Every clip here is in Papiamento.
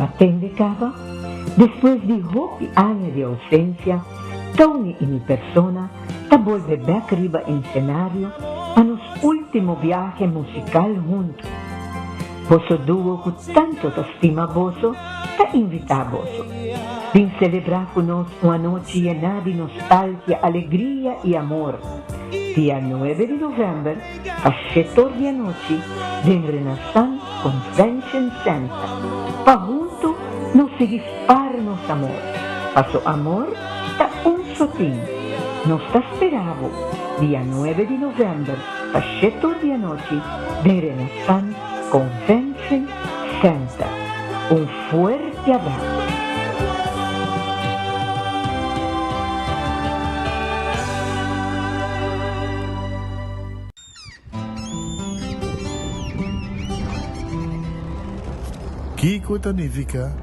Bo a tende caba? Despues di hopi aña di ausencia, Tony y mi persona ta bolbe bek riba ensenario pa nos ultimo biahe musical hunto. Boso duo cu tanto ta stima boso ta invita boso. Bin celebra cu nos un anochi yena di nostalgia, alegria y amor. Dia nuebe di november pa shetor di anochi den Renaissance Convention Center pa hunto nos sigui spar nos amor, paso amor ta un sotin. Nos ta spera bo dia nuebe di november pa shetor di anochi den Renaissance Convention Center. Un fuerte abrazo. Kiko ta nifiká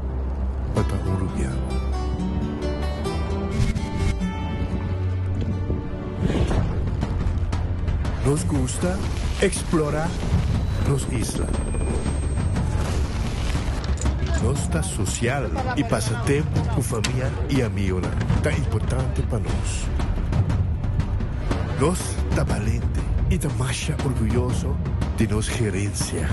pa ta un rubiano? Nos gusta eksplorá nos isla. Nos ta sosial i pasa tempu ku famia i amigonan ta importante pa nos. Nos ta balente i ta masha orguyoso di nos gerensia.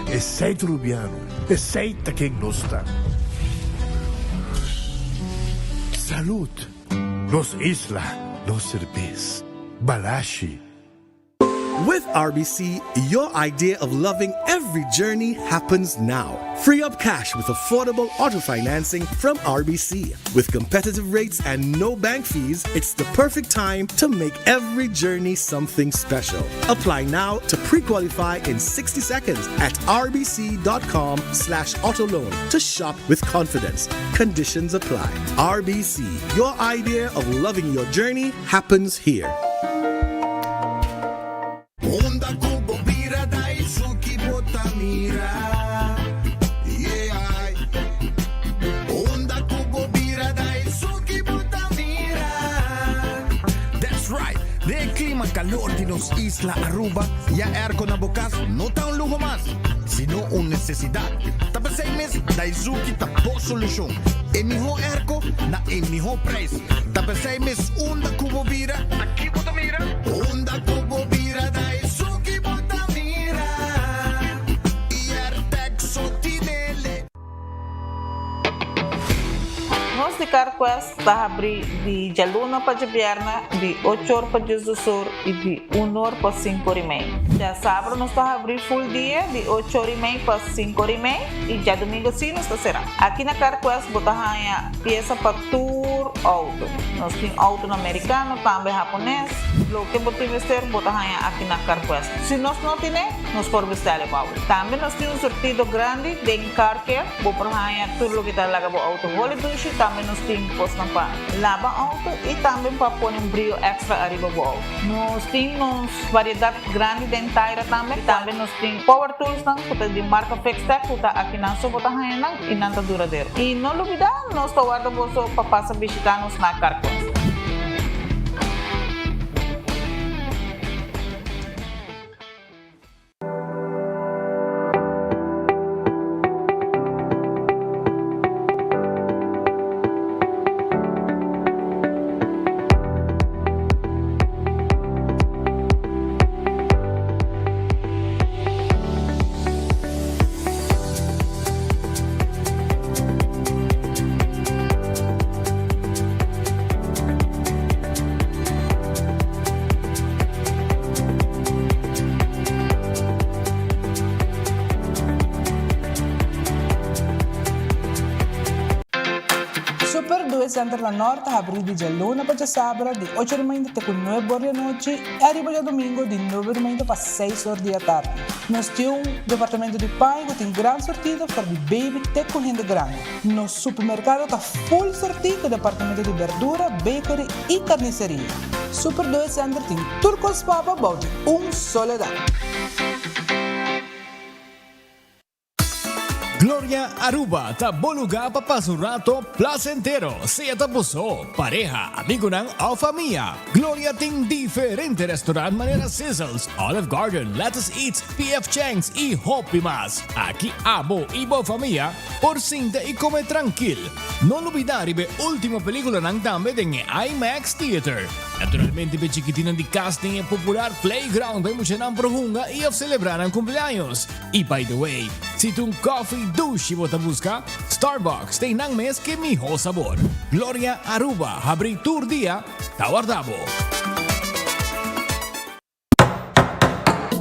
Esei ta Rubiano, esei ta ken nos ta. Salud! Nos isla, nos serbes. Balashi. With RBC, your idea of loving every journey happens now. Free up cash with affordable auto financing from RBC. With competitive rates and no bank fees, it's the perfect time to make every journey something special. Apply now to pre-qualify in 60 seconds at rbc.com slash autoloan to shop with confidence. Conditions apply. RBC, your idea of loving your journey happens here. Unda ku bo bira Daisuki bo ta mira Yeah Unda ku bo bira Daisuki bo ta mira That's right! Den e klima kalor di nos isla Aruba, ya airco na bo kas no ta un luho mas, sino un nesesidat. Ta p'esei mes Daisuki ta bo solushon. E mihó airco na e mihó prijs. Ta p'esei mes unda ku bo bira, Aki bo ta mira. Unda ku bo bira ta esun ki bo ta mira. I Airtag so tinele. Nos di CarQuest ta habri di djaluna pa djabièrnè di ocho or pa diesdos or i di un or pa sinku or i mei. Djasabra nos ta habri full dia di ocho or i mei pa sinku or i mei i djadumingu si nos ta será. Aki na CarQuest bo ta haña piesa pa tur outo. Nos tin outonan merikano, tambe hapones. Loke bo tin mester bo ta haña aki na CarQuest. Si nos no tine, nos por bestèl e pa bo. Tambe nos tin un surtido grandi den Car Care. Bo por haña tur loke ta laga bo outo holi dushi. Tambe nos tin kosnan pa laba outo i tambe pa pone un brio èkstra ariba bo outo. Nos tin nos variedat grandi den taira tambe. Tambe nos tin power toolsnan ku ta di marka Fixtech ku ta akinan so bo ta haña nan i nan ta duradero. I no lubidá, nos ta warda boso pa pasa bishitá nos na CarQuest. Super Due Center na Nort ta habrí di djaluna pa djasabra di ocho di mainta te ku nuebe or di anochi i ariba djadumingu di nuebe di mainta pa seis or di atardi. Nos tin un departamento di paña ku tin gran sortido for di baby te ku hende grandi. Nos supermerkado ta full sortí ku departamento di berdura, bakery i karniseria. Super Due Center tin tur kos pa bo bou di un solo dak. Gloria Aruba ta bo lugar pa pasa un rato placentero, sea ta bo so, pareha, amigonan of famia. Gloria tin diferente restaurant manera Sizzles, Olive Garden, Lettuce Eats, PF Chang's y hopi mas. Aki abo y bo famia por sinta y come trankil. No lubida riba e ultimo peliculanan tambe den e IMAX Theater. Naturalmente p'e chikitinnan di cas tin e popular playground pa e muchanan por hunga y of celebra nan cumpleaños. Y by the way, si ta un coffee dushi bo ta busca, Starbucks tin nan mes ke miho sabor. Gloria Aruba habri tur dia ta warda bo.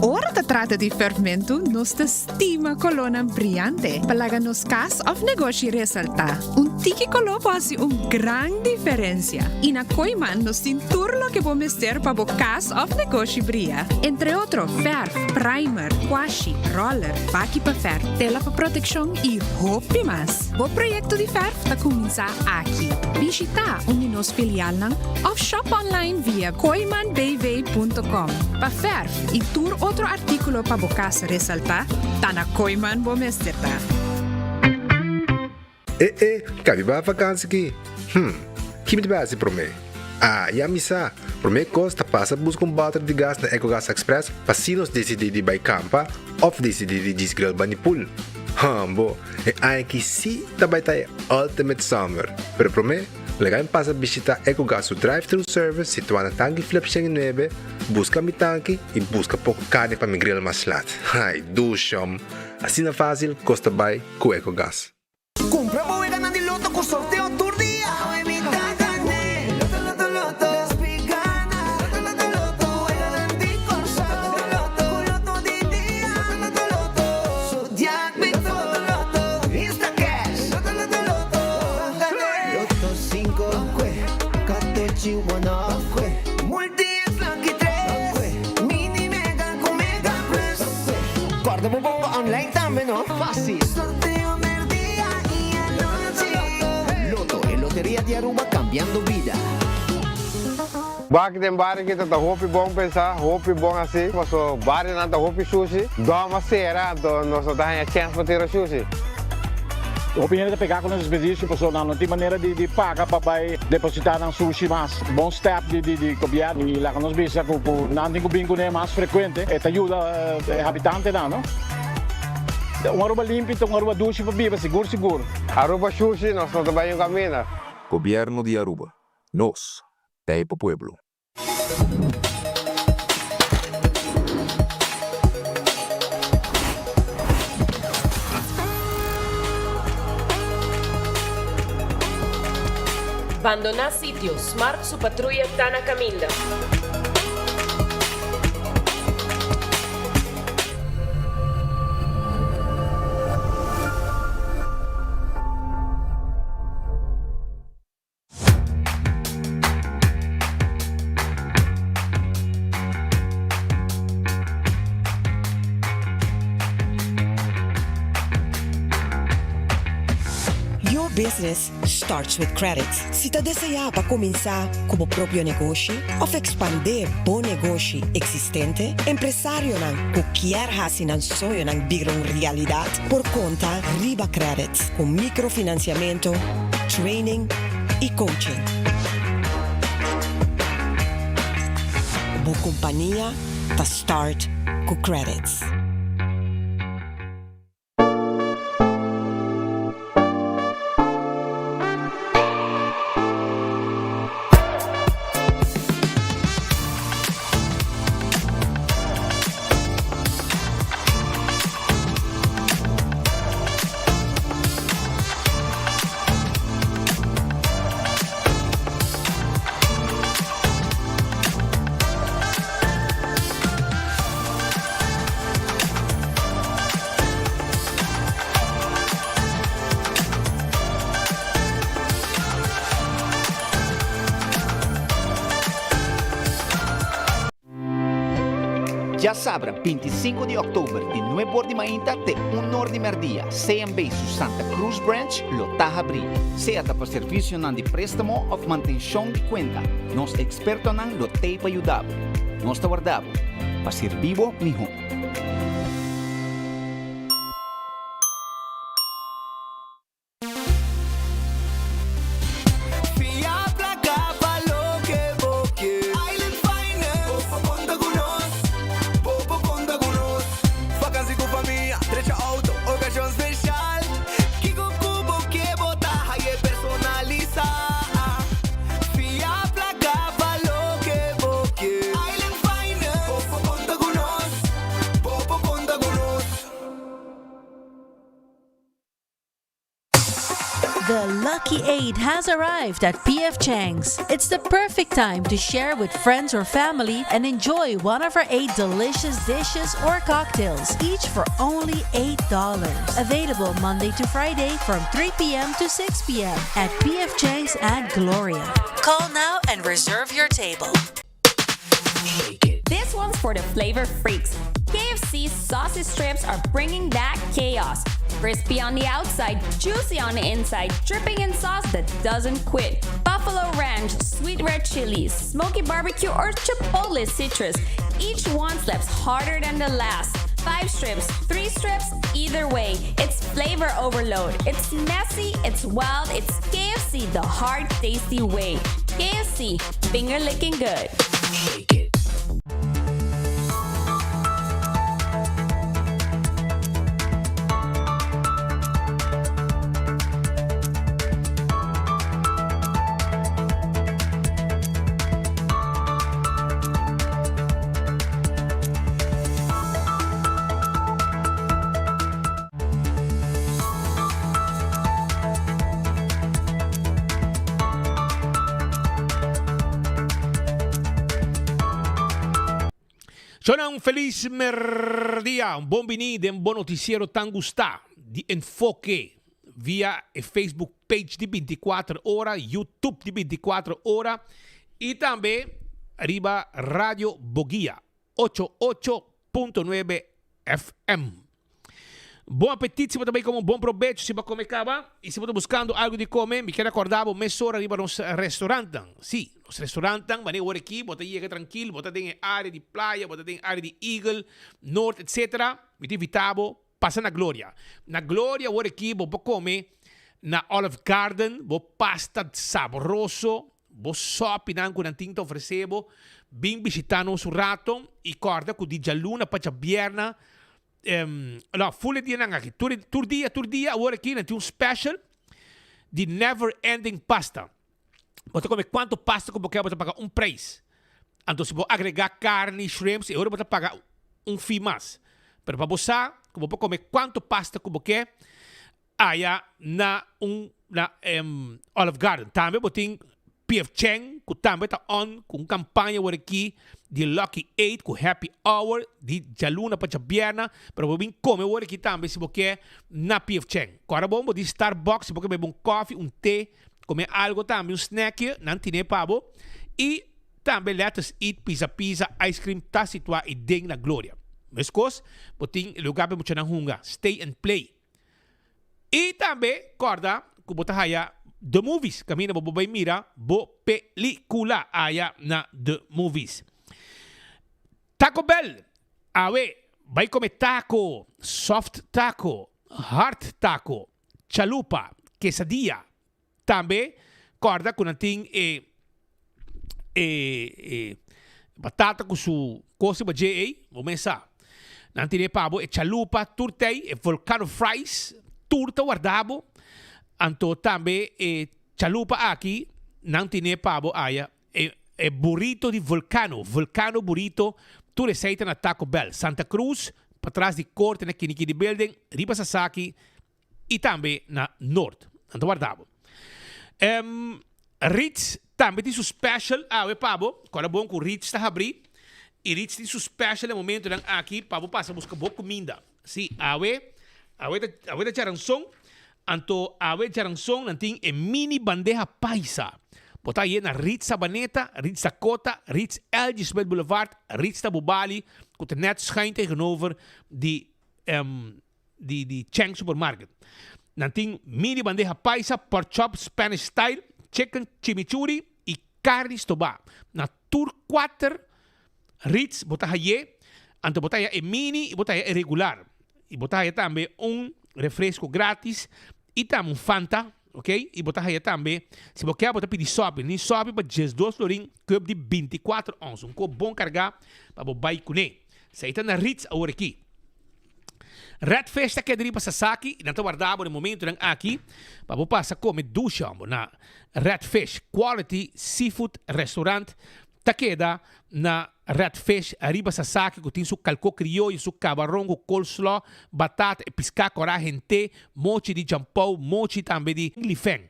Ora ta trata di ferfmentu, nos ta stima kolónan briante pa laga nos kas òf negoshi resaltá. Un tiki koló por hasi un gran diferensia. I na Kooiman nos tin tur loke bo mester pa bo kas òf negoshi bria. Entre otro fèrf, primer, kwashi, roller, baki pa fèrf, tela pa protekshon i hopi mas. Bo proyekto di fèrf ta kuminsá aki. Bishitá un di nos filialnan òf shop online via kooimanbv.com. Pa fèrf i tur otro artíkulo pa bo kas resaltá, ta na Kooiman bo mester ta. E e, kabi bai vakansi ki? Hm, ki mi ta bai hasi promé? Ah, ya mi sa! Promé kos ta pasa buska un bòter di gas na Ecogas Express pa si nos disidí di bai kampa òf disidí di djis grill bani pool. Hòmbo, e aña ki sí ta bai ta e ultimate summer! Pero promé, Laga mi pasa bishita Ecogas su drive-thru service situá na Tanki Flip 109, buska mi tanki i buska poko karni pa mi grill mas lat. Ai, dushom! Asina fásil kos ta bai ku Ecogas. Kumpra bo weganan di loto ku sorteo tur dia. Awe mi ta gané. Loto, loto, loto. Despi gana. Loto, loto, loto. Weganan di Kòrsou. Loto, loto, Ku loto di dia. Loto, loto, loto. Zodiac, Big Four. Loto, loto, Instacash. Loto, loto, loto. Loto 5, 14, 1, Multi es lucky 3, Mini Mega cu Mega Plus. Corda bo bongo online tambe no? Facil. Sorteo merdia y anochi. Lotto, e loteria di Aruba cambiando bida. Bak den bario kita ta hopi bon pensa, hopi bon hasi, paso barionan ta hopi shushi, dòm a sera anto nos no ta haña chèns pa tira shushi. Hopi hende ta pegá ku nos desperdisio pasobra nan no tin manera di paga pa bai depositá nan sushi mas. Bon stèp di di gobièrnu i laga nos bisa ku ku nan tin ku bin kuné mas frekuente e ta yuda e habitantenan no. Un Aruba limpi ta un Aruba dushi pa biba sigur sigur. Aruba shushi nos no ta bai un kaminda. Gobièrnu di Aruba, nos ta e pa pueblo. Bandoná sitio, Smart su patruya ta na kaminda. Your business starts with credit. Si ta deseá pa kuminsá ku bo propio negoshi òf ekspandé bo negoshi eksistente, empresarionan ku kier hasi nan soñonan bira un realidat por konta riba credit ku mikrofinansiamentu, training y coaching. Bo compania ta start cu Qredits. Djasabra 25 di òktober di nuebe or di mainta te un or di mèrdia CMB su Santa Cruz Branch lo ta habrí. Sea ta pa servisionan di préstamo òf mantenshon di kuenta, nos ekspertonan lo t'ei pa yuda bo. Nos ta warda bo pa sirbi bo mihó. Lucky 8 has arrived at PF Chang's. It's the perfect time to share with friends or family and enjoy one of our 8 delicious dishes or cocktails, each for only $8. Available Monday to Friday from 3 p.m. to 6 p.m. at PF Chang's at Gloria. Call now and reserve your table. This one's for the flavor freaks. KFC sausage strips are bringing that chaos. Crispy on the outside, juicy on the inside, dripping in sauce that doesn't quit. Buffalo Ranch, sweet red chili, smoky barbecue, or chipotle citrus. Each one slaps harder than the last. Five strips, three strips, either way, it's flavor overload. It's messy, it's wild, it's KFC the hard, tasty way. KFC, finger licking good. Shake it. Shona un felis merdia, un bon bini den bo noticiero tan gusta di Enfoke via e Facebook page di 24 ora, YouTube di 24 ora y tambe riba Radio Boguia ocho ocho punto nuebe FM. Bon apetit si bo ta bay come un bon probecho si bo a come caba y si bo ta buscando algo di come mi kier acorda bo mesora riba nos restaurantnan. Si, nos restaurantnan wanneer ora aki bo ta yega trankil bo ta den e area di playa bo ta den area di Eagle, Noord etc. Mi ta invita bo pasa na Gloria. Na Gloria ora aki bo por come na Olive Garden bo pasta sabroso Bo sòpinan ku nan tin ta ofresé bo, bin bishitá nos un rato i kòrda ku di djaluna pa djabièrna, no, ful e dianan aki, tur tur dia, tur dia awor aki nan tin un special di never ending pasta. Bo ta kome kuantu pasta ku bo ke, bo ta paga un preis. Anto si bo agregá karni, shrimps, e ora bo ta paga un fee mas. Pero pa bo sa ku bo por kome kuantu pasta ku bo ke, Aya na un na Olive Garden. Tambe bo tin PF Chang ku tambe ta on ku un kampaña awor aki di Lucky Eight ku Happy Hour di djaluna pa djabierna. Pero bo bin kome awor aki tambe si bo ke na PF Chang. Kòrda bon bo di Starbucks si bo ke bebe un kòfi, un te, kome algo tambe, un snackje, nan tine pa bo. I tambe Let Us Eat Pizza Pizza Ice Cream ta situá ei den na Gloria. Meskos bo tin e lugar pa e muchanan hunga, Stay and Play. I tambe kòrda ku bo ta haya The Movies, kaminda bo por bai mira bo pelikula aya na The Movies. Taco Bell, awe bai kome taco, soft taco, hard taco, chalupa, quesadilla. Tambe kòrda ku nan tin e e e batata ku su kos riba dje ei, bo mes sa. Nan tene pa bo e chalupa tur tei, e volcano fries, tur ta warda bo. Anto tambe e chalupa aki nan tene pa bo aya e e burrito di volcano, volcano burrito, tur esei ta na Taco Bell, Santa Cruz, patras di korte na Kinikini Building, riba Sasaki, i tambe na Noord. Nan ta warda bo. Em, Ritz tambe tin su special awe pa bo. Kòrda bon ku Ritz ta habrí i Ritz tin su special e momentonan aki pa bo pasa buska bo kuminda. Sí, awe, awe ta, awe ta djaranson, anto awe djaranson nan tin e mini bandeha paisa. Bo ta haye na Ritz Sabaneta, Ritz Dakota, Ritz LG Smith Boulevard, Ritz ta Bubali, ku ta net schuin tegenover di, em, di di Chang Supermarket. Nan tin mini bandeja paisa, pork chop Spanish style, chicken chimichurri y carni stobá. Na tur cuater Ritz bo ta haye, anto bo ta haya e mini y bo ta haya e regular. Y bo ta haya tambe un refresco gratis y tambe un Fanta, ok? Y bo ta haya tambe, si bo kier bo ta pidi sopi, ni sopi pa diesdos florin, cup di binticuater ons, un cup bon carga pa bo bay cune. Esey ta na Ritz awor aki. Red Fish ta keda riba Sasaki y nan ta warda bo den momentonan aki pa bo pasa come dushi hombo na Red Fish Quality Seafood Restaurant ta keda na Red Fish riba Sasaki cu tin su calco crioyo, su cabaron cu coleslaw, batata e pisca cora hente, mochi di jampou, mochi tambe di lifeng.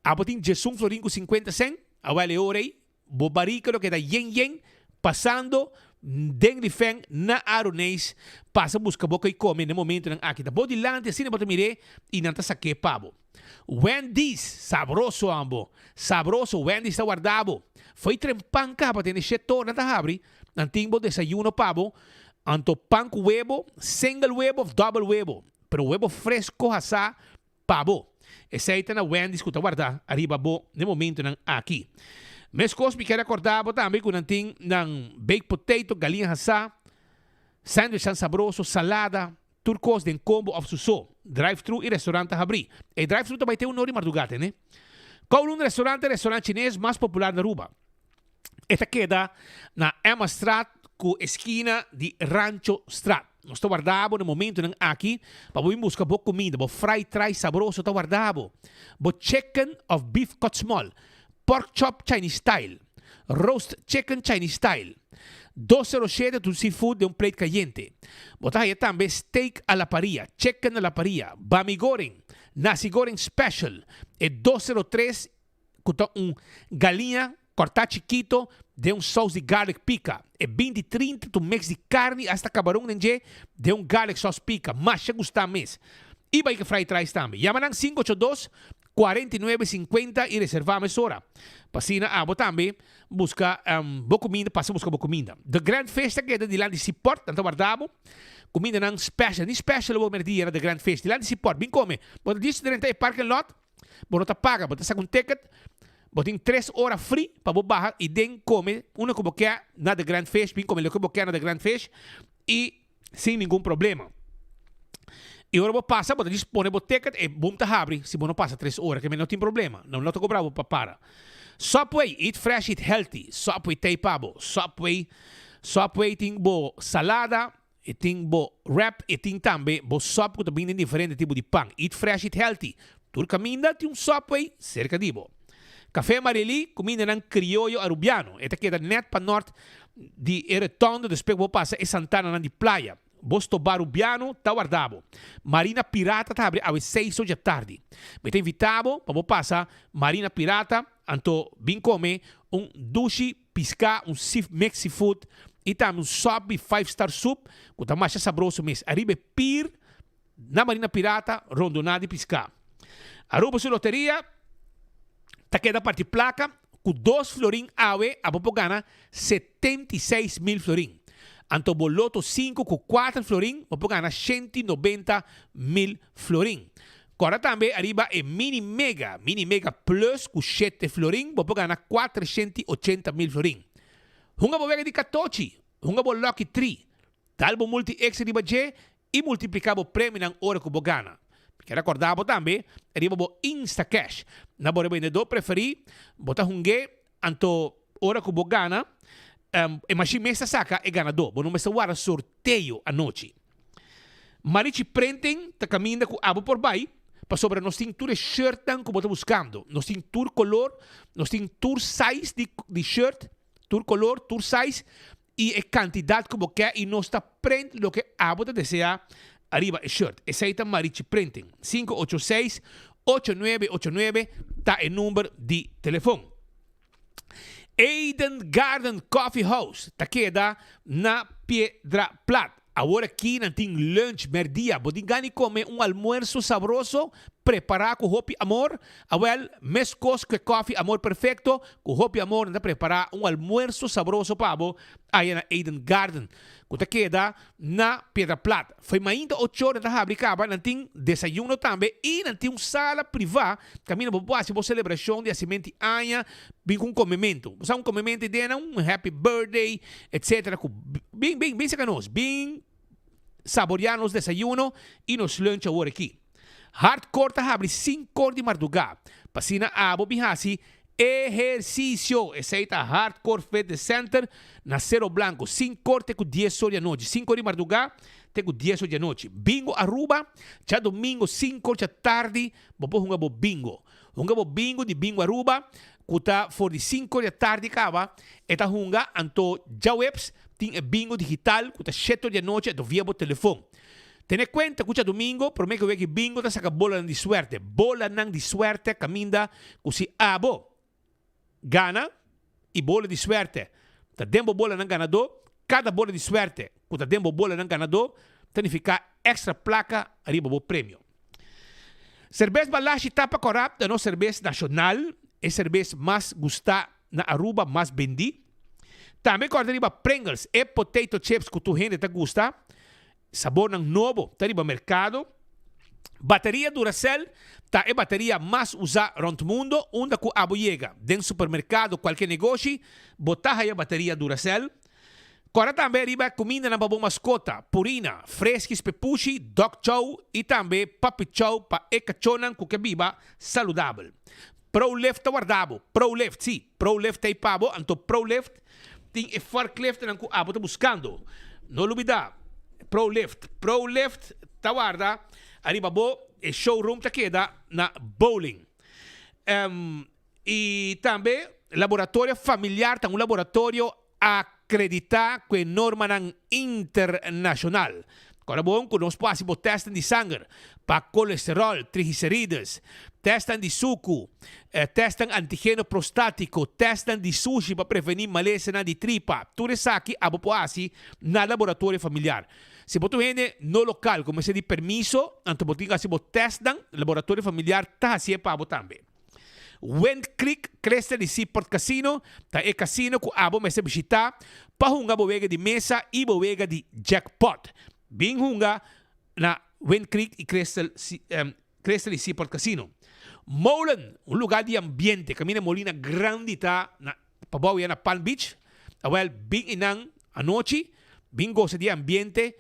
Abo tin 11 florin ku 50 sèn? Awèl e ora ei, bo barika lo keda yen yen, pasando den Lifeng na Aruneis, pasa buska bo koi kome na e momentonan aki. Ta bo dilanti asina bo ta mir'é i nan ta sak'é pa bo. Wendy's, sabroso ambo, sabroso, Wendy's ta warda bo. Fo'i trempan kaba tene shetor nan ta habri, nan tin bo desayuno pa bo, anto pan ku webo, single webo of double webo, pero webo fresco hasá Pa bo. Esei ta na Wendy's ku ta warda ariba bo n'e momentunan aki. Meskos mi kier rekordá bo tambe ku nan tin nan baked potato, galiña hasá, sandwichnan sabroso, salada, tur kos den kombo òf su so. Drive-thru i restorant ta habrí. E drive-thru ta bai te un or di mardugá tene. Kowloon Restaurant ta e restorant chines mas popular na Aruba. E ta keda na Emmastraat ku eskina di Rancho Straat. Nos ta warda bo na momentunan aki pa bo bin buska bo kuminda, bo fried rice sabroso ta warda bo, bo chicken of beef cut small, pork chop Chinese style, roast chicken Chinese style, 207 tu seafood den un plate kayente. Bo ta haya tambe steak a la parilla, chicken a la parilla, bami goreng, nasi goreng special, e 203 ku ta un galiña kòrtá chikito den un sous di garlic pika. E 20 trinta ta un mix di karni asta kabaron den dje den un garlic sauce pika. Masha gustá mes. I bai ke fried rice tambe. Yama nan 582 49 50 i reservá mesora. Pa asina abo tambe buska bo kuminda, pasa buska bo kuminda. The Grand Fish ta keda dilanti Seaport, nan ta warda bo. Kumindanan special, ni special awor merdia na The Grand Fish. Dilanti Seaport, bin kome. Bo ta djis drenta e parking lot. Bo no ta paga, bo ta saka un ticket, bo tin tres ora free pa bo baha i den kome unda ku bo ke na The Grand Fish, bin kome loke bo ke na The Grand Fish i sin ningun problema. I ora bo pasa bo ta djis pone bo ticket e boom ta habri si bo no pasa tres ora, ke no tin problema, no no ta kobra bo pa para. Subway, eat fresh, eat healthy, Subway t'ei pa bo, Subway, Subway tin bo salada, E tin bo wrap, e tin tambe bo sop ku ta bini den diferente tipo di pan. Eat fresh, eat healthy. Tur kaminda tin un Subway serka di bo. Café Marily, kumindanan krioyo arubiano. E ta keda nèt pa nòrt di e retondo despues ku bo pasa e santananan di playa. Bo stobá rubiano ta warda bo. Marina Pirata ta habri awe seis or djatardi. Mi ta invitá bo pa bo pasa Marina Pirata anto bin kome un dushi Piská, un sif mix seafood i tambe un sòp di five star soup ku ta masha sabroso mes. Ariba e pir na Marina Pirata rondoná di piská. Aruba su loteria ta keda parti plaka ku dos florin awe abo por gana 76,000 florin. Anto bo loto sinku ku kuater florin bo por gana 190,000 florin. Kòrda tambe ariba e Mini Mega, Mini Mega Plus ku shete florin bo por gana 480 mil florin. Hunga bo wega di katochi, hunga bo Lucky Tree, dal bo Multi X riba dje i multipliká bo premionan ora ku bo gana. Mi kier rekòrdá bo tambe riba bo Instacash. Na bo rebendedó preferí bo ta hung'é anto ora ku bo gana e mashin mes ta saka e ganadó. Bo no mester warda sorteo anochi. Marichi Printing ta kaminda ku abo por bai pasobra nos tin tur e shirtnan ku bo ta buskando. Nos tin tur kolor, nos tin tur size di di shirt, tur kolor, tur size i e kantidat ku bo ke i nos ta print loke abo ta deseá ariba e shirt. Esei ta Marichi Printing. 586 8989 ta e number di telefon. Eden Garden Coffee House ta keda na Piedra Plat. Awor aki nan tin lunch merdia. Bo tin gana di come un almuerzo sabroso prepara cu hopi amor? Awel, mescos cu e coffee Amor Perfecto, cu hopi amor nan ta prepara un almuerzo sabroso pa bo aya na Eden Garden, cu ta keda na Piedra Plat. Fo'i mainta ocho nan ta habri caba, nan tin desayuno tambe y nan tin un sala priva Kaminda bo por hasi bo selebrashon di hasimenti aña bin ku un komementu. Bo sa un komementu idea un happy birthday etcetera ku bin bin bin seka nos bin saborea nos desayuno i nos lunch awor aki. Hardcore ta habri sinkor di mardugá pa asina abo bin hasi ehersisio. Esei ta Hardcore Fitness Center na Cero Blanco sinkor te ku dies or di anochi. Sinkor di mardugá te ku dies or di anochi. Bingo Aruba djadomingo sinkor djatardi Bo por hunga bo bingo. Hunga bo bingo di Bingo Aruba ku ta for di sinku di atardi kaba e ta hunga anto djaweps tin e bingo digital ku ta shete di anochi anto via bo telefon. Tene kuenta ku djadumingo promé ku weki bingo ta saka bolanan di suerte. Bolanan di suerte kaminda ku si abo gana i bola di suerte ta den bo bolanan ganadó, kada bola di suerte ku ta den bo bolanan ganadó ta nifiká èkstra plaka riba bo premio. Serbes Balashi Tapa Kòrá ta nos serbes nashonal, e serbes mas gustá na Aruba, mas bendí. Tambe kòrda riba Pringles, e potato chips ku tur hende ta gusta. Sabornan nobo ta riba merkado. Bateria Duracell ta e bateria mas usá rònt mundo. Unda ku abo yega, den supermerkado, kualke negoshi, bo ta haya bateria Duracell. Kòrda tambe riba e kumindanan pa bo maskota, Purina, Friskies Pepushi, Dog Chow i tambe Puppy Chow pa e kachónan ku ke biba saludabel. Prolift ta warda bo. Prolift, sí, Prolift ta ei pa bo, anto Prolift tin e forkliftnan ku abo ta buskando. No lubida, Prolift, Prolift ta warda ariba bo, e showroom ta keda na Bowling. I tambe Laboratorio Familiar ta un laboratorio Akreditá ku e normanan internashonal. Kòrda bon ku nos por hasi bo tèstnan di sanger pa kolesteròl, triglicerides, tèstnan di suku, tèstnan antigeno prostátiko, tèstnan di sushi pa prevení malesanan di tripa. Tur esaki abo por hasi na laboratorio familiar. Si bo ta un hende no lokal ku mester di permiso, anto bo tin ku hasi bo tèstnan, laboratorio familiar ta hasié pa bo tambe. Wind Creek Crystal di Seaport Casino ta e casino cu abo mester bishita pa hunga bo wega di mesa y bo wega di jackpot. Bin hunga na Wind Creek y Crystal Crystal di Seaport Casino. Molen, un lugar di ambiente caminda molina grandi ta na pabou ya na Palm Beach. Awel bin eynan anochi, bin gosa di e ambiente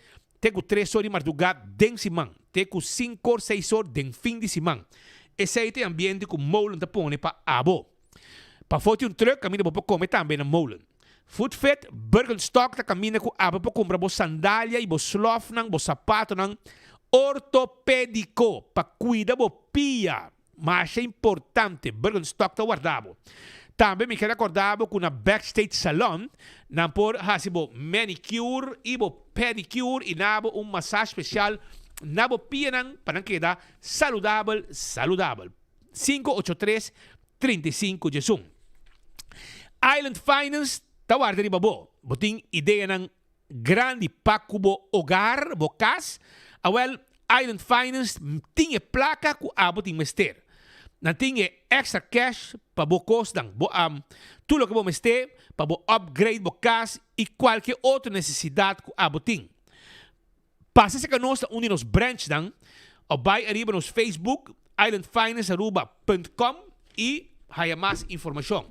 Te ku tres or di mardugá den siman, te ku sinkor seis or den fin di siman. Esei ta e ambiente ku Molen ta pone pa abo. Pafó tin un trùk kaminda bo por kome tambe na Molen. Food Fit, Birkenstock ta kaminda ku abo por kumpra bo sandalia i bo slòfnan, bo sapatonan ortopédiko pa kuida bo pia. Masha importante, Birkenstock ta warda bo. Tambe mi ker acorda bo cu na Backstage Salon nan por haci bo manicure y bo pedicure y na bo un massage special na bo pianan pa nan keda saludabel saludabel. 583 35 11. Island Finance ta warda riba bo. Bo tin ideanan grandi pa ku bo hogar, bo kas, awel Island Finance tin e plaka ku abo tin mester. Nan tin e extra cash pa bo kosnan, bo tur loke bo mester pa bo upgrade bo kas i kualke otro nesesidat ku abo tin. Pasa serka nos na un di nos branchnan of bai ariba nos Facebook islandfinancearuba punt com i haya mas informashon.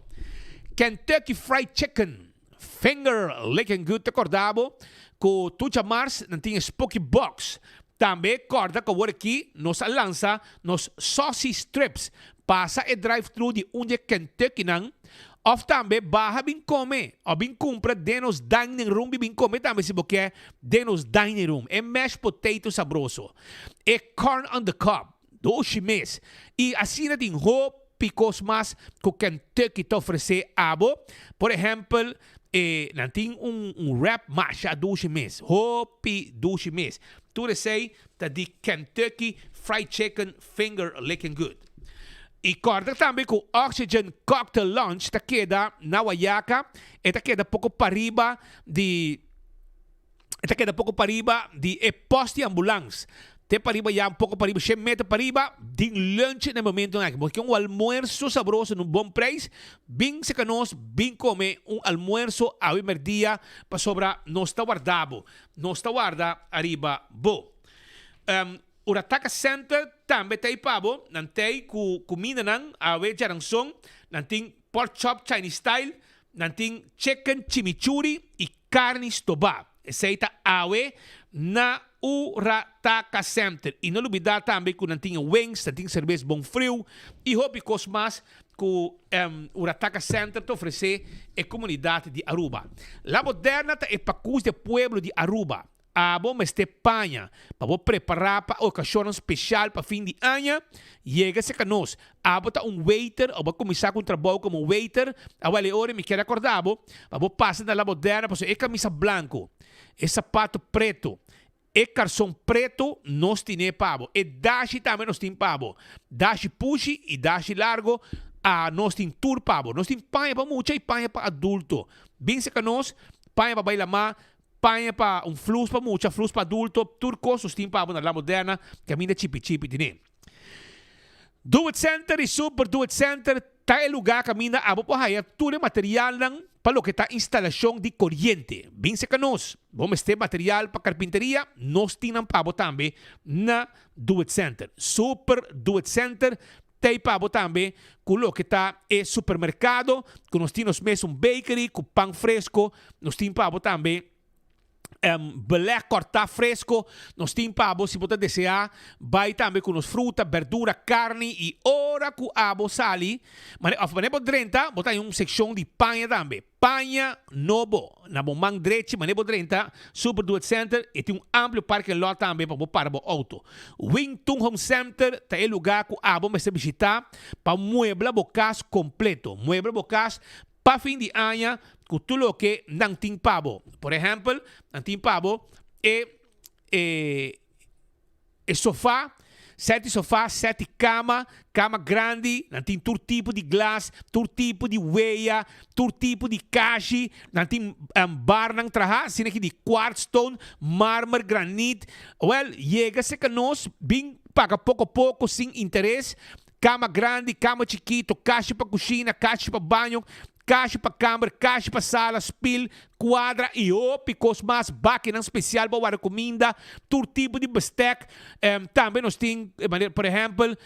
Kentucky Fried Chicken Finger Licking Good ta korda bo ku tucha mars nan tin e Spooky Box. Tambe korda ku awor aki nos a lansa nos Saucy Strips. Pasa e drive thru di un di e Kentuckynan of tambe baha bin kome of bin kumpra den nos dining room bi bin kome tambe si bo ke den nos dining room. E mashed potato sabroso, e corn on the cob, Doshi mes. I asina tin hopi kos mas ku Kentucky ta ofresé abo. Por ehèmpel, e nan tin un un wrap masha dushi mes. Hopi dushi mes. Tur esei ta di Kentucky Fried Chicken Finger Licking Good. I kòrda tambe ku Oxygen Cocktail Lounge ta keda na Wayaca. E ta keda poko pariba di. E ta keda poko pariba di e post di ambulans. Te pariba ya un poko pariba, shen meter pariba, din lunch na e momentonan aki. Bo ke un almuerso sabroso na un bon prijs, bin serka nos, bin kome un almuerso awe merdia, pasobra nos ta warda bo. Nos ta warda ariba bo. Urataka Center tambe ta ei pa bo. Nan ta ei ku kumindanan awe djaranson. Nan tin pork chop Chinese style, nan tin chicken chimichurri i Carni stobá. Esei ta awe na Urataka Center. I no lubidá tambe ku nan tin e wings, nan tin serbes bon friu i hopi kos mas ku Urataka Center ta ofresé e komunidat di Aruba. La Moderna ta e pakus di e pueblo di Aruba. Abo mester paña pa bo prepará pa okashonnan speshal pa fin di aña? Yega serka nos. Abo ta un waiter o bo a kuminsá ku un trabou komo waiter? Awel e ora mi kier akordá bo pa bo pasa na La Moderna pasobra e kamisa blanku, e sapato pretu. E karson preto nos tine pa bo. E dashi tambe nos tin pa bo. Dashi pushi i dashi largo a nos tin tur pa bo. Nos tin paña pa mucha i paña pa adulto. Bin serka nos, paña pa bai lamá, paña pa un flus pa mucha, flus pa adulto, tur kos nos tin pa bo na La Moderna, kaminda chipi chipi tine. Do It Center i Super Do It Center ta e lugá kaminda abo por haya tur e materialnan pa loke ta instalashon di koriente. Bin serka nos. Bo mester material pa karpinteria? Nos tin nan pa bo tambe na Do It Center. Super Do It Center t'ei pa bo tambe ku loke ta e supermerkado ku nos tin nos mes un bakery ku pan fresko. Nos tin pa bo tambe. Beleg kòrtá fresko nos tin pa bo si bo ta deseá. Bai tambe ku nos fruta, berdura, karni i ora ku abo sali mane òf mane bo drenta bo ta haña un sekshon di paña tambe. Paña nobo na bo man drechi mane bo drenta Super Do It Center e tin un amplio parking lot tambe pa bo para bo outo. Wing Tun Home Center ta e lugá ku abo mester bishitá pa muebla bo kas kompleto. Muebla bo kas Pa fin di aña ku tur loke nan tin pa bo. Por ehèmpel, nan tin pa bo e e e sofá, sèti sofá, sèti kama, kama grandi, nan tin tur tipo di glas, tur tipo di weya, tur tipo di kashi, nan tin barnan trahá asina aki di quartzstone, marmer, granit. Wèl, yega serka nos, bin paga poko poko sin interes. Kama grandi, kama chikito, kashi pa kushina, kashi pa baño, kashi pa kamber, kashi pa sala, spil, kuadra i hopi kos mas, bakinan spesial pa warda kuminda, tur tipo di bestek. Tambe nos tin, manera por ehèmpel,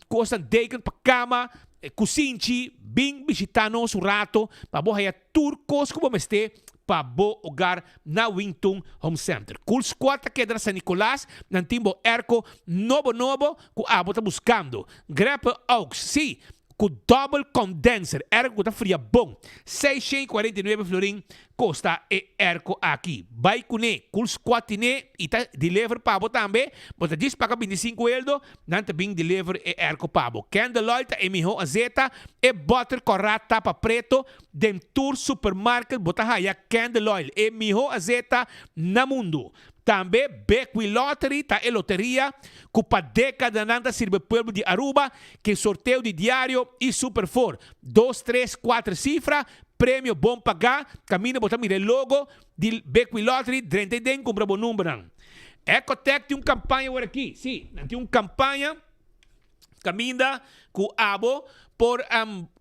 kosnan deken pa kama, kusinchi. Bin bishita nos un rato pa bo haya tur kos ku bo mester pa bo hogar na Wington Home Center. Cool Squad ta keda na San Nicolas, nan tin bo airco nobo nobo cu abo ta buscando. Greppel Aux, si, cu double condenser, airco cu ta fria bon. 649 florin costa e airco aki. Bay cune, Cool Squad tine y ta deliver pa bo tambe. Bo ta djis paga 25 eldo, nan ta bin deliver e airco pa bo. Candle Oil ta e miho azeta, e boter cora tapa preto, Den tur supermarket bo ta haya Candle Oil, e miho azeta na mundu. Tambe Bequi Lottery ta e loteria cu pa decadanan ta sirbi pueblo di Aruba ke sorteo di diario y Super Four. Dos, tres, cuater cifra, premio bon paga, caminda bo ta mira e logo di Bequi Lottery, drenta y den cumpra bo numbernan. Ecotec tin un campaña awor aki, si, nan tin un campaña. Kaminda ku abo por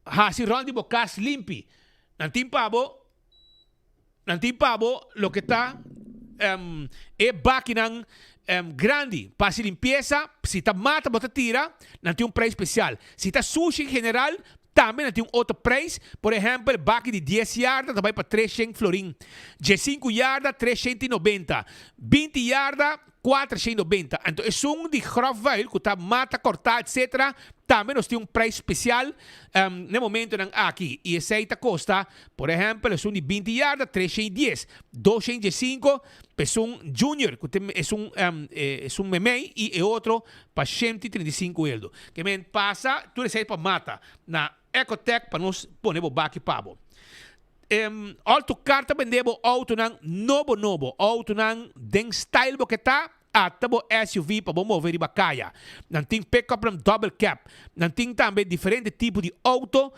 hasi rònt di bo kas limpi. Nan tin pa bo, nan tin pa bo loke ta e bakinan grandi pa hasi limpiesa. Si ta mata bo ta tira, nan tin un preis spesial. Si ta sushi en general, tambe nan tin un otro preis. Por ehèmpel, baki di dies yarda ta bai pa treshen florin, diesinku yarda 390, 20 yarda 490. Anto esun di grofvuil ku ta mata, kòrtá etc. Tambe nos tin un preis spesial na e momentonan aki i esei ta kosta, por ehèmpel esun di 20 yarda 310, 215 pa esun junior ku ta esun esun memei i e otro pa 135 eldo. Ke men pasa tur esei pa mata na Ecotec pa nos pone bo baki pa bo. Alto Car ta bende bo autonan nobo nobo, autonan den style bo ke ta, ata bo SUV pa bo move riba kaya. Nan tin pickupnan double cab. Nan tin tambe diferente tipo di auto,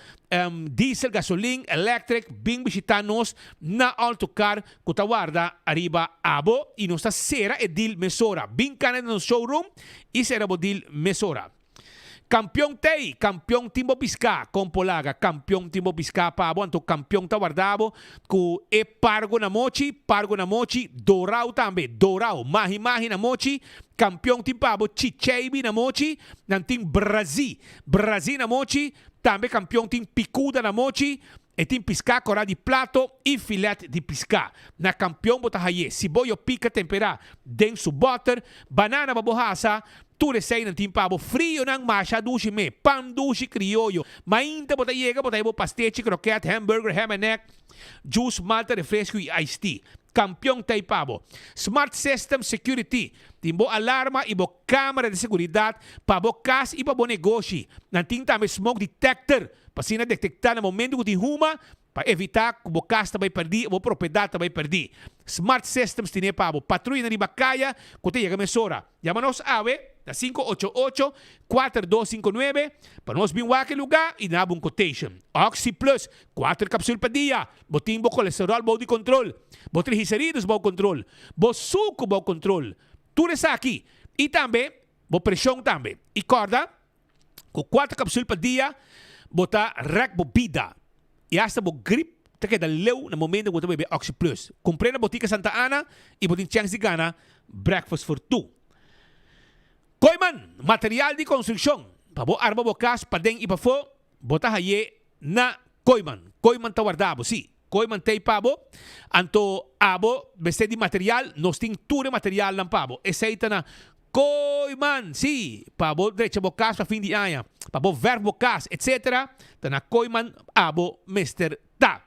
diesel, gasolin, electric. Bin bishita nos na Alto Car ku ta warda ariba abo y nos ta sera e deal mesora. Bin kana den nos showroom y sera bo deal mesora. Kampion t'ei, kampion tin bo piská, kon por laga kampion tin bo piská pa bo, anto kampion ta warda bo ku e pargo na mochi, pargo na mochi, dorau tambe, dorau, mahi mahi na mochi, kampion tin pa bo chicheibi na mochi, nan tin brazi, brazi na mochi, tambe kampion tin pikuda na mochi, e tin piská kòrá di plato i filèt di piská. Na kampion bo ta haye siboyo pika temperá den su bòter, banana pa bo hasa, Tur eseinan tin pa bo frionan masha dushi me, pan dushi krioyo. Mainta bo ta yega bo ta heba bo pastechi, kroket, hamburger, ham and egg, juice, malta, refresco y iced tea. Kampion ta ei pa bo. Smart System Security tin bo alarma y bo camera di seguridad pa bo cas y pa bo negoshi. Nan tin tambe smoke detector pa asina detecta na momento cu tin huma. Pa evitá ku bo kas ta bai pèrdí o bo propiedat ta bai pèrdí. Smart Systems tine pa bo. Patruyanan riba kaya ku ta yega mesora. Yama nos awe na 588 4259 pa nos bin wak e lugá i duna bo un quotation. Oxi Plus, kuater kapsul pa dia. Bo tin bo kolesteròl bou di kontrol, bo trigiseridos bou kontrol, bo suku bou kontrol. Tur esaki i tambe bo preshon tambe. I kòrda Ku kuater kapsul pa dia bo ta rèk bo bida i asta bo grip ta keda leu na momento ku bo ta bebe Oxi Plus. Kumpr'é na Botika Santa Ana i bo tin chèns di gana Breakfast for Two. Kooiman, material di konstrukshon pa bo arma bo kas paden i pafó, bo ta hay'é na Kooiman. Kooiman ta warda bo, sí, Kooiman t'ei pa bo. Anto abo mester di material, nos tin tur e materialnan pa bo. Esei ta na Kooiman, sí, pa bo drecha bo kas pa fin di aña, pa bo verf bo kas, etcetera, ta na Kooiman abo mester ta.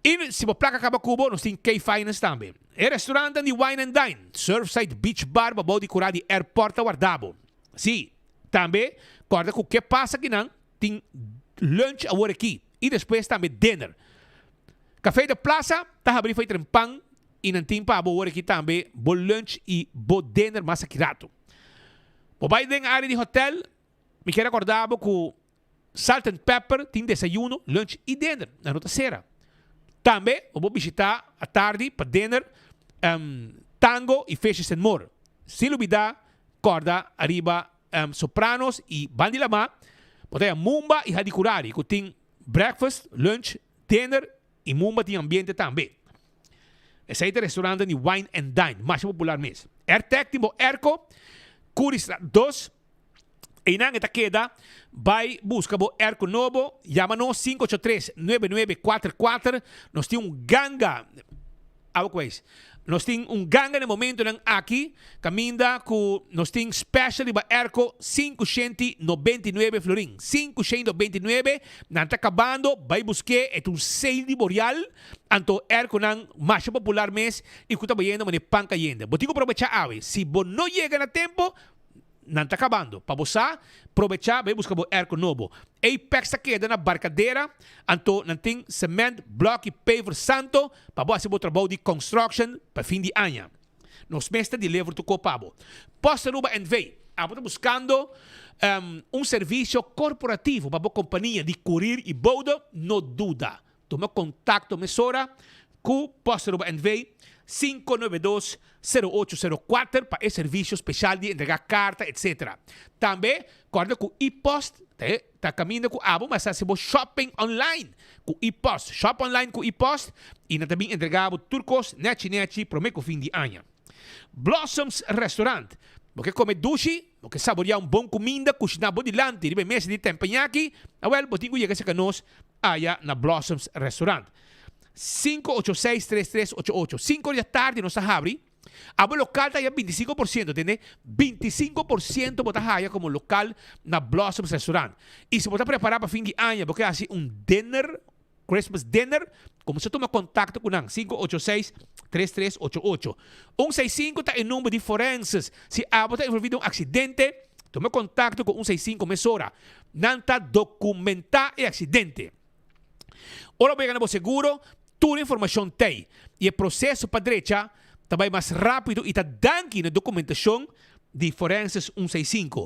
I si bo plaka kaba ku bo, nos tin K-Finance tambe. E restaurantnan di Wine and Dine, Surfside Beach Bar babou di kura di airport ta warda bo. Sí, tambe kòrda ku ke pasa kinan tin lunch awor aki i despues tambe dinner. Café de Plaza ta habri for e trempan i nan tin pa bo awor aki tambe bo lunch i bo dinner mas aki rato. Bo bai den área di hotel, mi kier acorda bo ku Salt and Pepper tin desayuno, lunch i dinner. Nan no ta sera. Tambe bo por bishita atardi pa dinner Tango i Fishes and More. Sin lubida corda ariba Sopranos i Bandi Lamá, bo ta haña Mumba i Hadicurari ku tin breakfast, lunch, dinner i Mumba tin ambiente tambe. Esei ta restaurantnan di Wine and Dine masha popular mes. Airtec tin bo airco, Curiestraat dos, einan e ta keda, bai buska bo airco nobo, yama nos 583 9944, nos tin un ganga. Awe ku eis. Nos tin un ganga na e momentonan aki kaminda ku nos tin special riba airco 599 florin. 599, nan ta kabando, bai busk'é, e ta un sale di Boreal, anto airconan masha popular mes i ku ta bayendo manera pan kayente. Bo tin ku probechá awe, si bo no yega na tempo, Nan ta kabando. Pa bo sa, probechá bai buska bo airco nobo. Apex ta keda na Barcadera, anto nan tin cement, blok i paver santo pa bo hasi bo trabou di construction pa fin di aña. Nos mes ta deliver tur kos pa bo. Post Aruba NV. Abo ta buskando un servisio korporativo pa bo kompania di kurir i boude? No duda. Tuma kontakto mesora ku Post Aruba NV. 592 0804 pa e servisio speshal di entregá karta etc. Tambe kòrda ku e-post ta kaminda ku abo mas hasi bo shopping online ku e-post. Shop online ku e-post i nan ta bin entregá bo tur kos nèchi nèchi promé ku fin di aña. Blossoms Restaurant, Bo ke kome dushi? Bo ke saboriá un bon kuminda kushiná bo dilanti riba e mesa di tempeñaki? Awèl, bo tin ku yega serka nos aya na Blossoms Restaurant. 586 3388. Sinku ora di atardi nos ta habri. Abo lokal ta haya 25%, tende? 25% bo ta haya komo lokal na Blossoms Restaurant. I si bo ta prepará pa fin di aña, bo ke hasi un dinner, Christmas dinner, kuminsá tuma kontakto ku nan, 586 3388. Un seis sinku ta e number di forenses. Si abo ta envolví den un aksidente, tuma kontakto ku un seis sinku mesora. Nan ta dokumentá e aksidente. Ora bo yega na bo seguro, tur informashon t'ei i e proseso pa drecha ta bai mas rápido i ta danki na dokumentashon di Forenses un seis sinku.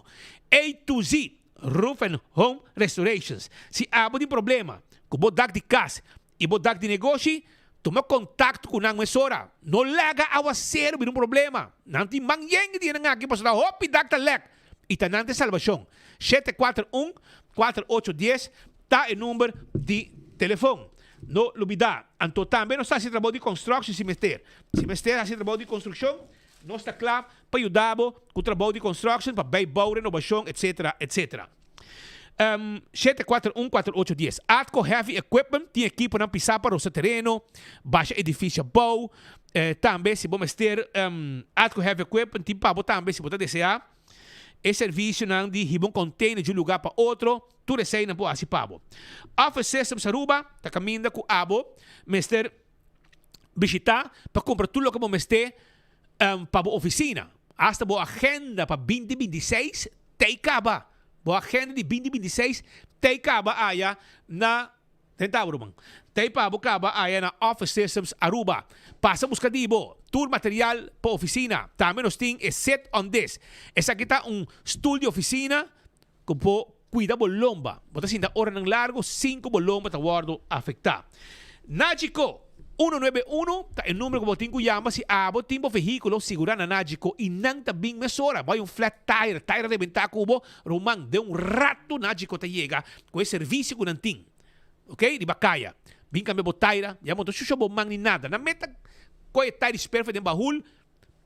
A to Z Roof and Home Restorations. Si abo tin problema ku bo dak di kas i bo dak di negoshi, tuma kontakto ku nan mesora. No laga awaseru bira un problema. Nan tin man yen di nan aki pasobra hopi dak ta lèk i ta nan ta e salbashon. 741 4810 ta e number di telefon. No lubida. Anto tambe nos ta hasi trabou di construction si mester. Si mester hasi trabou di construccion, nos ta kla pa yuda bo ku trabou di construction, pa bijbouw, renobacion, etc. Etc. 741 4810. Atco Heavy Equipment tin ekiponan pisá pa rosa tereno, basha edifisio abou. Tambe si bo mester Atco Heavy Equipment tin pa bo tambe si bo ta deseá e servisionan di hiba un container di un lugá pa otro, tur eseinan por hasi pa bo. Office Systems Aruba ta kaminda ku abo mester bishitá pa kumpra tur loke bo mester pa bo ofisina. Asta bo agenda pa binti binti seis t'ei kaba. Bo agenda di binti binti seis t'ei kaba aya na. Tenta bo ruman. Tei pa bo kaba aya na Office Systems Aruba. Pasa buska di bo tur material pa oficina. Tambe nos tin e Sit on This. Esaki ta un stoel di oficina ku por cuida bo lomba. Bo ta sinta oranan largo sin ku bo lomba ta wordo afecta. Nagico 191 ta e numero ku bo tin ku yama si abo tin bo vehiculo sigura na Nagico y nan ta bin mesora. Bo hay un flat tire, tire a rebenta ku bo, Ruman, den un rato Nagico ta yega ku e servicio ku nan tin. Ok, riba kaya. Bin kambia bo taira, ya bo no ta shusha bo man ni nada. Nan meta koe e taira di sperfa den bahul,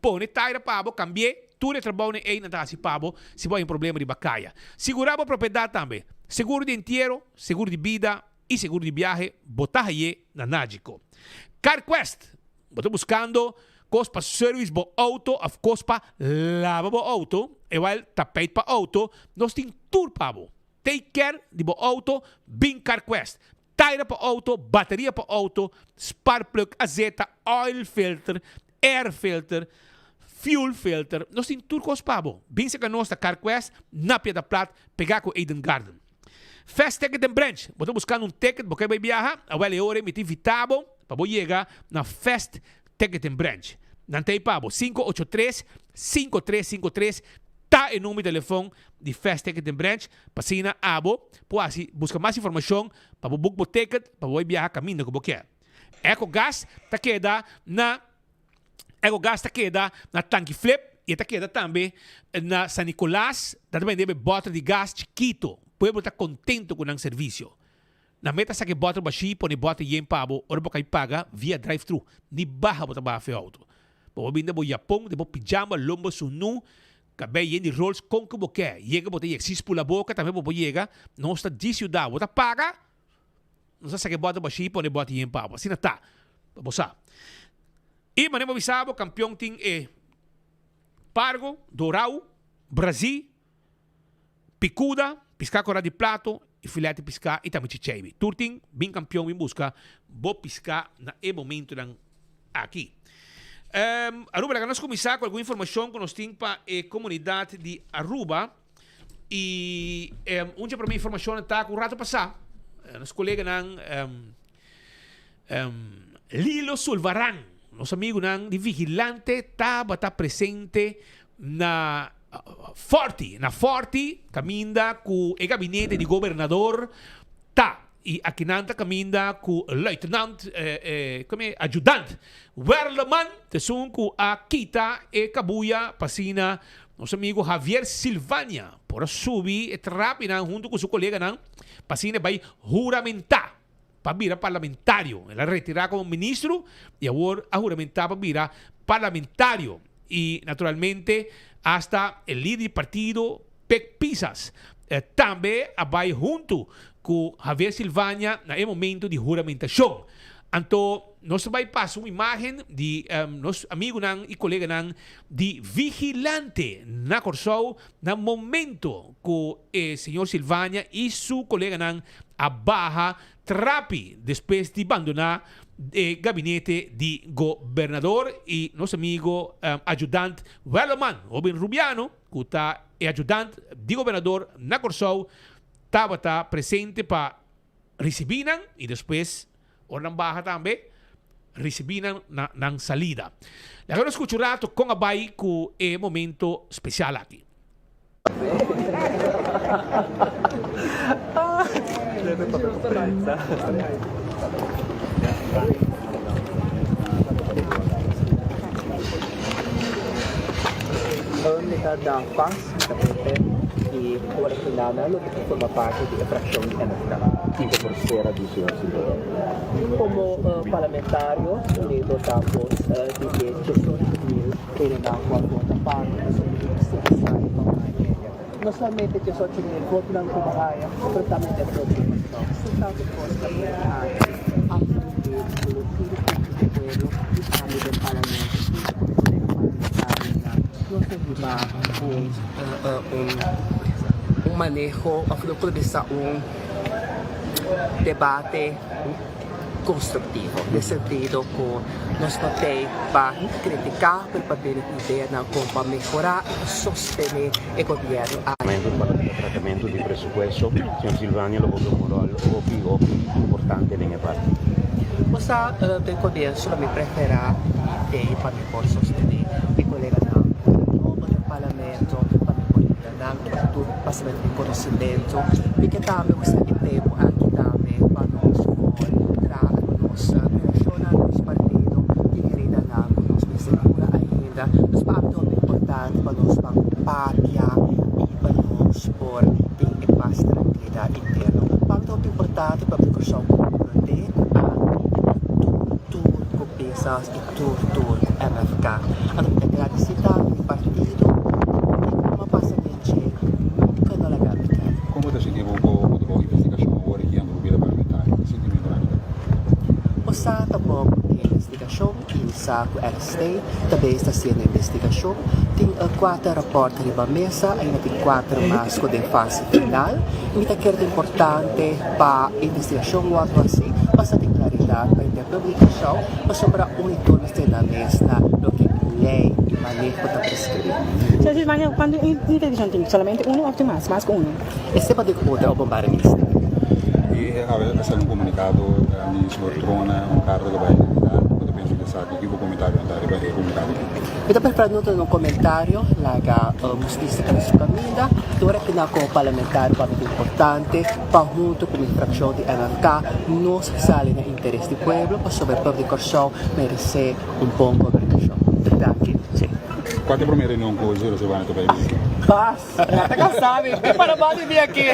pone taira pa bo, kambi'é, tur e trabounan ei nan ta hasi pa bo si bo hay un problema riba kaya. Sigurá bo propiedat tambe. Seguro di entiero, seguro di bida i seguro di biahe bo ta hay'é na Nagico. CarQuest, Bo ta buskando kos pa service bo auto of kos pa laba bo auto, ewal tapijt pa auto, nos tin tur pa bo. Take care di bo auto, bin CarQuest. Taira pa auto, bateria pa auto, spark plug, azeta, oil filter, air filter, fuel filter, nos tin tur kos pa bo. Bin serka nos na CarQuest, na Piedra Plat, pega ku Eden Garden. Fast Ticket and Branch, bo ta buskando un ticket, bo ke bai biaha? Awel e ora ei mi ta invita bo pa bo yega na Fast Ticket and Branch. Nan ta ei pa bo, 583 5353 ta e number di telefon di Fast Ticket and Branch pa asina abo por hasi buska mas informashon pa bo book bo ticket pa bo bai biaha kaminda ku bo ke. Ecogas ta keda na Ecogas ta keda na Tanki Flip y e ta keda tambe na San Nicolas. Nan ta bende e boter di gas chikito. Pueblo ta contento cu nan servicio. Nan meta saca e boter bashi pone e boter yen pa bo ora bo kai paga via drive thru. Ni baha bo ta baha fe auto. Bo por binda bo yapon den bo pijama lombo sunu cabey yen di rolls con cu bo ke. Yega bo ta yega. Si spula boca tambe bo por yega. Nos ta di ciudad. Bo ta paga. Nos a saca e boter bashi pone e boter yen pa bo. Asina ta. Pa bo sa. Y manera bo bisa bo campeon tin e pargo, dorao, brazi, picuda, pisca cora di plato y filet di pisca y tambe chicheibi. Tur tin bin campeon bin busca bo pisca na e momentonan aki. Aruba laga nos cuminsa cu algun informacion cu nos tin pa e comunidad di Aruba y un dje prome informacionnan ta cu un rato pasa nos coleganan Lilo Sulvaran, nos amigunan di Vigilante tabata presente na Forti, na Forti kaminda ku e gabinete di gobernador ta. I akinan ta kaminda ku luitenant, kome, adjudant Werleman ta esun ku a kita e kabuya pa asina nos amigu Javier Silvania por a subi e trapinan huntu ku su koleganan pa asina e bai huramentá. pa bira parlamentario. El a retira como ministro y awor a huramenta pa bira parlamentario. Y naturalmente hasta e lider di partido Pek Pisas tambe a bay hunto cu Javier Silvania na e momento di huramentacion. Anto nos ta bay pasa un imagen di nos amigunan y coleganan di Vigilante na Corsou na momento cu e señor Silvania y su coleganan a baha trapi despues di bandona e gabinete di gobernador y nos amigo adjudant Wellerman, hoben Rubiano, cu ta e adjudant di gobernador na Corsou, tabata presente pa ricibi nan y despues ora nan baha tambe ricibi nan na nan salida. Laga nos scucha un rato con a bay cu e momento special aki. Mi ta Dan Paz, mi ta PP y ora cu nana lo ta forma parti di e fraccion di MFK. Kico por spera di señor Silvera? Como parlamentario mi lo ta voz di e 18,000 Hendenan ku a vota pa mi pasobra mi ta necesario pa un aña. No solamente 18,000 votonan ku bo haya, pero tambe e votonan ku no. Su tantu kos ta por haña atendé ku lo tin ku e pueblo i tambe den parlamento i ku e kolega parlamentarionan. Nos ta hiba un un maneho òf lo por bisa un debate. konstruktivo, den sentido ku nos no tei pa kritiká pero pa bini ku ideanan kon pa mehorá i pa sostené e gobièrnu aki. Tratamentu di presupuesto, señor Silvania lo hopi un ròl hopi hopi importante den e parti. Bo sa, den komienso lo mi preferá di tei pa mi por sostené mi koleganan ku ta nobo den parlamento, pa mi por yuda nan ku tur pasamentu di konosementu. Mi ke tambe usa e tempu aki tambe pa nos por traha riba nos relashonnan, nos partido, tin heridanan ku nos mester kura ainda. Nos pa ami ta hopi importante pa nos ban papia i pa nos por tin e pas trankilidat interno. Pa mi ta hopi importante pa mi Kòrsou komprondé ku ami ta tur tur ku Pisas i tur tur ku MFK. Anto mi ta gradisí tambe mi partido ku mi a pasa den dje nunka no laga mi kai. Komo ta sinti bo ku bo ta bou investigashon awor aki anto bo bira parlamentario? Ki sintimentu aki ta? Bo sa ta bou di investigashon i sa ku RST ta bezig ta hasiendo investigashon. Tin kuater rapòrt riba mesa, ainda tin kuater mas ku den fase final. Mi ta kere ta importante pa investigashon wòrdu hasi pa sa tin klaridat pa henter publikashon pasobra un i tur mester na mes na loke lei i maneho ta preskribí. Señor Silvania, kuantu investigashon tin? Solamente unu òf tin mas? Mas ku unu? Esei pa di ku bo ta openbare minister. I awe a sali un komunikado di señor Trona, un karta ku bai Navidad. Bo ta pensa di esaki? Ki bo komentario nan ta riba e komunikado aki? Mi ta prefera no duna un komentario, laga hustisia keda su kaminda. Tur aki nan komo parlamentario pa mi ta importante pa hunto ku mi frakshon di MFK nos sali na interes di pueblo pasobra e pueblo di Kòrsou meresé un bon gobernashon. Danki. Kua ta e promé reunion ku Zero Silvano ta bai miki? Bas! Ya ta cansá mi. Mi para bou di mi aki.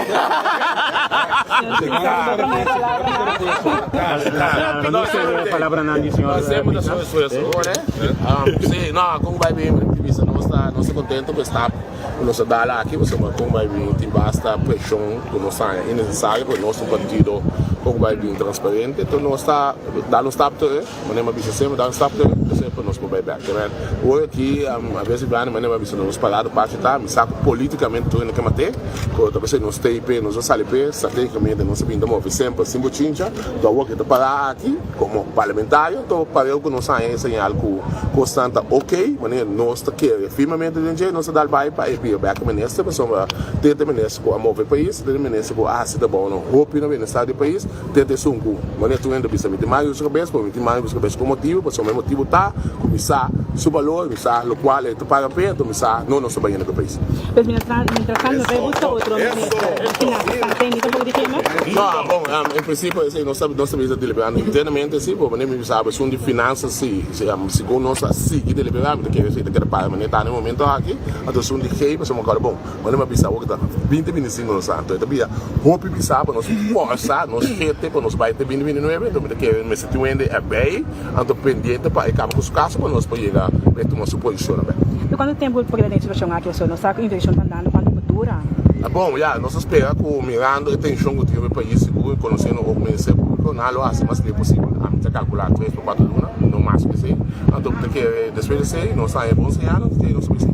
Sí, no, con bai bin bisa nos ta nos ta contento cu e stap cu nos a dal aki pasobra con bai bin tin basta presion cu nos haña innecesario porque nos ta un partido con bai bin transparente enton nos ta dal un stap terug. Manera mi a bisa semper, dan stap terug, esei pa nos por bai bek. Te men, ora ki a bes di grandi manera mi a bisa nos parado parti ta, mi sa ku politikamente tur hende ke mat'é, pero ta p'esei nos tei p'e, nos a sali p'e, strategicamente nos a bin ta move semper sin bochincha, to awor ke ta pará aki komo parlamentario, to pareu ku nos haña e señal ku kosnan ta ok, manera nos ta kere firmemente den dje, nos a dal bai pa e bira bek minister, pasobra te ta e minister ku a move e pais, te ta e minister ku a hasi trabounan hopi na bienestar di e pais. Tete esun ku manera tur hende bisa mi tin man riba su kabes, pero mi tin man riba su kabes ku motibu, pasobra e motibu ta ku mi sa su balor, mi sa lokual e ta paga p'e, anto mi sa no nos ta bayendo ku e pais. Pues mientras tanto no ta busca otro minister di finanzas tambe mi tampoco di kema? No, bon, en principio esei nos ta nos ta bisa deliberando internamente si, pero manera mi bisa esun di finanzas si, segun nos a sigui deliberá mi ta kere esei ta keda para manera ta na e momento aki, anto esun di G pasobra mi a kòrda bon. Manera mi a bisa awor ku ta binti binti sinku nos anto e ta bira hopi bisa pa nos forsa nos hete pa nos bai te binti binti nuebe anto mi ta kere mester tin un hende erbij anto pendiente pa e kaba ku su kaso pa nos por yega pa e tuma su posishon abe. Pero kuantu tempu por keda den e situashon aki pasobra nos sa ku investigashon ta andando kuantu por dura? Bon ya nos ta spera ku mirando e tenshon ku tin riba e pais sigur i konosiendo hopi ministerio públiko nan lo hasi mas lihé posibel ami ta kalkulá tres pa kuater luna no mas ku esei anto mi ta kere despues di esei nos haña bon señalnan ku nos ta bisa.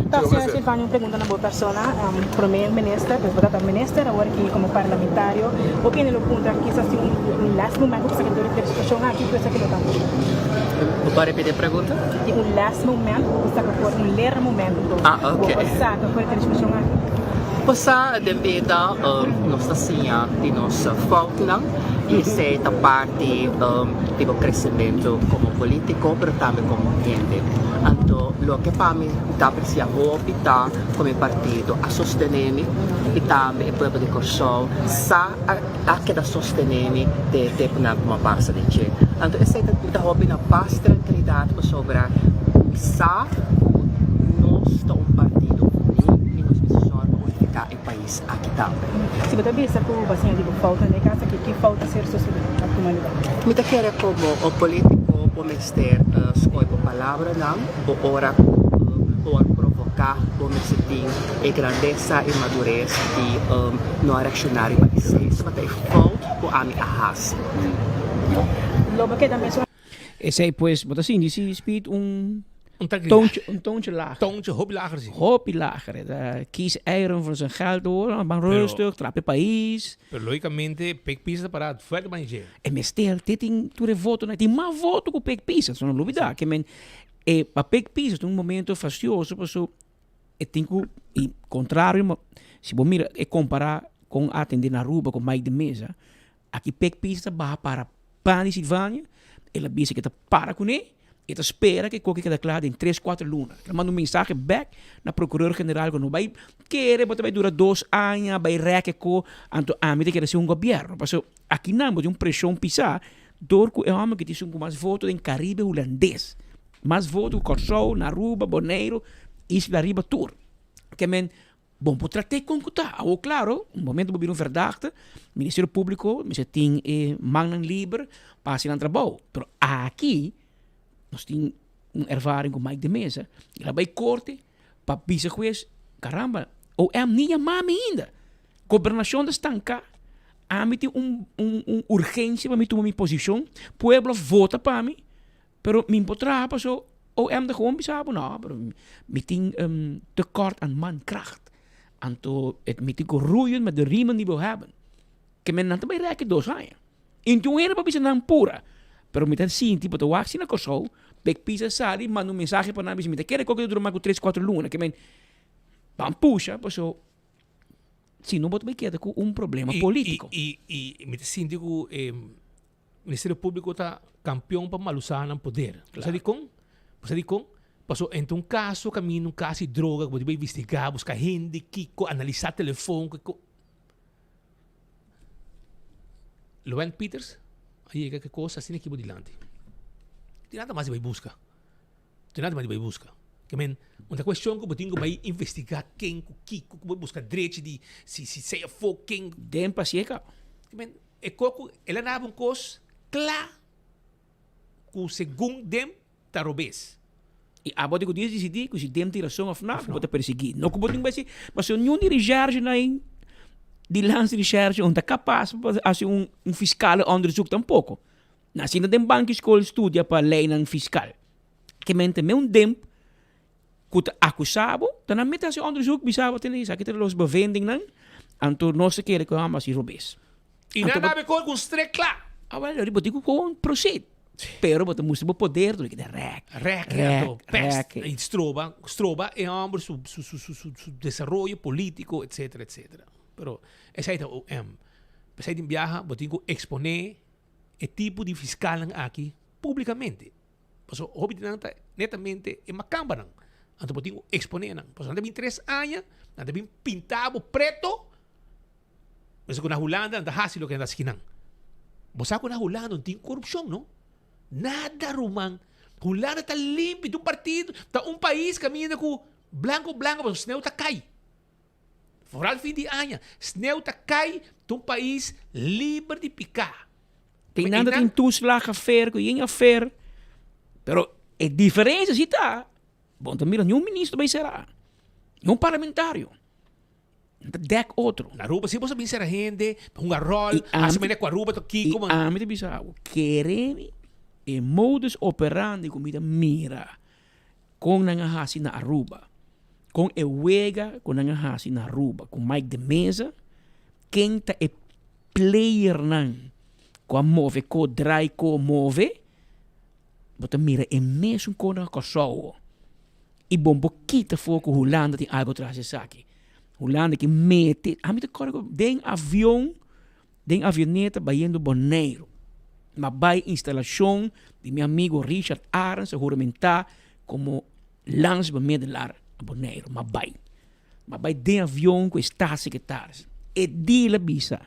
Ta señor Silvania un pregunta na bo persona, prome minister, pues bo ta minister awor aki como parlamentario, bo kende lo puntra kisas tin un last moment ku ta dor di e situacion aki ku esaki lo ta? Bo por repiti e pregunta? Tin un last moment ku ta por un lera momento bo por saka for di e situacion aki? Bo sa den bida nos ta siña di nos foutnan y esey ta parti di bo crecemento como politico pero tambe como hende. Anto loke pa mi ta aprecia hopi ta cu mi partido a sostene mi y tambe e pueblo di Corsou sa a keda sostene mi den e temponan cu mi a pasa den dje. Anto esey ta mi ta hopi na pas tranquilidad pasobra mi sa cu nos ta un partido uni y nos mester zorg pa unifica e pais aki tambe. Si bo ta bisa cu bo a siña di bo fout na e cas aki, ki fout a ser sucede na tuma lugar? Mi ta kere como un politico bo mester scoge bo palabranan, bo ora cu bo word provoca bo mester tin e grandesa y madurez di no a reacciona riba esey. Esey tabata e fout cu ami a haci. Lo bo keda mesun. Esey pues bo ta sinti si Speed un. Un toontje, un toontje lager. Toontje hopi lager si. Hopi lager. E ta kies eieren voor zijn geld hoor. Ban rustig, trap e pais. Pero logicamente Pik Pisas ta para fuerte ban dje. E mester te tin tur e votonan. Tin mas voto ku Pik Pisas, no lubida. Ke men e pa Pik Pisas ta un momento fastioso paso e tin ku i kontrario si bo mira e kompara kon a atende na Aruba ku Mike de Meza Aki Pek Pisas ta baha para pan di Silvania, el a bisa ke ta para kuné, e ta spera ke koki keda kla den tres kuater luna. El a manda un mensahe bek na Procureur General ku no bai kere bo ta bai dura dos aña bai rèk e ko, anto ami ta kere hasi un gobièrnu. Pasobra akinan bo tin un preshon pisá dor ku e hòmber ke tin esun ku mas voto den Karibe Hulandes, mas voto ku Kòrsou, na Aruba, Boneiru, Isla Riba tur. Ke men Bon por trat'é kon ku ta. Awor klaro, un momento bo bira un verdachte, Ministerio Públiko mester tin e mannan liber pa hasi nan trabou. Pero aki nos tin un ervaring ku Mike de Meza, el a bai korte pa bisa hues, caramba, OM ni yama mi ainda. Gobernashon ta stanká, ami tin un un un urgensia pa mi tuma mi posishon, pueblo a vota pa mi, Pero mi por traha paso OM ta gewoon bisa bo no, pero mi tin tekort aan mankracht. Anto het mi tin ku roeien met de riemen die we hebben. Ke men nan ta bai rèk e dos aña. I tin un hende pa bisa nan pura. Pero mi ta sinti bo ta wak si na Kòrsou, Big Pisa sali manda un mensahe pa nan bisa mi ta kere koke ta dura mas ku tres kuater luna. Ke men ban pusha paso si no bo ta bai keda ku un problema polítiko. I i mi ta sinti ku e Ministerio Públiko ta kampion pa malusá nan poder. Bo sa dikon? Bo sa dikon? Paso entre un kaso kaminda un kaso di droga ku bo debe investigá, buska hende, kiko, analisá telefon, kiko. Luan Pieters a yega ku e kos asina aki bo dilanti. Tin nada mas di bai buska. Tin nada mas di bai buska. Ke men, un ta kuestion ku bo tin ku bai investigá ken ku kiko, ku bo buska drechi di si si sea afó ken. Den pasieka. Ke men, E koko el a naba un kos kla ku segun dem ta robes. I abo tin ku dios disidí ku si dem tin rason òf nò, ku bo ta persiguí. No ku bo tin ku bai si, pasobra niun di reshershi na ei, di landsrecherche no ta kapas pa hasi un fiskale onderzoek tampoko. Nan sinta den banki skol studia pa leinan fiskal. Ke men ta me un dem ku ta akusá bo, ta nan mete hasi onderzoek, bisa bo tene esaki ta los bevindingnan, anto nos ta kere ku e hòmber hasi robes. I nan a kor ku un strek kla. Awel, bo tin ku kon proceed, pero bo ta mustra bo poder dor di keda rèk, Rèk, anto pèst, i stroba, stroba e hòmber su su su su su desaroyo polítiko, etcetera, etcetera. Pero esei ta OM. P'esei tin biaha bo tin ku eksponé e tipo di fiskalnan aki públikamente. Pasobra hopi di nan ta netamente e makambanan. Anto bo tin ku eksponé nan. Pasobra nan ta bin tres aña, nan ta bin pinta bo preto. Mester ku na Hulanda nan ta hasi loke nan ta hasi kinan. Bo sa ku na Hulanda no tin korupshon no. Nada ruman. Hulanda ta limpi, ta un partido, ta un pais kaminda ku blanko blanko pasobra sneu ta kai. Foral fin di aña, sneu ta kai, ta un pais liber di piká. Tin nan ta tin toeslagaffaire ku yen affaire, pero e diferensia si ta, bo no ta mira niun minister bai sera, niun parlamentario. Nan ta dèk otro. Na Aruba si bo sa bin sera hende, hunga ròl, hasi manera ku Aruba ta kiko. I ami ta bisa abo, kere mi e modus operandi ku mi ta mira Kon nan a hasi na Aruba? Kon e wega ku nan a hasi na Aruba ku Mike de Meza? Ken ta e playernan ku a move ko drai ko move? Bo ta mira e mesun kon na Kòrsou. I bon bo kita for ku Hulanda tin algu tras esaki. Hulanda ke mete, ami ta kòrda ku den avion Den avioneta bayendo Boneiru. M'a bai instalashon di mi amigo Richard Arends a huramentá komo landsbemiddelaar na Boneiru. M'a bai. M'a bai den avion ku e staatssecretaris. E di el a bisa,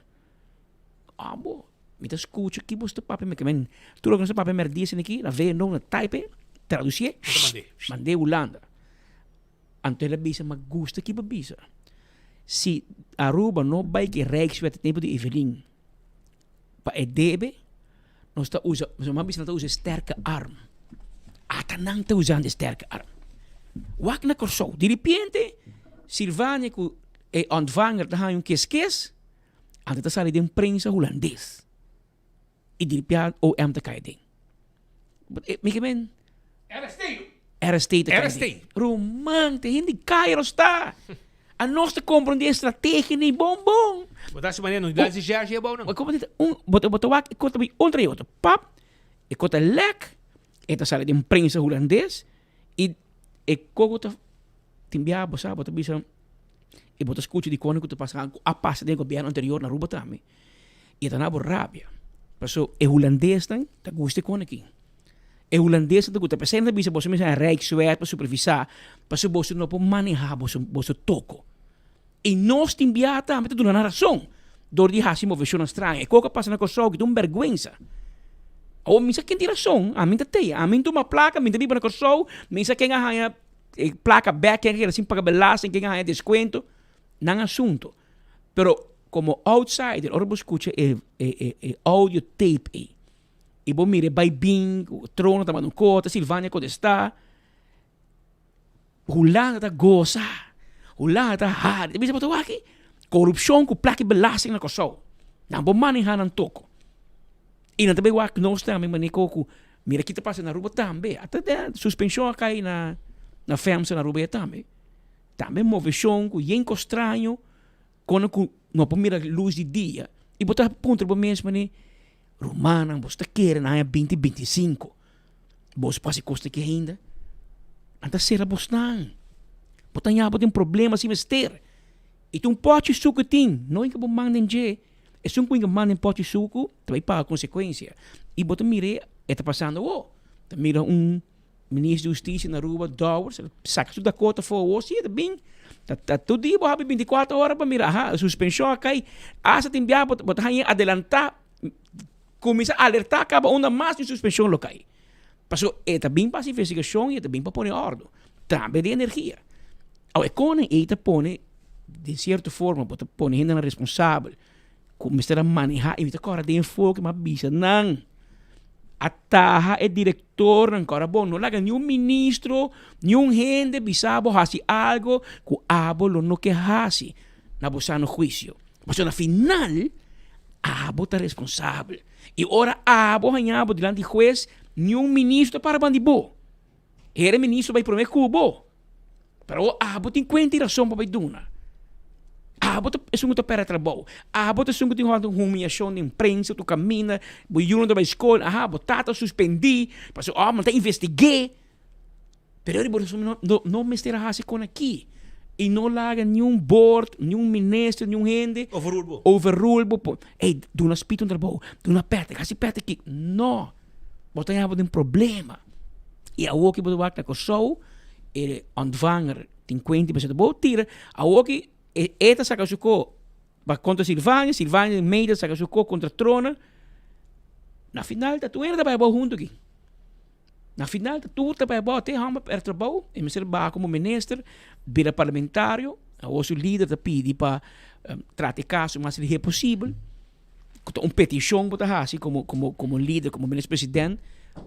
Abo, mi ta skucha ki bo sta papia. Mi ke men, tur loke nos ta papia mèrdia esaki aki, na VNO na type, tradusié, mand'é Hulanda. Anto el a bisa, ma gusta ki bo bisa. Si Aruba no bai ki Rijkswet e tempo di Evelyn pa e debe, nos ta usa, nos a bisa nan ta usa e sterke arm. Ata nan ta usando e sterke arm. Wak na Kòrsou, diripiente Silvania ku e ontvanger ta haña un keskes, anto ta sali den prensa hulandes. I diripiente OM ta kai aden. Mi ke men. Arresteo! RST ta RST. Ruman, te hende kaya nos ta. A nos ta comprende e strategia ni bon bon. Bo ta hasi manera no di Jersey abou nan. Como dit un bo ta bo ta wak e kos ta bin un tra e otro. Pap, e kos ta lek, e ta sali den prensa hulandes i e koko ta tin biaha bo sa bo ta bisa i bo ta skucha di kone ku ta pasa ku a pasa den e gobierno anterior na Aruba tambe i e ta na bo rabia. Paso e hulandesnan ta gusta e kone aki. E hulandesnan ta gusta p'esei nan ta bisa boso mester rijkswet pa supervisá pasobra boso no por manehá boso boso toko. I nos tin biaha tambe ta duna nan rason dor di hasi moveshonnan straño. E kos ku a pasa na Kòrsou ki ta un bèrgwensa. Awor mi sa ken tin rason, ami ta tei, ami no tuma plaka, mi ta biba na Kòrsou, mi sa ken a haña e plaka bèk, ken a keda sin paga belasting, ken a haña deskuento, nan asunto. Pero komo outsider ora bo skucha e e e audio tape ei i bo mira e bai bin ku Trono ta manda un kota, Silvania kontestá. Hulanda ta gosa, Hulanda ta hari. Ta bisa bo ta wak aki, korupshon ku plaka di belasting na Kòrsou. Nan por manehá nan toko. I nan ta bai wak nos tambe manera ku mira ki ta pasa na Aruba tambe. Ata den suspenshon a kai na na FEMSA na Aruba ya tambe. Tambe moveshon ku yen kos straño kono ku no por mira lus di dia. I bo ta puntra bo mes manera, rumannan bo sta kere na aña binti 25. Bos por hasi kos aki ainda? Nan ta sera bosnan. Bo ta haña bo den problema sin mester. I ta un pòchi suku tin, no inka bo manda den dje. Esun ku inka manda den pòchi suku ta bai paga konsekuensia. I bo ta mira e ta pasando awor. Ta mira un minister di hustisia na Aruba, Dowers, el a saka su Dakota afó awor. Si, e ta bin. Ta ta tur dia bo habi bintikuater ora pa mira, aha, suspenshon a kai. Asta tin biaha bo ta haña adelantá. Kuminsá alertá kaba unda mas di suspenshon lo kai. Pasobra e ta bin pa hasi investigashon i e ta bin pa pone òrdu. Tambe di energia. Awe e konen ei ta pone, den sierto forma bo ta pone hendenan responsabel ku mester a manehá i mi ta kòrda den e foki mi a bisa nan a taha e direktornan kòrda bon no laga niun ministro niun hende bisa bo hasi algu ku abo lo no ke hasi na bo sano huisio. Pasobra na final abo ta responsabel. I ora abo haña bo dilanti hues, niun ministro ta para bandi bo. Hera ministro bai prome ku bo. Pero abo tin kuenta i rason pa bai duna. Abo ta esun ku ta pèrdè trabou. Abo ta esun ku tin hòrta humiashon den prensa, tur kaminda, bo yunan ta bai skol, aha, bo tata a suspendí, pasobra òf nan ta investig'é. Pero riba nos no, no, no mester a hasi kon aki. I no laga niun board, niun minister, niun hende. Overrule bo. Overrule bo. Po, ey, duna Speed un trabou, duna Patrick, hasi Patrick ki. No. Bo ta yaba den problema. I awoki bo ta wak na Kòrsou, e ontvanger tin kuenta i bisa bo tira. Awoki e, e ta saka su ko pa kontra Silvania, Silvania mei ta saka su ko kontra Trona. Na final ta tur hende ta bai abou huntu aki. Na final ta tur ta bai abou, te hòmber pèrdè trabou, e mester baha komo minister, bira parlamentario, awor su lider ta pidi pa trata e kaso mas lihé posibel, ku ta un petishon bo ta hasi komo komo komo lider, komo minister president,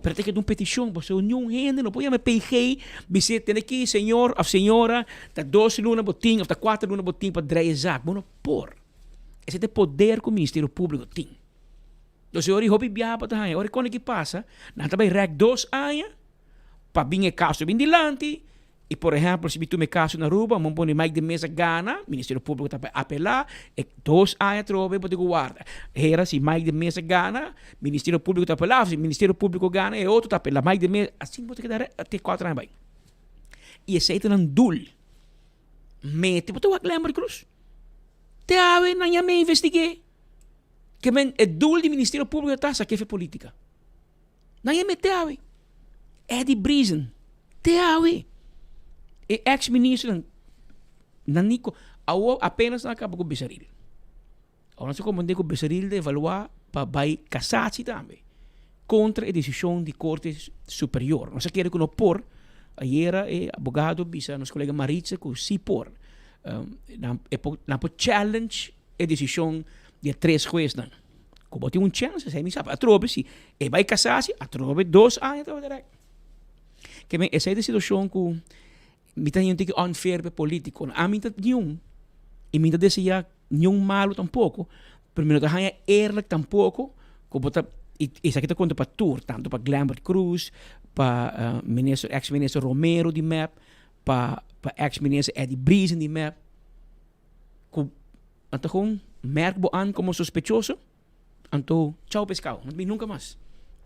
pero ta keda un petishon pasobra niun hende no por yama PG bis'é tene aki señor òf señora ta dos luna bo tin òf ta kuater luna bo tin pa drei e zak, bo no por. Esei ta e poder ku Ministerio Públiko tin. Nos e ora hopi biaha pa ta haña. Ora e kone ki pasa, nan ta bai rèk dos aña pa bin e kaso bin dilanti. I por ehèmpel, si mi tuma e kaso na Aruba, mi pone Mike de Meza gana, Ministerio Públiko ta bai apelá, e dos aña atrobe bo tin ku warda. Hera si Mike de Meza gana, Ministerio Públiko ta apelá, si Ministerio Públiko gana, e otro ta apelá. Mike de Meza, asin bo ta keda rèk te kuater aña bai. I esei ta nan dul. Mete bo ta wak Lembert Cruz. Te awe nan ya me investig'é. Ke men e doel di Ministerio Públiko ta sa kefe polítika. Nan e mete awe. Eddie Briesen, te awe. E ex ministronan, nan ni ko, awo apenas nan a kaba ku Besaril. Awor nan sa komprende ku Besaril ta evaluá pa bai kasatsi tambe kontra e desishon di Korte Superior. Nos a kere ku no por, ayera e abogado bisa nos kolega Maritza ku si por. Nan e por nan por challenge e desishon di e tres huesnan. Ku bo tin un chèns, esei mi sa. Atrobe si e bai kasá si, atrobe dos aña ta bai rèk. Ke men esei ta e situashon ku mi ta haña un tiki unfair pa e politikonan. Ami ta niun i mi ta deseá niun malu tampoko, pero mi no ta haña eerlijk tampoko ku bo ta. I esaki ta konta pa tur, tantu pa Glenbert Croes, pa minister, ex minister Romero di mep, pa pa ex minister Eddie Briesen di mep, ku nan ta gewoon merk bo an komo sospechoso, anto chao pescao, no ta bin nunka mas.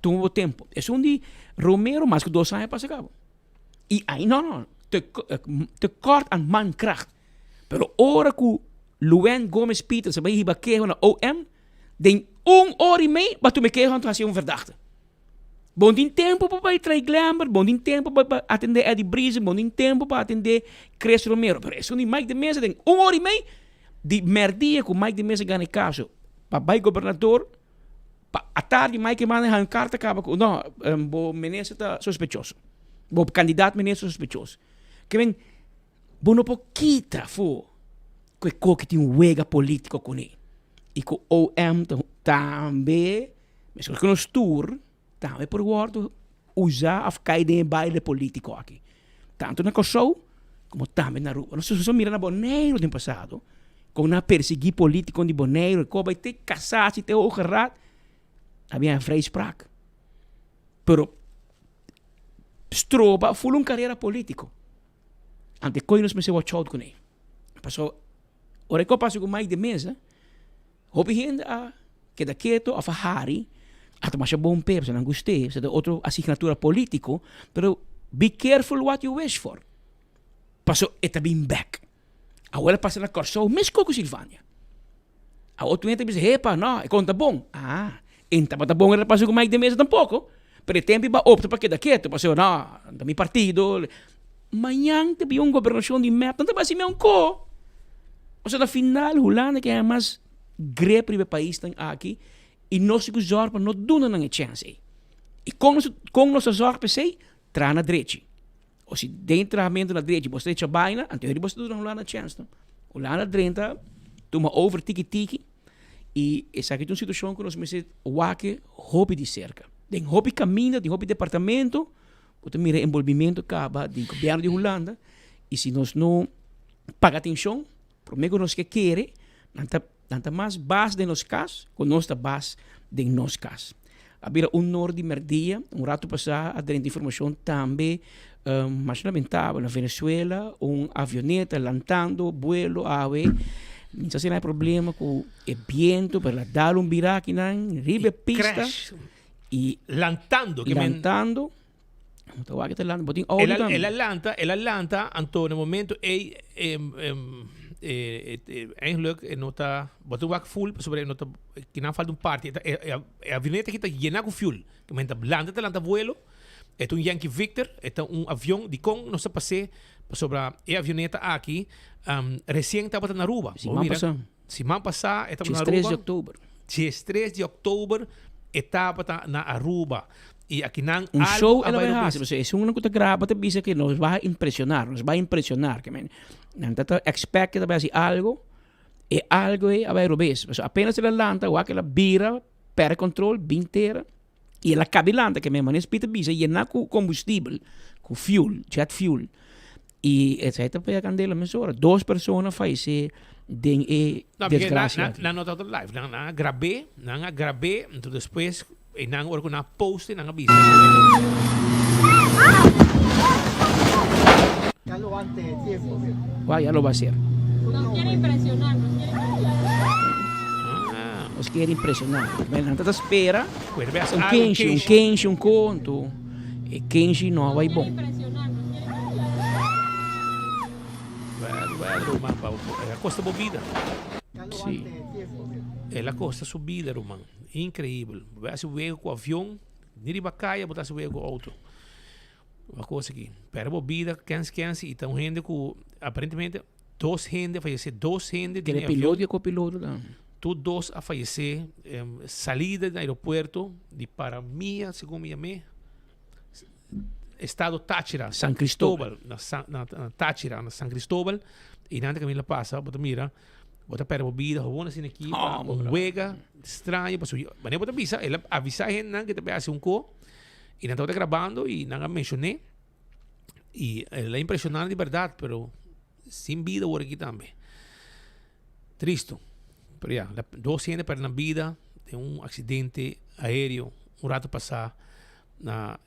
Tuma bo tempo. Esun di Romero mas ku dos aña pasa kaba. I ai no no, te tekort aan mankracht. Pero ora ku Luann Gomez Pieterse a bai hiba keho na OM, Den un ora i mei bo a tuma e keho anto hasi un verdachte. Bo no tin tempu pa bai trae Glenbert, bo no tin tempu pa bai atende Eddie Briesen, bo no tin tempu pa atende Chris Romero. Pero esun di Mike de Meza den un ora i mei di merdia ku Mike de Meza gana e kaso pa bai gobernador, pa atardi Mike e manda haña un karta kaba ku no, bo minister ta sospechoso, bo kandidat minister sospechoso. Ke men Bo no por kita afó ku e koki tin un wega polítiko kuné i ku OM tambe, meskos ku nos tur, tambe por wòrdu usá òf kai den e baile polítiko aki. Tantu na Kòrsou komo tambe na Aruba. Nos a mira na Boneiru den pasado kon nan a persiguí polítikonan di Boneiru, e koba te Kassatie te Hoge Raad, a bin vrijspraak. Pero stroba ful un karera polítiko. Ante koe nos mester watch out kuné. Paso ora ku a pasa ku Mike de Meza, hopi hende a keda keto òf a hari, a ta masha bon p'e, pasobra nan gust'é, pasobra ta otro asignatura polítiko, pero be careful what you wish for, paso e ta bin bèk. Awor a pasa na Kòrsou meskos ku Silvania. Awor tur hende ta bisa, hepa, no, e kon ta bon. Ah, e no tabata bon ora ta pasa ku Mike de Meza tampoko. Pero e tempu i opta pa keda ketu, pasobra no, ta mi partido. Mañan ta bin un gobernashon di mep, nan ta basi meun ko. Pasobra na final Hulanda ke haña mas grip riba e paisnan aki i nos tin ku zòrg pa no duna nan e chèns ei. I kon nos kon nos ta zòrg pa esei? Traha na drechi. O si den trahamentu na drechi bo strecha baina, anto heri bo ta duna Hulanda chèns no. Hulanda drenta, tuma over tiki tiki i esaki ta un situashon ku nos mester wak hopi di serka. Den hopi kaminda, den hopi departamento bo ta mira enbolbimentu kaba di gobièrnu di Hulanda i si nos no paga atenshon, promé ku nos ke kere nan ta Nan ta mas bas den nos kas ku nos ta bas den nos kas. A bira un nor di merdia, un ratu pasá a drenta informashon tambe masha lamentabel na Venezuela un avioneta lantando buelo awe mi sa si nan e problema ku e biento pero el a dal un bira akinan riba e pista i Lantando, ke men. Lantando. Ta wak ta lanta, bo tin audio tambe. El a lanta, el a lanta, anto na momento ey eigenlijk e no ta, bo ta wak full pasobra e no ta, kinan falta un parti, e avioneta aki ta yena ku fuel, ke men ta lanta ta lanta vuelo, e ta un Yankee Victor, e ta un avion, dikon nos ta pas'é? Pasobra e avioneta aki resien tabata na Aruba. Siman pasá. Siman pasá e tabata na Aruba. Diestres di òktober. Diestres di òktober e tabata na Aruba. I akinan Un show el a bai hasi, pasobra esun ku ta graba ta bisa ke nos bai impresionar, nos bai impresionar, ke men nan ta ta expect ke ta bai hasi algo, e algo ei a bai robes, pasobra apenas el a lanta wak el a bira, perde control, bin tera, i el a kabi lanta, ke men manera Speed ta bisa yena ku kombustibel, ku fuel, jet fuel, i esei ta pega kandela mesora, dos persona fayesé den e desgrasia aki. Nan no tabata live, nan a grab'é, nan a grab'é, anto despues E nan ora ku nan a post e nan a bisa. Wak ya lo ba ser. Nos kier impresionar, nos kier impresionar. Nos kier impresionar. Men nan ta ta spera un kenshi, un kenshi, un konto. E kenshi no a bai bon. Well, well, ruman, el a kosta bo bida. Si. El a kosta su bida, ruman. Increibel. Bo bai hasi wega ku avion, ni riba kaya bo ta hasi wega ku outo. Un kos aki. Perde bo bida kens kens i ta un hende ku aparentemente dos hende a fayesé, dos hende den e avion. Piloto i kopiloto tambe. Tur dos a fayesé. Salida di aeropuerto di Paramia, segun mi yam'é, estado Táchira. San Cristóbal. Na Táchira, na San Cristóbal. I nan ta kaminda pasa, bo ta mira. Bo ta perde bo bida gewoon asina aki pa un wega straño pasobra wanneer bo ta bisa el a avisa hendenan ke ta bay hasi un ko y nan tabata grabando y nan a mencion'é y el a impresiona di berdad pero sin bida awor aki tambe. Tristo pero ya dos hende perde nan bida. Den un accidente aereo un rato pasa na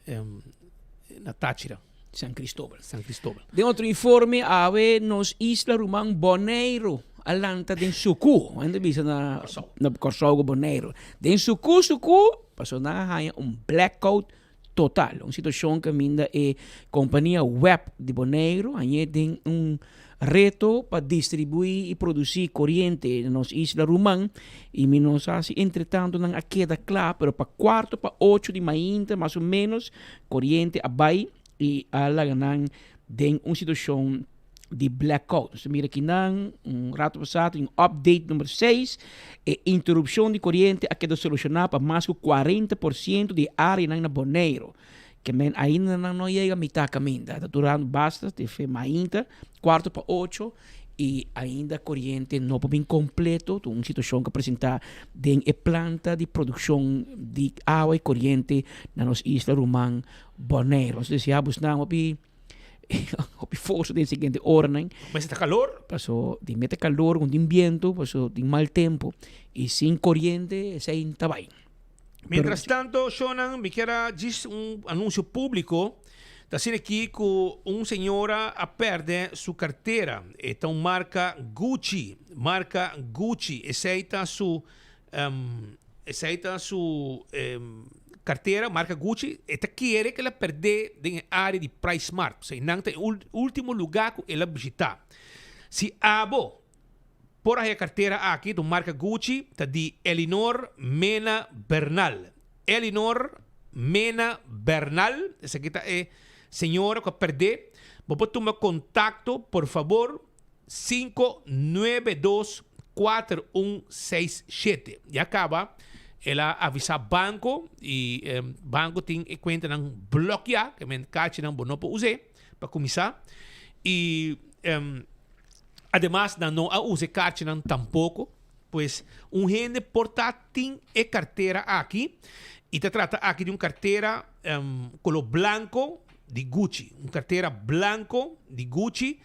na Táchira. San Cristóbal. San Cristóbal. Den otro informe awe nos isla ruman Boneiru a lanta den suku. Hende bisa na na Kòrsou ku Boneiru. Den suku suku pasobra nan a haña un blackout total. Un situashon kaminda e kompania web di Boneiru hañ'é den un reto pa distribuí i produsí koriente na nos isla ruman i mi no sa si entretanto nan a keda kla pero pa kuarto pa ocho di mainta mas o ménos koriente a bai i a laga nan den un situashon di blackout. Nos ta mira kinan un rato pasá tin un update number seis, e interupshon di koriente a keda solushoná pa mas ku 40% di e áreanan na Boneiru. Ke men ainda nan no yega mitá kaminda. Ta durando basta te fe mainta, kuarto pa ocho, i ainda koriente no por bin kompleto. Ta un situashon ku a presentá den e planta di produkshon di awa i koriente na nos isla ruman Boneiru. Nos ta deseá busnan hopi. Hopi forsa den siguiente oranan. Mester ta calor. Paso di mete calor con tin biento, paso tin mal tempo y sin coriente esey ta bay. Mientras tanto, shownan, mi kier a djis un anuncio publico. Ta asina aki cu un señora a perde su cartera. E ta un marca Gucci, marca Gucci. Esey ta su Esei ta su cartera, marca Gucci. E ta kere cu el a perde den e area di Price Mart. Pasobra einan ta e ultimo lugar cu el a bishita. Si abo por a haya cartera aki, ta un marca Gucci, ta di Elinor Mena Bernal. Elinor Mena Bernal, esaki ta e señora cu a perde. Bo por tuma contacto, por fabor. 592 4167. Ya caba el a avisa banco y banco tin e cuentanan bloquea, que men cachinan bo no por use pa cuminsa. Y ademas nan no a use cachinan tampoco. Pues un hende por ta tin e cartera aki y ta trata aki di un cartera color blanco di Gucci. Un cartera blanco di Gucci.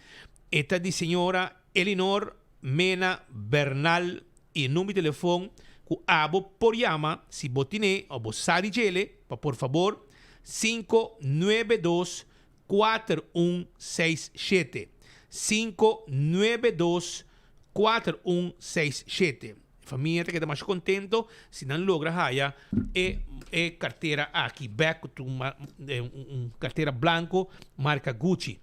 E ta di señora Elinor Mena Bernal y e number di telefon cu abo por yama si bo tine o bo sa di djele pa por fabor 592 4167 592 4167. Famia ta keda masha contento si nan logra haya e e cartera aki bek cu ta un cartera blanco marca Gucci.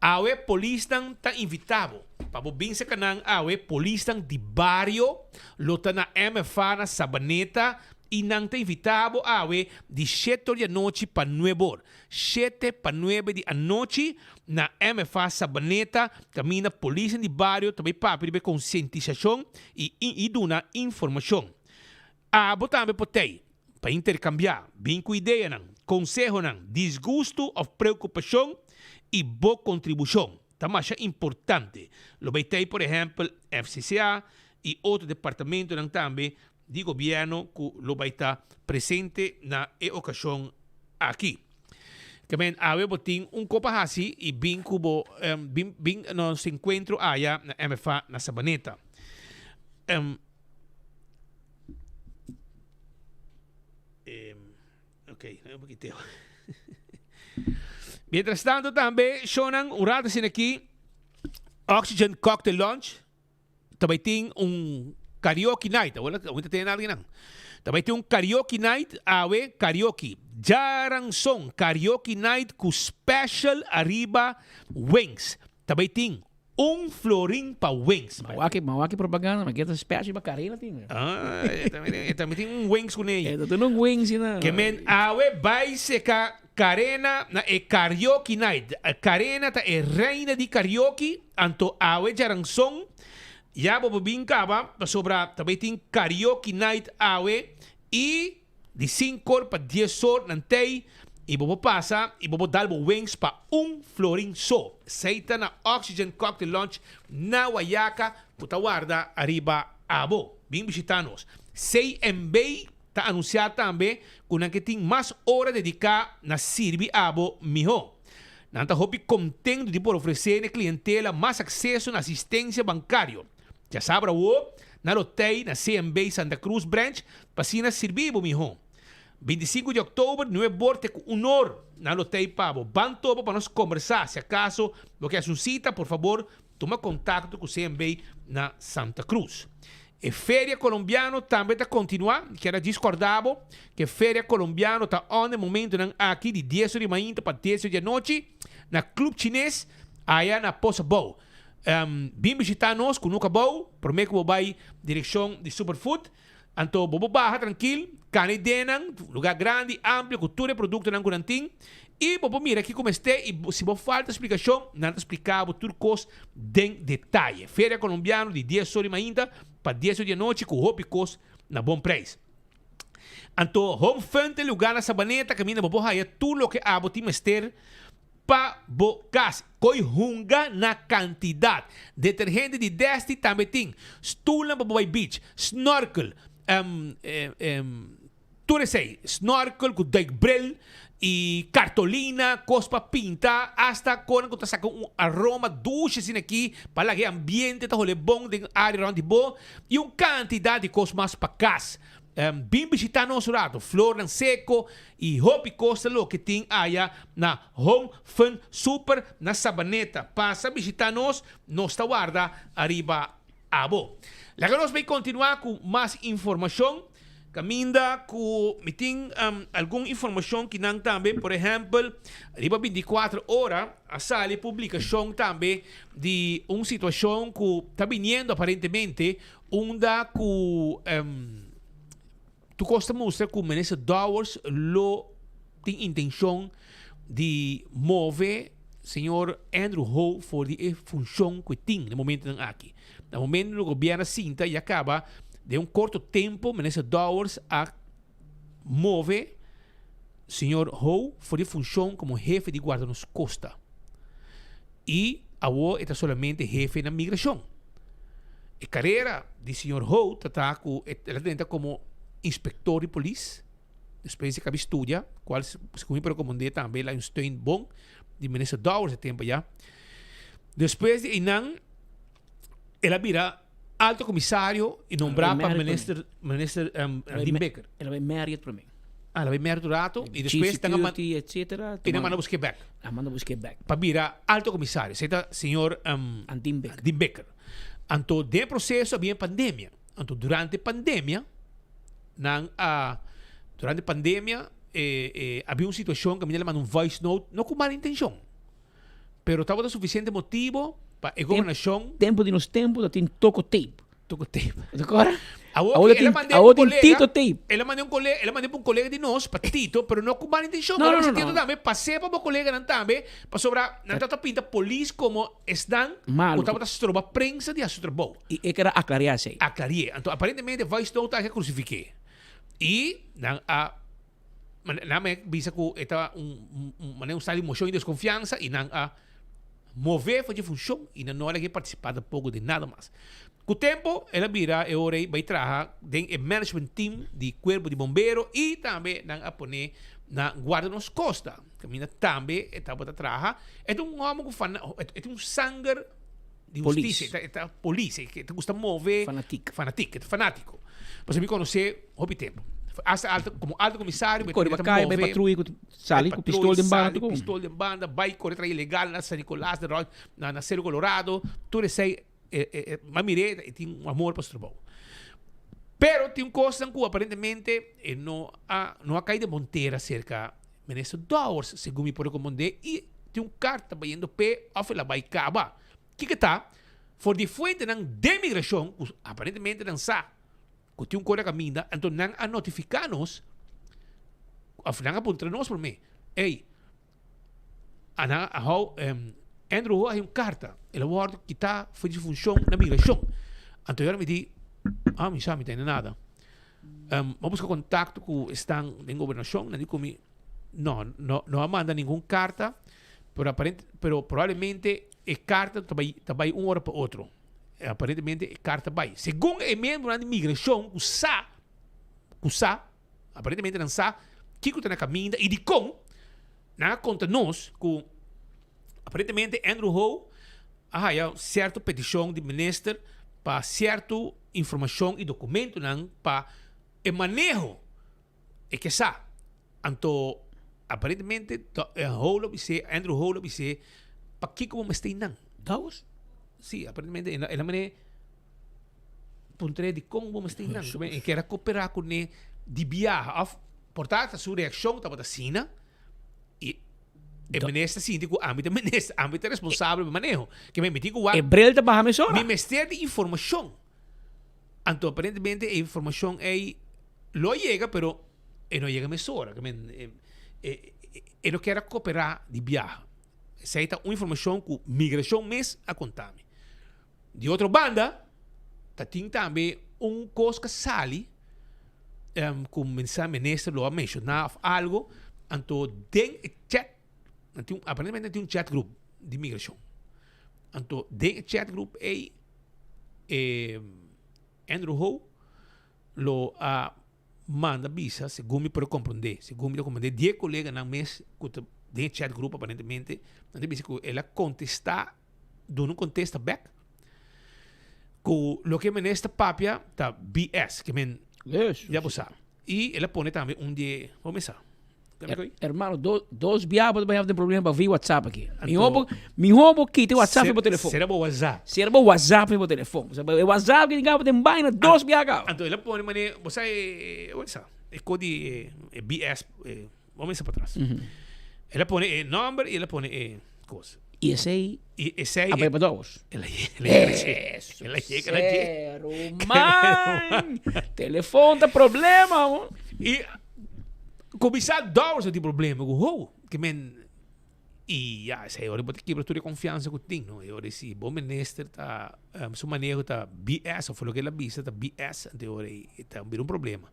Awe polisnan ta invita bo pa bo bin cerca nan awe polisnan di bario lo ta na MFA na Sabaneta y nan ta invita bo awe di shete or di anochi pa nuebe or. Shete pa nuebe di anochi na MFA Sabaneta kaminda polisnan di bario ta bai papia riba e konsientisashon i i duna informashon. Abo tambe por tei pa interkambiá, bin ku ideanan, konsehonan, disgustu òf preokupashon i bo kontribushon ta masha importante. Lo bai tei por ehèmpel FCCA i otro departamentonan tambe di gobierno cu lo bay ta presente na e ocasion aki. Kemen awe bo tin un copa haci y bin cu bo bin bin nos encuentro aya na MFA na Sabaneta. Ok, un poquiteo. Mientras tanto tambe shownan un rato asina aki Oxygen Cocktail Lounge. Ta bai tin un karaoke night. Awor awor ta tene algu nan. Ta bai tin un karaoke night awe karaoke. Djaranson karaoke night ku special ariba wings. Ta bai tin un florin pa wings. Mawaki mawaki propaganda ma kier ta special pa Karina tin. Ah, e tambe e tambe tin un wings kuné. E ta tin un wings na. Ke men awe bai seka Karena na e karaoke night. Karena ta e reina di karaoke, anto awe djaranson ya bo por bin kaba pasobra ta bay tin karaoke night awe y di sinkor pa diesor nan tey y bo por pasa y bo por dal bo wings pa un florin so. Esey ta na Oxygen Cocktail Lounge na Wayaca cu ta warda ariba abo. Bin bishita nos. CMB. Ta anunsiá tambe ku nan ke tin mas ora dediká na sirbi abo mihó. Nan ta hopi kontentu di por ofresé n'e klientela mas akseso na asistensia bankario. Djasabra awo, Nan lo tei na CMB Santa Cruz Branch pa asina sirbi bo mihó. 25 di òktober, nuebe or te ku un or, nan lo tei pa bo. Ban topa pa nos kombersá. Si akaso bo ke hasi un sita, por fabor tuma kontakto ku CMB na Santa Cruz. E Feria Colombiano tambe ta kontinuá. Mi kier a djis kòrda bo ku e Feria Colombiano ta on e momentunan aki di dies or di mainta pa dies or di anochi na Club Chines aya na Pos Abou. Bin bishitá nos ku Nuka Bou promé ku bo bai direkshon di Superfood. Anto bo por baha trankil, kana e dennan, lugá grandi, amplio ku tur e produktonan ku nan tin, i bo por mira kiko mester i si bo falta splikashon, nan ta splika bo tur kos den detaye. Feria Colombiano di dies or di mainta pa dies or di anochi ku hopi kos na bon preis. Anto Home Fun ta e lugá na Sabaneta kaminda bo por haya tur loke abo tin mester Pa bo kas. Koi hunga na kantidat. Detergente di desti tambe tin. Stulnan pa bo bai beach. Snorkel. Tur esei. Snorkel ku duikbril i kartolina, kos pa pinta, asta konan ku ta saka un aroma dushi asina aki pa laga e ambiente ta hole bon den área rònt di bo. I un kantidat di kos mas pa kas. Bin bishita nos un rato. Flornan seco y hopi cos ta loke tin aya na Home Fun Super na Sabaneta. Pasa bishita nos, nos ta warda ariba abo. Laga nos bay continua cu mas informacion. Caminda cu mi tin algun informacion ki nan tambe, por ehempel, riba 24 ora a sali publicacion tambe di un situacion cu ta biniendo aparentemente Unda ku tur kos ta mustra ku Minister Dowers lo tin intenshon di move señor Andrew Ho for di e funshon ku e tin na momentonan aki. Na momento ku gobièrnu a sinta i a kaba den un korto tempu Minister Dowers a move señor Ho for di e funshon komo hefe di Guarda Nos Kosta i awor e ta solamente hefe na migrashon. E karera di señor Ho ta ta ku el a drenta komo inspektor di polis, despues di kabi studia, kual segun mi por rekomend'é tambe el a un steun bon di minister Dowers e tempu ya. Despues di einan el a bira alto komisario i nombrá pa minister minister Dean Baker. El a bai Marriott promé. Ah, el a bai Marriott un rato i despues nan a etcetera. I nan manda busk'é bèk. Nan manda busk'é bèk. Pa bira alto komisario. Esei ta señor Dean Baker. Dean Baker. Anto den e proseso a bin e pandemia. Anto durante e pandemia nan a durante e pandemia a bin un situashon kaminda el a manda un voice note no ku mal intenshon. Pero tabata suficiente motibo pa e gobernacion. Tempo di nos tempo ta tin toko tape. Toko tape. Bo ta kora? Awor ki el a manda un kolega. Tito tape. El a manda un kolega, el a manda pa un kolega di nos, pa Tito, pero no ku mal intencion. No, no, no, no. Tito tambe pas'é pa bo koleganan tambe, pasobra nan tabata pinta polis komo esnan Malo. ku tabata stroba prensa di hasi su trabou. I e keda aklariá esei. Aklari'é. Anto aparentemente voice note aki a krusifik'é. I nan a. Nan a bisa ku e ta un manera un stado di emocion i deskonfiansa i nan a move for dje funshon i nan no a lag'é partisipá tampoko den nada mas. Ku tempu el a bira e ora ei bai traha den e management team di kuerpo di bombero i tambe nan a pon'é na Guarda Nos Costa kaminda tambe e tabata traha. E ta un hòmber ku e tin un sanger di hustisia, e ta polis, e ta gusta move. Fanatik. Fanatik, e ta fanátiko. Pasobra mi konos'é hopi tempu. Hasta alto, komo alto komisario, mi ta move. Bai patruya ku sali ku pistol den banda. Sali pistol den banda, bai kore traha ilegal na San Nicolas, na na Cerro Colorado, tur esei, mi a mir'é, e tin un amor pa su trabou. Pero tin un kosnan ku aparentemente e no a no a kai den bon tera serka Minister Dowers, segun mi por rekomend'é, i tin un karta bayendo p'e òf el a bai kaba. Kiko ta? For di fuentenan den migrashon ku aparentemente nan sa ku tin un kos na kaminda, anto nan a notifiká nos òf nan a puntra nos promé, Ey, a nan a hou Andrew Ho a haña un karta, el a wòrdu kitá for di su funshon na migrashon. Anto e ora mi di, ah, mi sa, mi tende nada. Mi a buska kontakto ku esnan den gobernashon, nan di ku mi, No, no, no a manda ningun carta, pero aparente, pero probablemente e carta ta bai, ta bai un ora pa otro. Aparentemente e carta bai. Segun e miembronan di migracion cu sa, cu sa, aparentemente nan sa kico ta na caminda y dicon, nan a conta nos cu aparentemente Andrew Ho a haya cierto peticion di minister pa cierto. informashon i dokumentonan pa e maneho e ke sa. Anto aparentemente Ho lo bis'é, Andrew Ho lo bis'é, pakiko bo mester einan? Dowers? Sí, aparentemente el a manera puntr'é dikon bo mester einan. E kier a koperá kuné di biaha òf por ta su reakshon tabata asina i e minister sinti ku ami ta minister, ami ta responsabel pa maneho. Ke mi tin ku wak. E bril ta baha mesora. Mi mester di informashon. Anto aparentemente e informashon ei lo a yega pero e no yega mesora. Ke men e no kier a koperá di biaha. Esei ta un informashon ku migrashon mes a konta mi. Di otro banda ta tin tambe un kos ku a sali ku mensa minister lo a menshoná òf algu, anto den e chat nan tin aparentemente nan tin un chat group di migrashon. Anto den e chat group ei e Andrew Ho lo a manda bisa, segun mi por a komprondé, segun mi ta komprondé di e koleganan mes ku ta den e chat group aparentemente, nan ta bisa ku el a kontestá, duna un kontesta bèk ku loke e minister papia ta BS, ke men ya bo sa. I el a pone tambe un di e, bo mesa. Hermano, dos bia bo ta bai den problema pa via WhatsApp aki. Mihó bo, mihó bo kita e WhatsApp di bo telefon. Sera bo WhatsApp. Sera bo WhatsApp di bo telefon. E WhatsApp ki tin den baina dos bia kaba. Anto el a pone mane, bo sa e, bo sa, e kos di e BS, bo mesa patras. El a pone e nomber i el a pone e kos. I esei I esei a bai pa Dowers. El a yega na dje. El a yega na dje. Ruman! Telefon ta problema, ho. I kuminsá Dowers a tin problema ku ho. Ke men i ya esei ora bo ta kibra tur e konfiansa ku tin, no. E ora si bo minister ta su maneho ta BS òf loke el a bisa ta BS, anto e ora ei ta bira un problema.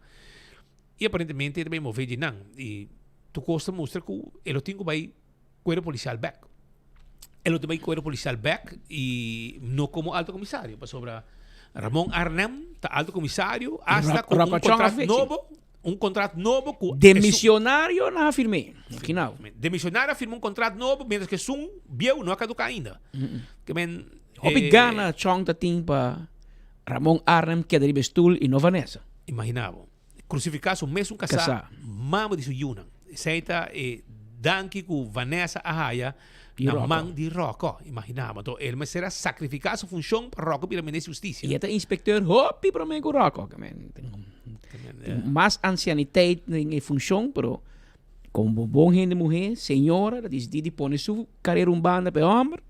I aparentemente e ta bai move di nan. I tur kos ta mustra ku e lo tin ku bai Cuerpo Policial bek. E lo ta bai Cuerpo Policial bek y no como Alto Comisario, pasobra Ramon Arnhem ta Alto Comisario hasta cu un contract nobo, un contract nobo cu Demisionario nan a firm'é, imaginabo. Demisionario a firma un contract nobo mientras cu esun bieu no a caduca ainda. Ke men, Hopi gana Chong ta tin pa Ramon Arnhem keda riba e stoel y no Vanessa. Imaginabo. Crucifica su mesun casa, mama di su yiunan. Esey ta e danki cu Vanessa a haya na man di Rocco. Imagina bo. Anto el mester a sacrifica su funcion pa Rocco bira minister di husticia. Y e ta inspecteur hopi prome cu Rocco. Tin mas ancianiteit den e funcion, pero como bon hende muhe, señora, ta dicidi di pone su carera un banda pa e homber.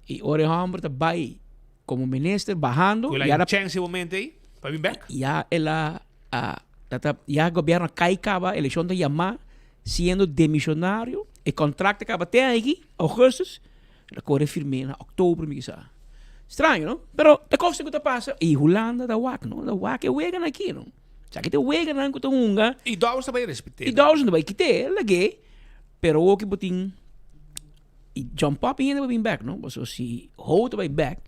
Y ora e homber ta bay como minister bahando. Cu el a chance e momento ey pa bin bek? Ya el a, a ta, ya gobierno a cay caba, eleccion ta yama siendo demisionario, e contract a caba te aki, augustus, el a core firme na october mi kisa. Straño no? Pero ta cosnan cu ta pasa y Hulanda ta wak no, ta wak e weganan aki no. Esaki ta e weganan cu ta hunga. Y Dowers ta bay respete. Y Dowers no ta bay kite, lag'e, pero awo ki bo tin. I John Poppy hende pa bin bek no, pasobra si Ho ta bai bek,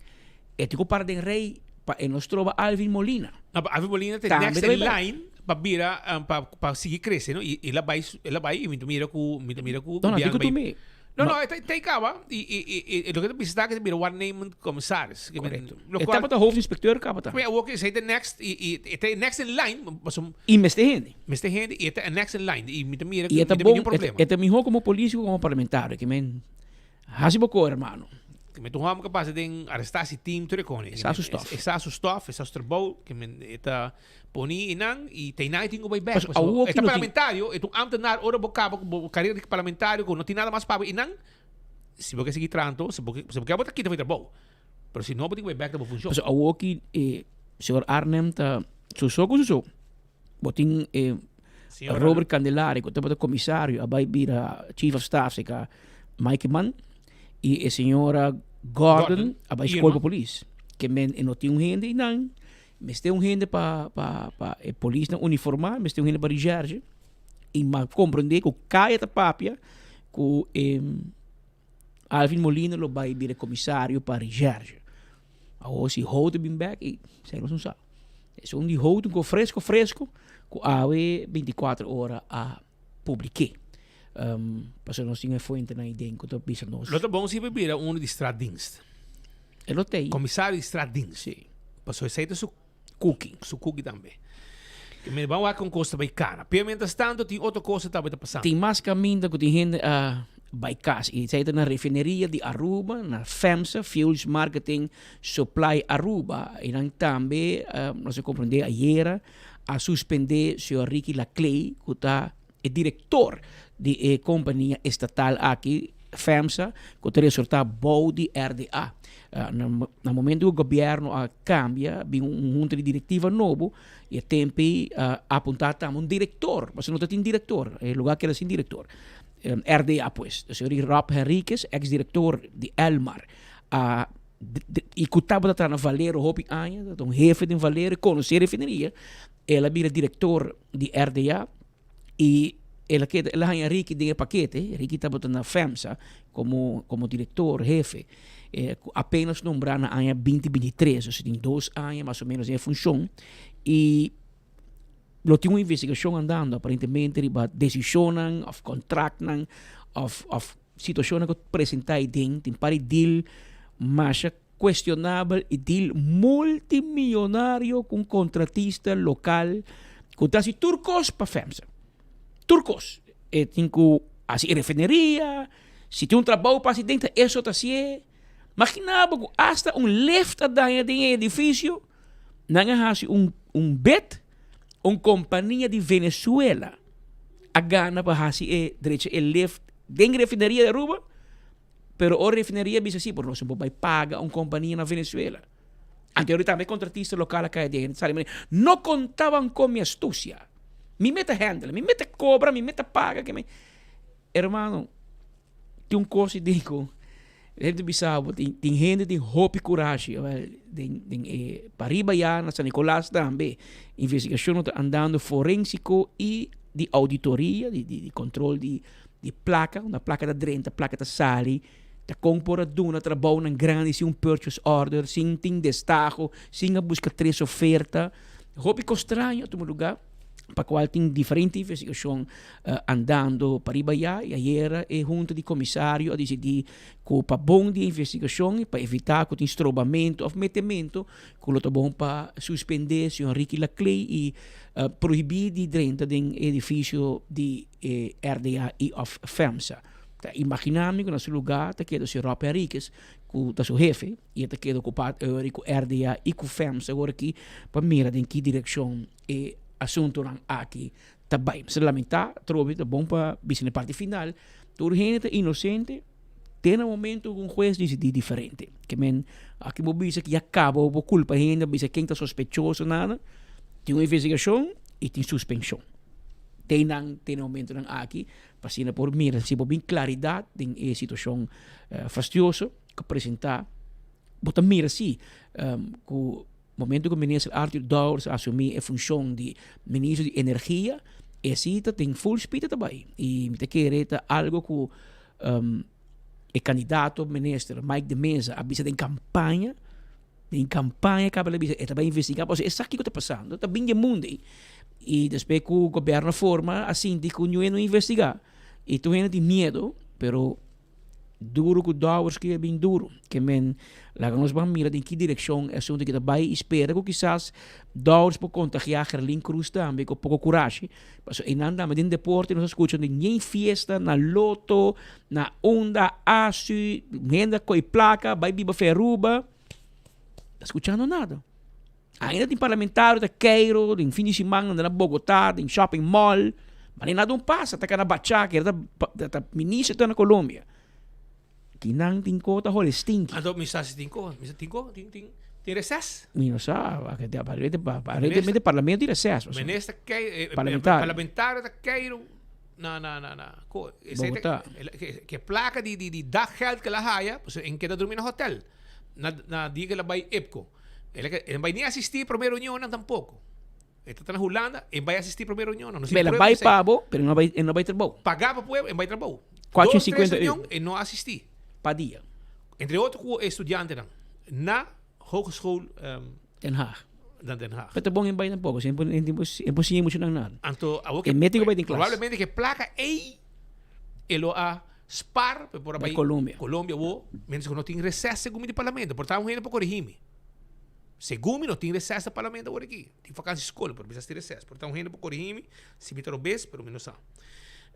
e tin ku para den rei pa e no stroba Alvin Molina. No, pa Alvin Molina ta next in line pa bira pa pa sigui krese no, i el a bai el a bai i mi ta mira ku mi ta mira ku No, no, diko tu mi. No, no, e ta e kaba i i i loke ta bisa ta ke ta bira waarnemend commissaris. Korekto. E tabata hoofdinspecteur kaba ta. Mi awor ke esei ta next i i e ta next in line pasobra. I mester hende. Mester hende i e ta next in line i mi ta mira ku mi ta mira un problema. E ta mihó komo político komo parlamentario ke men hasi bo ko hermano. Ke men ta un hòmber ku pasa den arestasi team tur e kone. E sa su stof. E sa su stof, e sa su trabou ke men e ta poni einan i ta einan e tin ku bai bèk. Pasobra e ta parlamentario, e ta un ambtenaar ora bo kaba ku bo karera di parlamentario ku no tin nada mas pa bo einan si bo ke sigui traha anto si bo ke bo ta kita for e trabou. Pero si no bo tin ku bai bèk ta bo funshon. Pasobra awor ki e señor Arnhem ta su so ku su so. Bo tin e Robert Candelaria ku tabata komisario a bai bira chief of staff seka Mike Eman i e señora Gordon a bai skol pa polis. Ke men e no tin un hende einan, mester un hende pa pa pa e polisnan uniformá, mester un hende pa recherche i m'a komprendé ku kaya ta papia ku e Alvin Molina lo bai bira komisario pa recherche. Awor si Hout a bin bek i esei nos no sa. Esun di Hout un ko fresco fresco ku awe 24 ora a publike. Um, pasobra nos tin e fuentenan ei den ku ta bisa nos. Lo ta bon si bo bira unu di straatdienst. E lo ta ei. Komisario di straatdienst. Si. Pasobra esei ta su. cookie. Su cookie tambe. Ke men ban wak kon kos ta bai kana. Pero mientras tanto tin otro kos ta tabata pasando. Tin mas kaminda ku tin hende a bai kas i esei ta na refineria di Aruba, na FEMSA, Fuels Marketing Supply Aruba. I nan tambe, nos a komprendé ayera, a suspendé señor Ricky Laclay ku ta e direktor di e kompania estatal aki, FEMSA, ku ta resortá bou di RDA. Na momento ku gobièrnu a kambia, bin un hunta di direktiva nobo i e tempu a apuntá tambe un direktor, pasobra no ta tin direktor, e lugá keda sin direktor. RDA pues. Señor Rob Henriquez, eks direktor di Elmar, a i ku tabata traha na Valero hopi aña, tabata un hefe den Valero, e konosé refineria, el a bira direktor di RDA i el a keda, el a haña Ricky den e pakete, Ricky tabata na FEMSA komo komo direktor, hefe, ku apenas nombrá na aña binti binti tres, dus tin dos aña mas o menos den e funshon i lo tin un investigashon andando aparentemente riba desishonnan òf kontraktnan òf òf situashonnan ku presentá ei den, tin par di deal masha cuestionabel y deal multimillonario cu un contratista local cu ta haci tur cos pa FEMSA. Tur cos. E tin cu haci e refineria, si tin un trabou pa haci den ta eso ta hacié. Magina bo cu hasta un lift a daña den e edificio, nan a haci un un bid, un compania di Venezuela a gana pa haci e drecha e lift den refineria di Aruba. Pero ora refineria bisa si, por nos no por bai paga un compania na Venezuela. Anto ahorita tambe contratista local a cay aden. Sali mane, no contaban con mi astucia. Mi meta handle, mi meta cobra, mi meta paga. Que mi... Hermano, tin un cos di dico, hende bisa bo, tin, tin hende tin hopi curashi. Wel, den, den e pariba ya na San Nicolas tambe, investigacion no ta andando forensico y di auditoria, di, di, di control di Di plaka, unda plaka ta drenta, plaka ta sali, ta kon por a duna trabounan grandi sin un purchase order, sin tin destaho, sin a buska tres oferta. Hopi kos straño a tuma lugá, pa kual tin diferente investigashon andando pariba ya i ayera e hunta di komisario a disidí ku pa bon di e investigashon i pa evitá ku tin strobamentu òf metementu ku lo ta bon pa suspendé señor Ricky Laclay i prohibí di drenta den e edifisio di e RDA i of FEMSA. Ta imagina mi ku na su lugá ta keda si Rob Henriquez ku ta su hefe i e ta keda okupá ori ku RDA i ku FEMSA awor aki pa mira den ki direkshon e asuntunan aki ta bai. Mester lamentá atrobe ta bon pa bisa na e parti final tur hende ta inosente te na momento ku un hues disidí diferente. Ke men aki bo bisa ku ya kaba bo kulpa hende bo bisa ken ta sospechoso nada tin un investigashon i tin suspenshon. Te nan te na momentonan aki pa asina por mira si por bin claridad den e situacion fastioso cu presenta. Bo ta mira si cu momento cu Minister Arthur Dowers a asumi e funcion di Minister di Energia e si ta den full speed ta bay y mi ta kere ta algo cu e candidato Minister Mike de Meza a bisa den campaña. Den campaña caba el a bisa e ta bay investiga pasobra e sa kico ta pasando, ta bin di e mundo ey. Y despues cu gobierno a forma a sinti cu niun hende no investiga y tur hende tin miedo, pero duro cu Dowers ke a bin duro. Ke men laga nos ban mira den ki direccion e asunto aki ta bay y spera cu kisas Dowers por contagia Gerlin Cruz tambe cu poco curashi, pasobra eynan tambe den deporte nos a scucha di ñen fiesta na Lotto, na unda asu, hende a coy placa bay biba fe Aruba. Ta skuchando nada. Ainda tin parlamentario ta keiro den fin di siman anda na Bogota den shopping mall ma ni nada un pasa ta kana bacha kere ta ta minister ta na Colombia. Kinan tin ko ta hole stinky. Anto mi sa si tin ko, mi sa tin ko, tin tin tin reces. Mi no sa, aparentemente parlamento tin reces. Minister kei, parlamentario ta keiro na na na na ko. Bogota. Ke plaka di di di daggeld ke la haya, pasobra en keda drumi na hotel. Na na dia ke el a bai Epco. El a el bai ni asistí promé reunionnan tampoko. E ta na Hulanda, e bai asistí promé reunionnan. No El a bai pa bo, pero e no bai e no bai trabou. Pagá pa pueblo, e bai trabou. Cuatro Dos, tres cincuenta reunion e no asistí. Pa dia. Entre otro ku e estudiantenan na Hogeschool Den Haag. Na Den Haag. Pero ta bon e bai tampoco, si e por siña mucho nan nada. Anto awor E mete ku bai den klas. Probablemente ke plaka ei e lo a Spar pe por a Bai bai Colombia. Colombia wo, mientras ku no tin reces segun mi di parlamento. Por ta un hende por corigi mi. Segun mi no tin reces na parlamento awor aki. Tin vakantie skol, pero bisa tin reces. Por ta un hende por corigi mi si mi ta robes, pero mi no sa.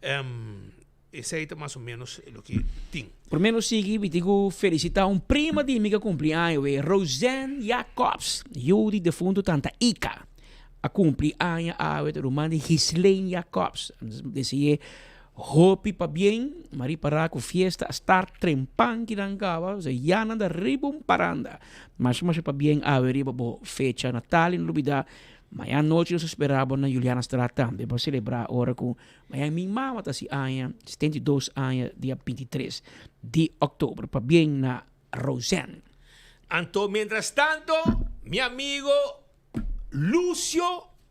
Um, esey ta mas o menos loke tin. Prome nos sigui, mi tin cu felicita un prima di mi cu a cumpli aña awe, Roseanne Jacobs, yu di defunto tanta Ika. A cumpli aña awe, ta ruman di Ghislaine Jacobs. Deseye Hopi pabien, Marie para cu fiesta a start trempan ki nan caba, o ya nan ta riba un paranda. Masha masha pabien awe riba bo fecha natal y no lubida mañan nochi nos ta spera bo na Julianastraat tambe pa celebra ora cu mañan mi mama ta haci aña, 72 aña dia 23 di october. Pabien na Roseanne. Anto mientras tanto mi amigo Lucio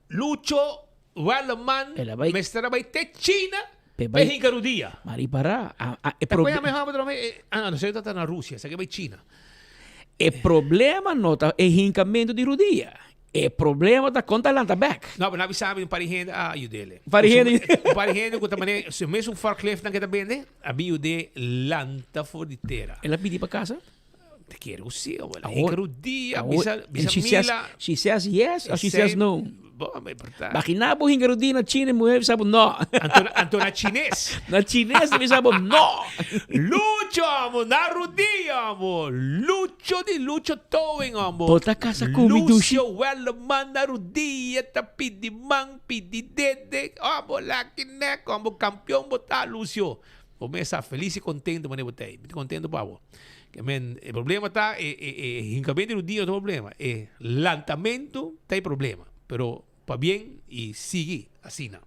Lucho Welleman El a bai- mester a bai te China Pe pe bai- hinka rudia. Mari para. A, a, e Ta proble- koe ame hamba trome, eh, ah, no sé, ta na Rusia, sa ke bai China. E problema no ta e hincamento di rudia. E problema ta con ta lanta bek. No, pero nabi sabi un par di hende a ayudele. Un par di hende. Un par di hende ku ta mane, su mes un forklift nan ke ta bende, a bin yude lanta for di tera. El a pidi pa casa? Te quiere ku sí, abuela. Awor- Hinka rudia, awor- bisa, and bisa she says, Mila. she says yes or she says Esei- no. Bo, me importa. Imagina bo hinka rudia na China, mujer bisa bo no. Anto, anto na chines. Na chines bisa bo no. Lucho, amo, na rudia, amo. Lucho di Lucho Towing, amo. Bo ta casa ku mi dushi. Lucio Welleman na rudia, ta pidi man, pidi dede. Amo, laki nek, amo, campeón bo ta, Lucio. Bo mesa feliz y contento manera bo ta ei. Mi ta contento pa bo. Ke men, e problema ta e, e, e hincamento di rudia no ta problema. E lantamento ta e problema. Pero pabien y sigui asina.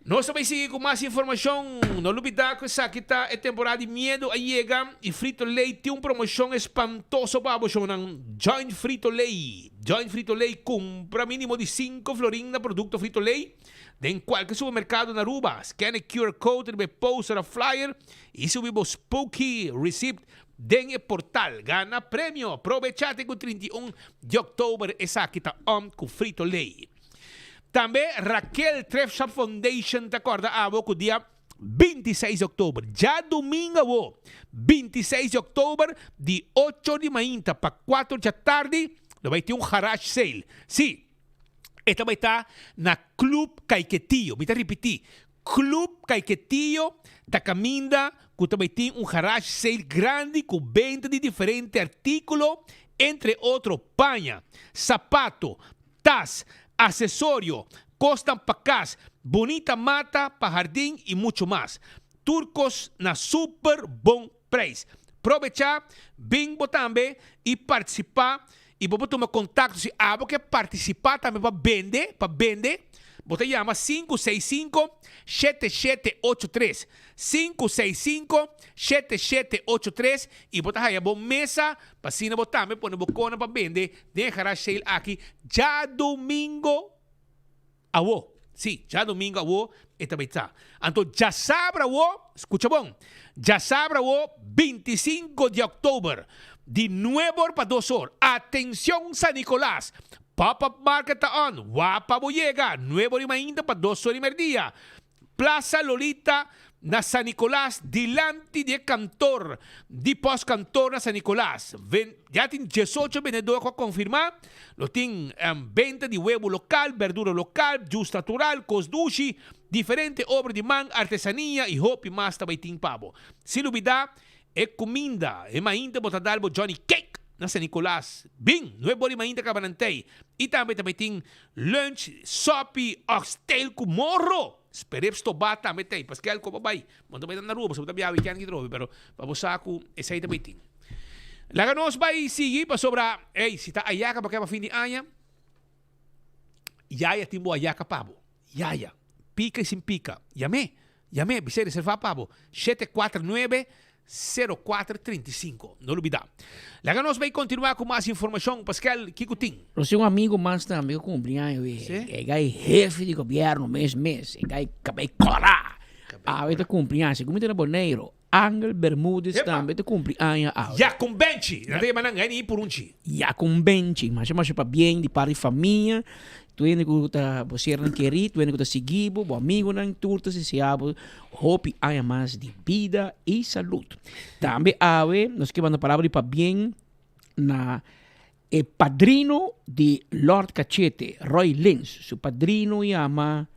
Nos ta bay sigui cu mas informacion. No lubida cu esaki ta e temporada di miedo a yega y Frito Lay tin un promocion espantoso pa bo shownan. Join Frito Lay. Join Frito Lay cumpra minimo di cinco florin na producto Frito Lay Den kualke supermerkado na Aruba, scan e QR code riba e poster of flyer y subi bo spooky receipt den e portal. Gana premio! Probecha te cu 31 di october esaki ta on cu Frito Lay. Tambe Raquel Thrift Shop Foundation ta corda abo cu dia 26 di october, djadumingo awo, 26 di october di ocho di mainta pa cuatro djatardi lo bay tin un garage sale. Si! E ta bai ta na Club Caiquetio. Mi ta ripití, Club Caiquetio ta kaminda ku ta bai tin un garage sale grandi ku benta di diferente artíkulo, entre otro paña, sapato, tas, asesorio, kosnan pa kas, bunita mata pa hardin i muchu mas. Tur kos na super bon prijs. Probechá, bin bo tambe i partisipá i bo por tuma kontakto si abo ke partisipá tambe pa bende, pa bende, bo ta yama 565 7783, 565 7783 i bo ta haya bo mesa pa asina bo tambe pone bo kona pa bende den e garage sale aki djadumingo. Awo, sí, djadumingo awo e ta bay ta. Anto djasabra awo, scucha bon, djasabra awo 25 di october, di nuebe or pa dos or, atencion San Nicolas, Pop Up Market ta on, wapa bo yega, nuebe or y mainta pa dos or y merdia, Plaza Lolita na San Nicolas dilanti di e kantor di postkantoor na San Nicolas. Ven, ya tin diesocho bendedor ku a konfirmá. Lo tin benta di webu lokal, berdura lokal, jus natural, kos dushi, diferente obra di man, artesania i hopi mas ta bai tin pa bo. Sin lubidá e kuminda, e mainta bo ta dal bo Johnny Cake na San Nicolas. Bin, no e bor di mainta kaba nan tei. I tambe ta bai tin Lunch, sopi, oxtail ku morro! Sperep stobá tambe t'ei. Paskel ku bo bai, bo no ta bai na Aruba, pasobra bo ta biaha weekend ki trobe, pero pa bo sa ku esei ta bai tin. Laga nos bai sigui pasobra, ey, si ta ayaka bo ke pa fin di aña, Yaya tin bo ayaka pa bo. Yaya, pika i sin pika. Yam'é. Yam'é, bis'é reservá pa bo, 749 0435. No lubidá. Laga nos bai kontinuá ku mas informashon. Paskel, kiko tin? Nos tin un amigo mas tambe ku kumpli aña we. Sí? E gai hefe di gobièrnu mes mes. E gai kabei kòrá. Awe ta kumpli aña. Segun mi ta na Boneiru, Angel Bermudez Epa! tambe ta kumpli aña awe. Yakumbenchi! Nan ta yama nan gai ni purunchi. Yakumbenchi. Masha masha pabien di parti famia. Tur hende ku ta bo sernan kerí, tur hende ku ta sigui bo, bo amigonan, tur ta deseá bo hopi aña mas di bida i salud. Tambe awe nos ke manda palabra di pabien na. E padrino di Lord Cachete, Roy Lins, su padrino yama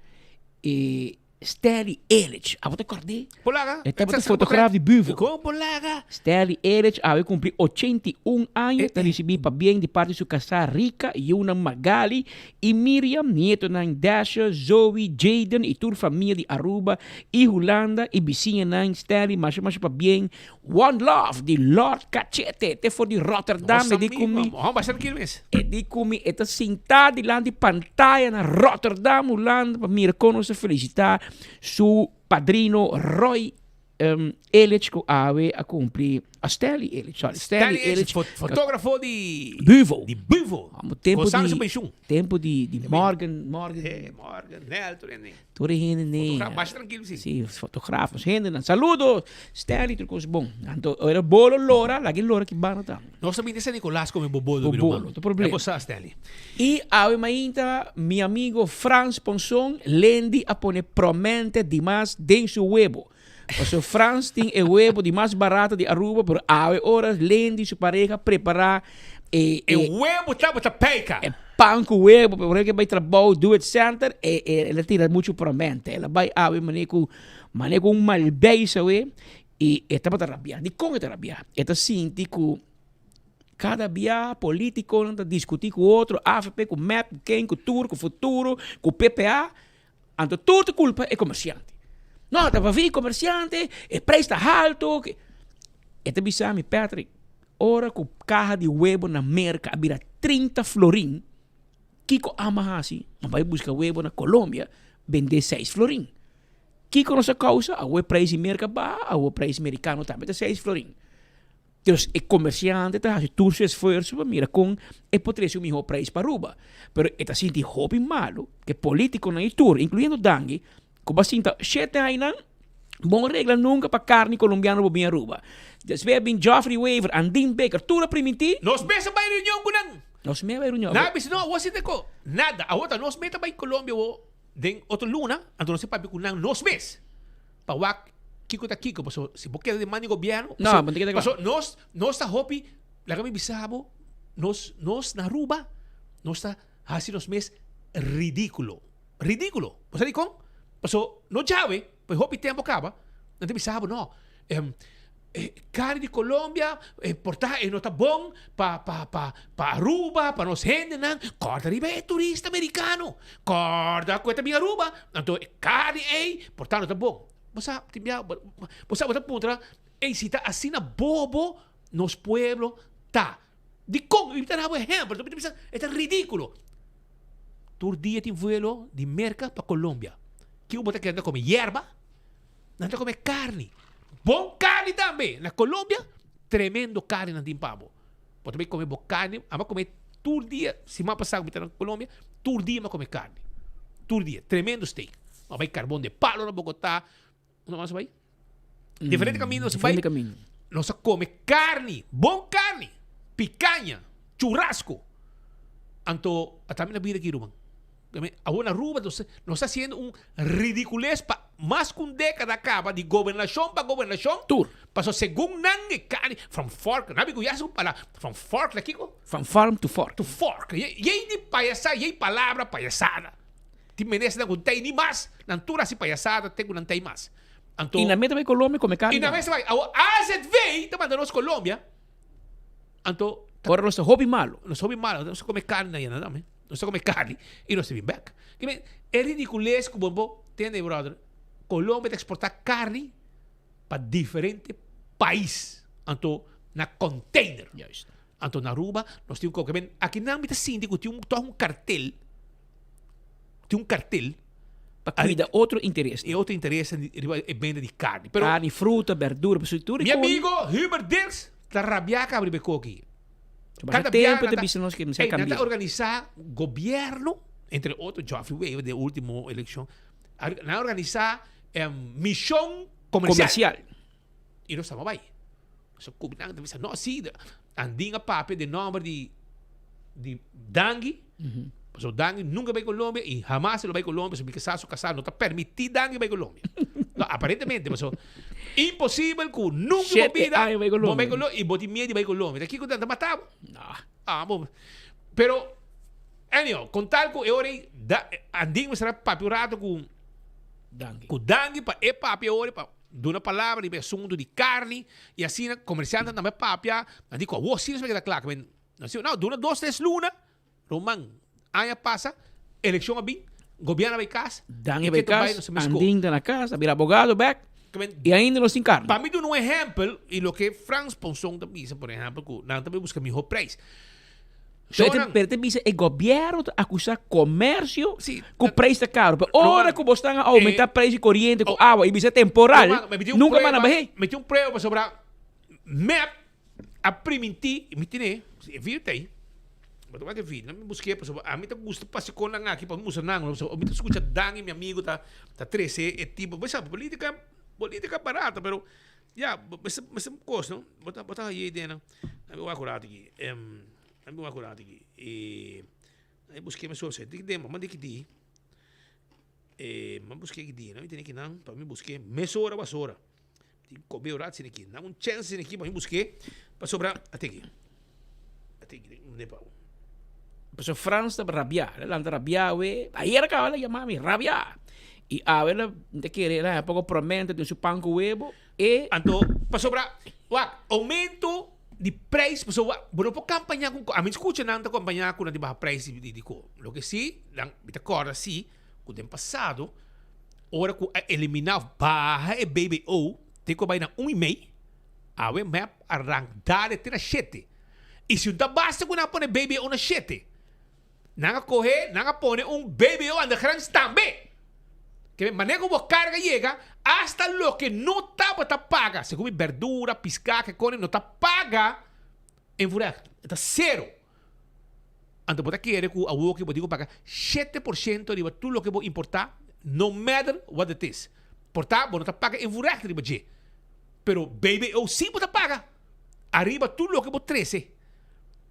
e Stanley Erich. Abo ta kord'é? Polaga. E tabata fotograaf di Buvo. Kon polaga? Stanley Erich awe kumpli 81 aña, ta risibí pabien di parti su kasá Rika, yunan Magali i Miriam, nietonan Dasha, Zoe, Jayden i tur famia di Aruba i Hulanda i bisiñanan. Stanley masha masha pabien. One love di Lord Cachete te for di Rotterdam e di ku mi e di ku mi e ta sintá dilanti pantaya na Rotterdam Hulanda pa mira kon nos ta felisitá su padrino Roy Ellich ku awe a kumpli a Stanley Ellich sorry Stanley Ellich Fotógrafo di Buvo di Buvo tempo Gozando di su penshun tempo di di Morgan Morgan Morgan Nel tur hende. Tur e hende ne. Fotograaf, masha trankil si. Si, fotograaf, nos hendenan. Saludos! Stanley, tur kos bon. Anto, ora bolo lora, laga e lora ki banda ta. Nos ta bini San Nicolas come bo bolo, Bo mi ruman. bolo, ta problema. Ya bo sa, Stanley. I awe mainta, mi amigo Frans Ponson, Lendi a pone promente dimas den su webo. Pasobra Frans tin e webo di mas barato di Aruba, pero awe ora Lendi su pareha prepara e, E webo tabata peika. E pan ku webo, pero ora ke bai trabou do it center, e, e, el a tira muchu promente. El a bai awe mane ku, mane ku un malbeis awe, i e tabata rabia. Dikon e ta rabia? E ta sinti ku kada bia politikonan ta diskuti ku otro, avp ku mep, ku ken, ku tur, ku futuro, ku ppa, Anto tur ta culpa e comerciante. No, ta pavi comerciante, e prijs ta halto. E ta bisa mi, Patrick, ora cu caha di webo na Merca a bira 30 florin, kico ama haci? A bay busca webo na Colombia, bende 6 florin. Kico nos a causa? Awo e prijs di Merca baha, awo e prijs mericano tambe ta 6 florin. Dus e komersiante ta hasi tur su esfuerso pa mira kon e por trese un mihó preis pa Aruba. Pero e ta sinti hopi malu ku e politikonan i tur, inkluyendo Dangui, ku bo a sinta shete ainan bon regla nunka pa karni kolombiano por bin Aruba. Despues a bin Geoffrey Wever, Andin Baker, tur a primintí. Nos mes a bai reunion ku nan. Nos mes a bai reunion. Nan a bisa no, awor sinta ko nada. Awor ta nos mes ta bai Colombia awor den otro luna, anto nos a papia ku nan nos mes. Pa wak kiko ta kiko, paso si bo keda den man di gobierno, No, bo no ta keda paso nos nos ta hopi, laga mi bisa bo, nos nos na Aruba nos ta hasi nos mes ridículo, ridículo. Bo sa dikon? Paso no djawe, pa hopi tempo kaba, nan ta bisa bo no, Carne di Colombia por ta e no ta bon pa pa pa pa Aruba, pa nos hendenan. Corda riba e turista mericano. Corda cu e ta bin Aruba. Anto e carne ey por ta no ta bon. Bo sa tin bia bo sa bo ta puntra ey si ta asina bobo nos pueblo ta. Dicon? Mi ta dabo ehempel. Mi ta bisa e ta ridiculo. Tur dia tin vuelo di Merca pa Colombia. Kico bo ta kere ta come yerba? Nan ta come carni. Bon carni tambe. Na Colombia, tremendo carni nan tin pa bo. Bo ta bay come bo carni. Amo come tur dia. Siman pasa cu mi ta na Colombia, tur dia mi a come carni. Tur dia. Tremendo steak. A bay Carbon de Palo na Bogota. Unda mas a bay? Diferente camino nos a bay. Diferente camino. Nos a come carni. Bon carni. Picaña. Churrasco. Anto, a ta mi na bida aki, ruman. Awor na Aruba nos nos ta haciendo un ridiculez pa mas cu un decada caba di gobernacion pa gobernacion. Tur. Paso segun nan e cani from fork, nan bico ya su palabra from fork na kico? From farm to fork. To fork. Yey di payasa, yey palabra payasada. Tin menesternan cu tey ni mas, nan tur haci payasada te cu nan tey mas. Anto. Y nan mester bay Colombia come carni Y nan tambe. mester bay. Awor AZV ta manda nos Colombia. Anto. Ora nos ta hopi malo. Nos hopi malo, nos ta come carni na yena tambe. Nos ta come carni y nos ta bin bek. Ki men, e ridiculez cu bo bo tende brother, Colombia ta exporta carni pa diferente pais. Anto na container. Juist. Anto na Aruba nos tin un co, ki men, aki nan mi ta sinti cu tin un toch un cartel, tin un cartel. Pa cuida otro interesnan. E otro interesnan riba e benta di carni. Pero. Carni, fruta, berdura, pasobra tur e Mi amigo Hubert Dirks ta rabia caba riba e koki. Cada tempo ta bisa nos ke mester cambia. Nan ta organisa gobierno, entre otro Geoffrey Wever den ultimo eleccion, nan a organisa mision comercial. Comercial. Y nos taba bay. So cubi nan ta bisa no si Andin a papia den nomber di di Dangui. Pasobra Dangui nunca bay Colombia y hamas e lo bay Colombia pasobra mi casa su casa no ta permiti Dangui bay Colombia. No, aparentemente pasobra imposibel cu nunca bo Shete bida aña bay bo bay Colombia. Colombia y bo tin miedo di bay Colombia. Ta kico nan ta mata bo? No. Ah, bo. Pero, anyhow, con tal cu e ora ei, da, Andin mester a papia un rato cu, Dangui. cu Dangui pa e papia e ora pa duna palabra riba e asunto di carni y asina comerciantenan tambe papia. Nan di cu awor si nos mester keda cla. Nan si, no, duna dos, tres luna. Roman, aña pasa, eleccion a bin, gobierno a bay cas. Dangui bay cas, Andin ta na cas, a bira abogado bek y ainda nos tin carni. Pa mi duna un ehempel y loke Frans Ponson ta bisa, por ehempel, cu nan ta bay busca miho prijs. Pero e ta bisa e gobierno ta acusa comercio cu prijs ta caro. Pero ora cu bo stan a aumenta prijs di coriente cu awa y bisa temporal, nunca mas nan bahe. Mi tin un prueba pasobra mep a primintí, mi tene e video ta ei, bo ta wak e video, mi busk'é pasobra ami ta gusta pasa kon nan aki pa mi mustra nan, pasobra mi ta skucha Dan i mi amigu ta ta trese e tipo, bo sa politika, politika barata pero ya mester mester kos no, bo ta bo ta haña idea nan, mi wak un rato aki, mi wak un rato aki, mi busk'é mi socia, di den mama di ki di, mi busk'é ki di, mi tene kinan pa mi busk'é mesora basora. Tin kobe ora sin aki. Nan un chance sin aki pa mi buske pasobra ate aki. Ate aki un pa. Pasobra Frans ta rabia. El a lanta rabia awe. Ayer a kaba el a yama mi rabia. I awe el a mi ta kere el a haña poko promente den su pan ku webo e. Anto pasobra wak oumento di prijs pasobra wak bo no por kampaña ku ami skucha nan ta kampaña ku nan ta baha prijs di ko. Loke si nan mi ta kòrda si ku den pasado. Ora ku a eliminá òf baha e BBO te ku a bai na un i mei, awe mep a rank dale te na shete. I si un ta basta ku nan a pone BBO na shete, nan a kohe, nan a pone un BBO aan de grens tambe. Ke manera ku bo karga yega, asta loke no tabata paga, segun mi berdura, piská, ke kone no ta paga invoerrecht, e ta sero. Anto bo ta kere ku awoki bo tin ku paga 7% riba tur loke bo importá, no matter what it is. Por ta bo no ta paga invoerrecht riba dje, pero BBO sí bo ta paga ariba tur loke bo trese.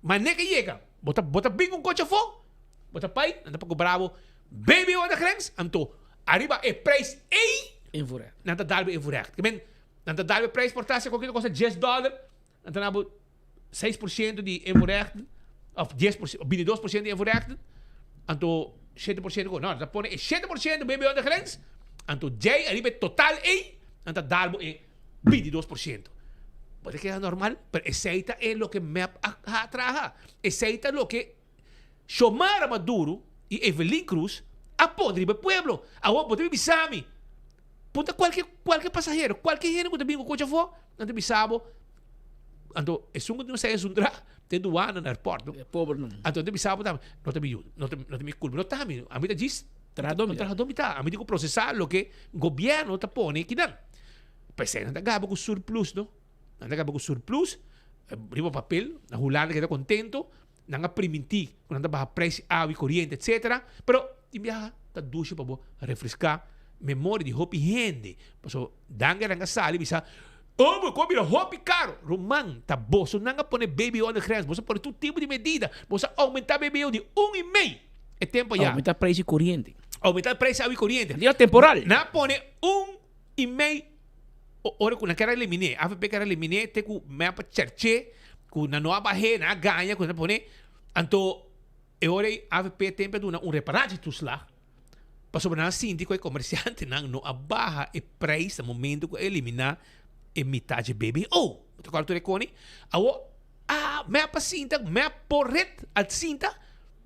Manera ke yega, bo ta bo ta bin ku un kochi afó, bo ta pai, nan ta pa kobra bo BBO aan de grens, anto ariba e prijs ei Invoerrecht. nan ta dal bo invoerrecht. Ke men, nan ta dal bo e prijs por ta si kualkier cosa dies dòler, nan ta na bo 6% di invoerrechten, of 10%, of 22% di invoerrechten, anto 7% ko. No, ta pone e 7% BBO aan de grens, anto djei ariba e total ei, nan ta dal bo e 22%. Bo ta keda normal, pero esei ta e loke mep a a traha. Esei ta loke Xiomara Maduro i Evelyn Cruz a pone riba e pueblo. Awor bo ta bisa mi, punta kualke kualke pasahero, kualke hende ku ta bin ku kochi afó, nan ta bisa bo, Anto esun ku tin un zundra den duana na airport no. E pober no. Anto nan ta bisa bo tambe, no ta mi yu, no ta no ta mi kulpa, no ta mi, ami ta djis Trahadó mi ta. Trahadó mi ta. Ami tin ku prosesá loke gobièrnu ta pone kinan. P'esei nan ta gaba ku surplus no. Nan ta gaba ku surplus riba papel, na Hulanda keda kontento, nan a primintí ku nan ta baha preis di awa i koriente etsetera, pero tin biaha ta dushi pa bo refreská memoria di hopi hende. Pasobra Danger nan a sali bisa, Omo, ku a bira hopi karo. Ruman, ta boso nan a pone BBO aan de grens. Boso a pone tur tipo di medida. Boso a aumenta BBO di un i mei e tempo ya. Aumenta preis di koriente. Aumenta preis di awa i koriente. Medida temporal. Nan a pone un i mei ora ku nan ker a eliminé. Avp ker a eliminé te ku mep a cherché ku nan no a bah'é, nan a gaña ku nan a pone. Anto e ora ei avp tempo a duna un reparatietoeslag. Pasobra nan a sinti ku e komersiantenan no a baha e preis na momento ku a eliminá e mitá dje BBO. Bo ta kòrda tur e koni? Awor, a mep a sinta, mep por ret a sinta,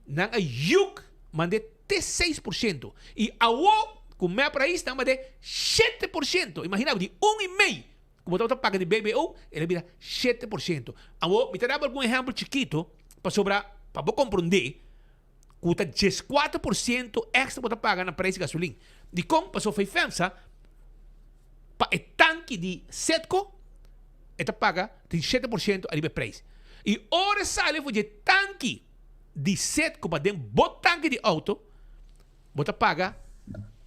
nan a yuk mand'é te 6%. I awor ku mep rais nan mand'é 7%. Imaginá bo, di un i mei ku bo tabata paga di BBO, el a bira 7%. Awor, mi ta daba algun ehèmpel chikito pasobra pa bo komprondé. ku ta 14% èkstra bo ta paga na preis di gasolin. Dikon? Pasobra Fefemsa pa e tanki di Setco e ta paga tin 7% ariba e preis. I ora e sali for di e tanki di Setco pa den bo tanki di outo bo ta paga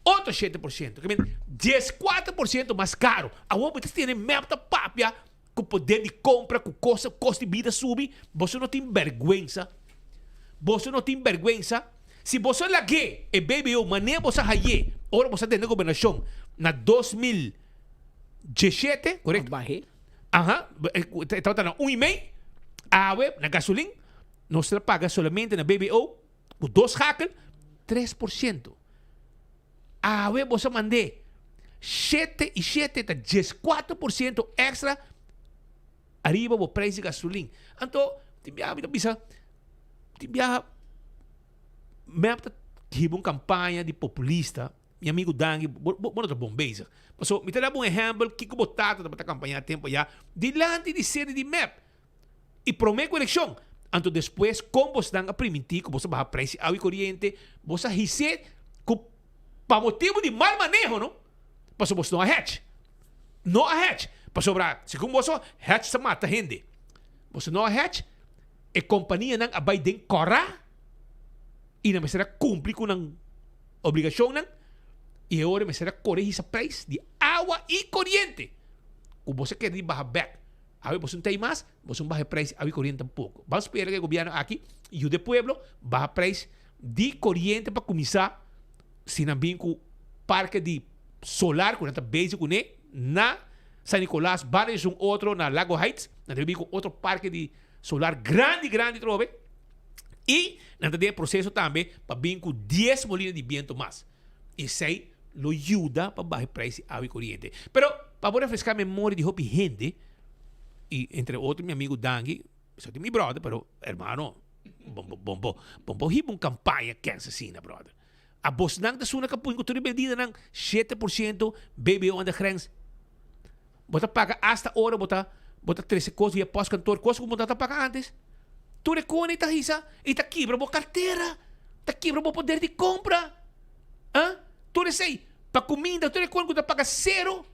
otro 7%. Ke men 14% mas karo. Awor bo ta tene mep ta papia Ku poder di kompra, ku kos, kos di bida subi, boso no tin bèrgwensa? Boso no tin bèrgwensa? Si boso lag'é e BBO manera boso a hay'é ora boso a tende gobernashon na 2017, korekto? Bah'é. Aha, e tabata na un i mei, awe na gasolin. Nos ta paga solamente na BBO, ku dos schakel, 3%. Awe boso a mand'é shete i shete ta 14% èkstra ariba bo preis di gasolin. Anto, tin biaha mi ta bisa, tin biaha mep ta hiba un kampaña di populista, mi amigu Dangui, bo bo no ta bon bezig. Pasobra mi ta da bo un ehèmpel kiko bo tata tabata kampañá tempu ayá dilanti di sede di mep. I promé ku elekshon. Anto despues kon bosnan a primintí ku bos a baha preis di awa i koriente, bos a his'é ku pa motibu di mal maneho no, pasobra bos no a hèch. No a hèch. Pasobra segun boso, hèch ta mata hende. Boso no a hèch, e kompanianan a bai den kòrá i nan mester a kumpli ku nan obligashonnan i e ora mester a kore hisa preis di awa i koriente ku bos a kere di baha bèk. Awe boso no ta ei mas, boso no baha e prijs awe koriente tampoco. Ban spera ku e gobierno aki yuda e pueblo baha prijs di koriente pa kuminsá si nan bin ku parke di solar ku nan ta bezig kuné na San Nicolas, banda di esun otro na Lago Heights, nan ta bin ku otro parke di solar grandi grandi trobe i nan ta den e proseso tambe pa bin ku dies molina di biento mas. Esei lo yuda pa baha e prijs di awa i koriente. Pero pa bo refreská memoria di hopi hende, i entre otro mi amigu Dangui, esaki mi bròder, pero hermano, bo bo bo bo bo hiba un kampaña kens asina, bròder. Abosnan ta suna kapuin ku tur e medidanan, 7% BBO aan de grens. Bo ta paga asta ora bo ta bo ta trese kos via postkantoor, kos ku bo no ta paga antes. Tur e kone ta hisa i ta kibra bo kartera, ta kibra bo poder di kompra. Ah, tur esei pa kuminda, tur e kone ku ta paga sero,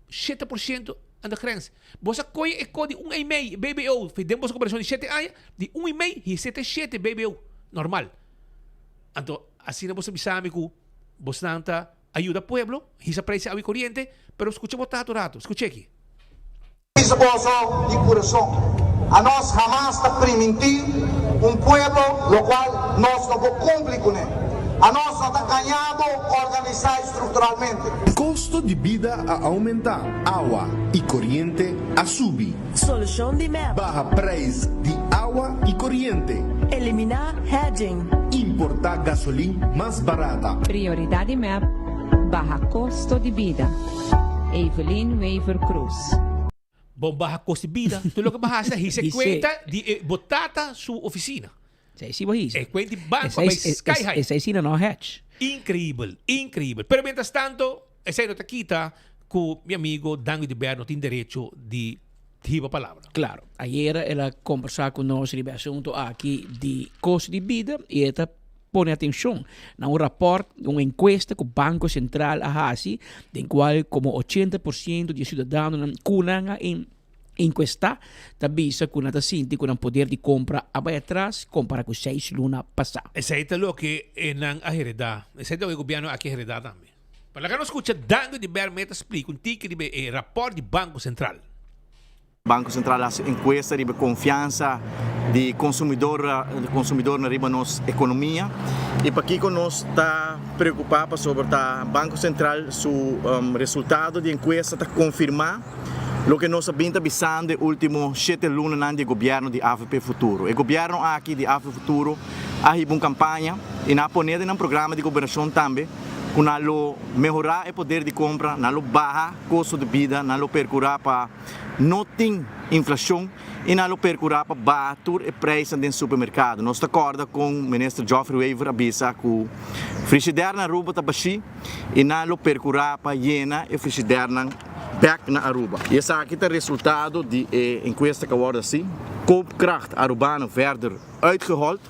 7% aan de grens. Bo sa koye e ko di un ei mei BBO, den boso komparashon di shete aña, di un i mei hisa te shete BBO, normal. Anto asina bo sa bisa mi ku bosnan ta A yuda pueblo hisa preis di awa i koriente, pero skucha bo tatu rato. Skucha aki. Bisa boso di kurason, anos hamas ta primintí un pueblo lokual nos no por kumpli kuné. Anos no ta gañá bo organisá strukturalmente. Kosto di bida a oumentá, awa i koriente a subi. Solushon di mep. Baha prijs di awa i koriente. Eliminá hedging. Importá gasolin mas barata. Prioridad di mep, baha kosto di bida. Evelyn Wever-Croes. Bon baha kosto di bida. Tur loke bo hasi ta hisa e kuenta di e bo tata su ofisina. Esei si bo hisa. E kuenta di banko a bai sky high. Esei si no hedge. Increibel, increibel. Pero mientras tanto. Esei no ta kita ku mi amigo Dangui de Ber no tin derecho di hiba palabra. Claro. Ayera el a combersa cu nos riba e asunto aki di costo di bida y e ta pone atencion na un rapport, un encuesta cu Banco Central a haci den cual como 80% di e ciudadanonan cu nan a encuesta ta bisa cu nan ta sinti cu nan poder di compra a bay atras compara cu seis luna pasa. Esei ta loke nan a hereda. Esei ta loke e gobierno aki a hereda tambe. Pa laga nos skucha Dangui di Bermé ta splika un tiki riba e rapòrt di Banko Sentral. Banko Sentral hasi enkuesta riba e konfiansa di konsumidor konsumidornan riba nos ekonomia i pakiko nos ta preokupá pasobra ta Banko Sentral su resultado di enkuesta ta konfirmá loke nos a bin ta bisando e último shete lunanan di e gobièrnu di avp Futuro. E gobièrnu aki di avp Futuro a hiba un kampaña i nan a pone den nan programa di gobernashon tambe ku nan lo mehorá e poder di kompra, nan lo baha kosto di bida, nan lo perkurá pa no tin inflashon i nan lo perkurá pa baha tur e preisnan den supermerkado. Nos ta kòrda kon Minister Geoffrey Wever a bisa ku frishider na Aruba ta bashí i nan lo perkurá pa yena e frishidernan bèk na Aruba. I esaki ta resultado di e enkuesta ku a wòrdu hasi, Koopkracht Arubano verder uitgehold.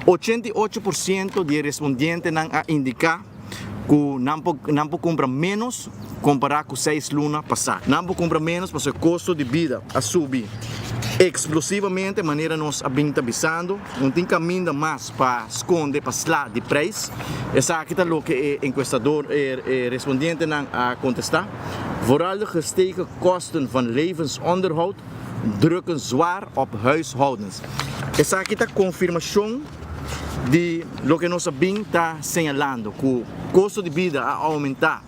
88% di e respondientenan a indiká ku nan por nan por kumpra ménos kompará ku seis luna pasá. Nan por kumpra ménos pasobra e kosto di bida a subi eksplosivamente manera nos a bin ta bisando. No tin kaminda mas pa skonde pa sla di preis. Esaki ta loke e enkuestador e respondientenan a kontestá. Vooral de gestegen kosten van levensonderhoud drukken zwaar op huishoudens. Esaki ta konfirmashon di loke nos a bin ta señalando, ku kosto di bida a oumentá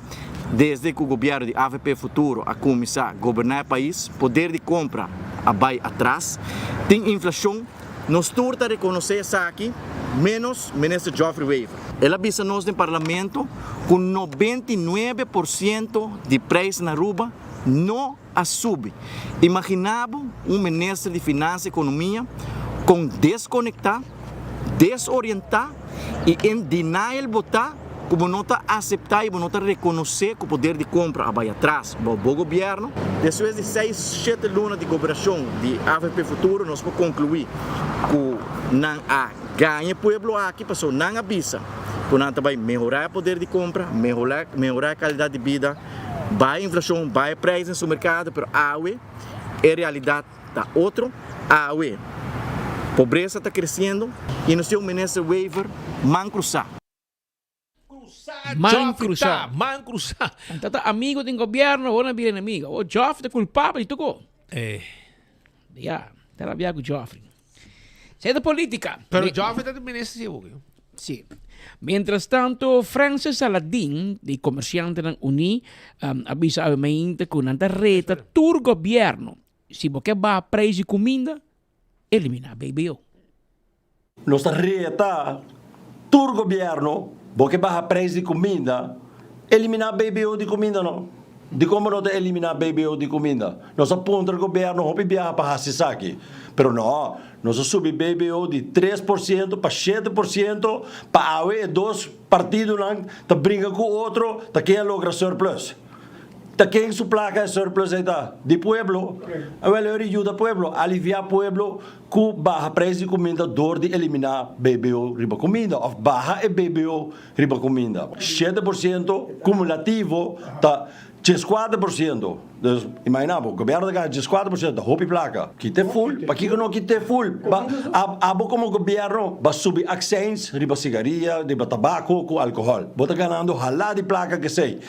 desde ku gobièrnu di avp Futuro a kuminsá goberná e pais, poder di kompra a bai atras, tin inflashon. Nos tur ta rekonosé esaki, ménos Minister Geoffrey Wever. El a bisa nos den Parlamento ku 99% di preis na Aruba no a subi. Imaginá bo un Minister di Finansa i Ekonomia kon deskonektá, desorientá i en denial bo ta ku bo no ta aseptá i bo no ta rekonosé ku poder di kompra a bai atras bou bo gobièrnu. Despues di seis, shete luna di gobernashon di avp Futuro nos por konkluí ku nan a gaña e pueblo aki pasobra nan a bisa ku nan ta bai mehorá e poder di kompra, mehorá e kalidat di bida, baha e inflashon, baha e preis den supermerkado pero awe e realidat Ta otro awe. Pobresa ta creciendo y nos tin un minister Wever man cruza. Man cruza. Man cruza. Nan ta amigo den gobierno, awor nan bira enemigo. Awor Joffrey ta culpabel di tur co. Eh. Ya, ta rabia cu Joffrey. Esey ta politica. Pero Joffrey ta minister si awor. Si. Mientras tanto, Francis Saladin di Comerciantenan Uní a bisa awe mainta cu nan ta reta tur gobierno Si bo ke baha preis di kuminda, eliminá BBO. Nos ta reta tur gobièrnu, bo ke baha preis di kuminda, eliminá BBO di kuminda no. Dikon bo no ta eliminá BBO di kuminda? Nos a puntra gobièrnu hopi biaha pa hasi esaki, pero no, nos a subi BBO di 3% pa 7% pa awe e dos partidonan ta bringa ku otro ta ken a logra surplus. Ta ken su placa e surplus ei ta? Di pueblo. Awel e ora di yuda pueblo, alivia pueblo cu baha prijs di cuminda door di elimina BBO riba cuminda of baha e BBO riba cuminda. 7% cumulativo ta 14%. Dus imagina bo, gobierno ta gana 14%, ta hopi placa. Kita e full? Pakico no kita e full? Ba, abo como gobierno ba subi accijns riba sigaria, riba tabaco cu alcohol. Bo ta ganando hala di placa kesey.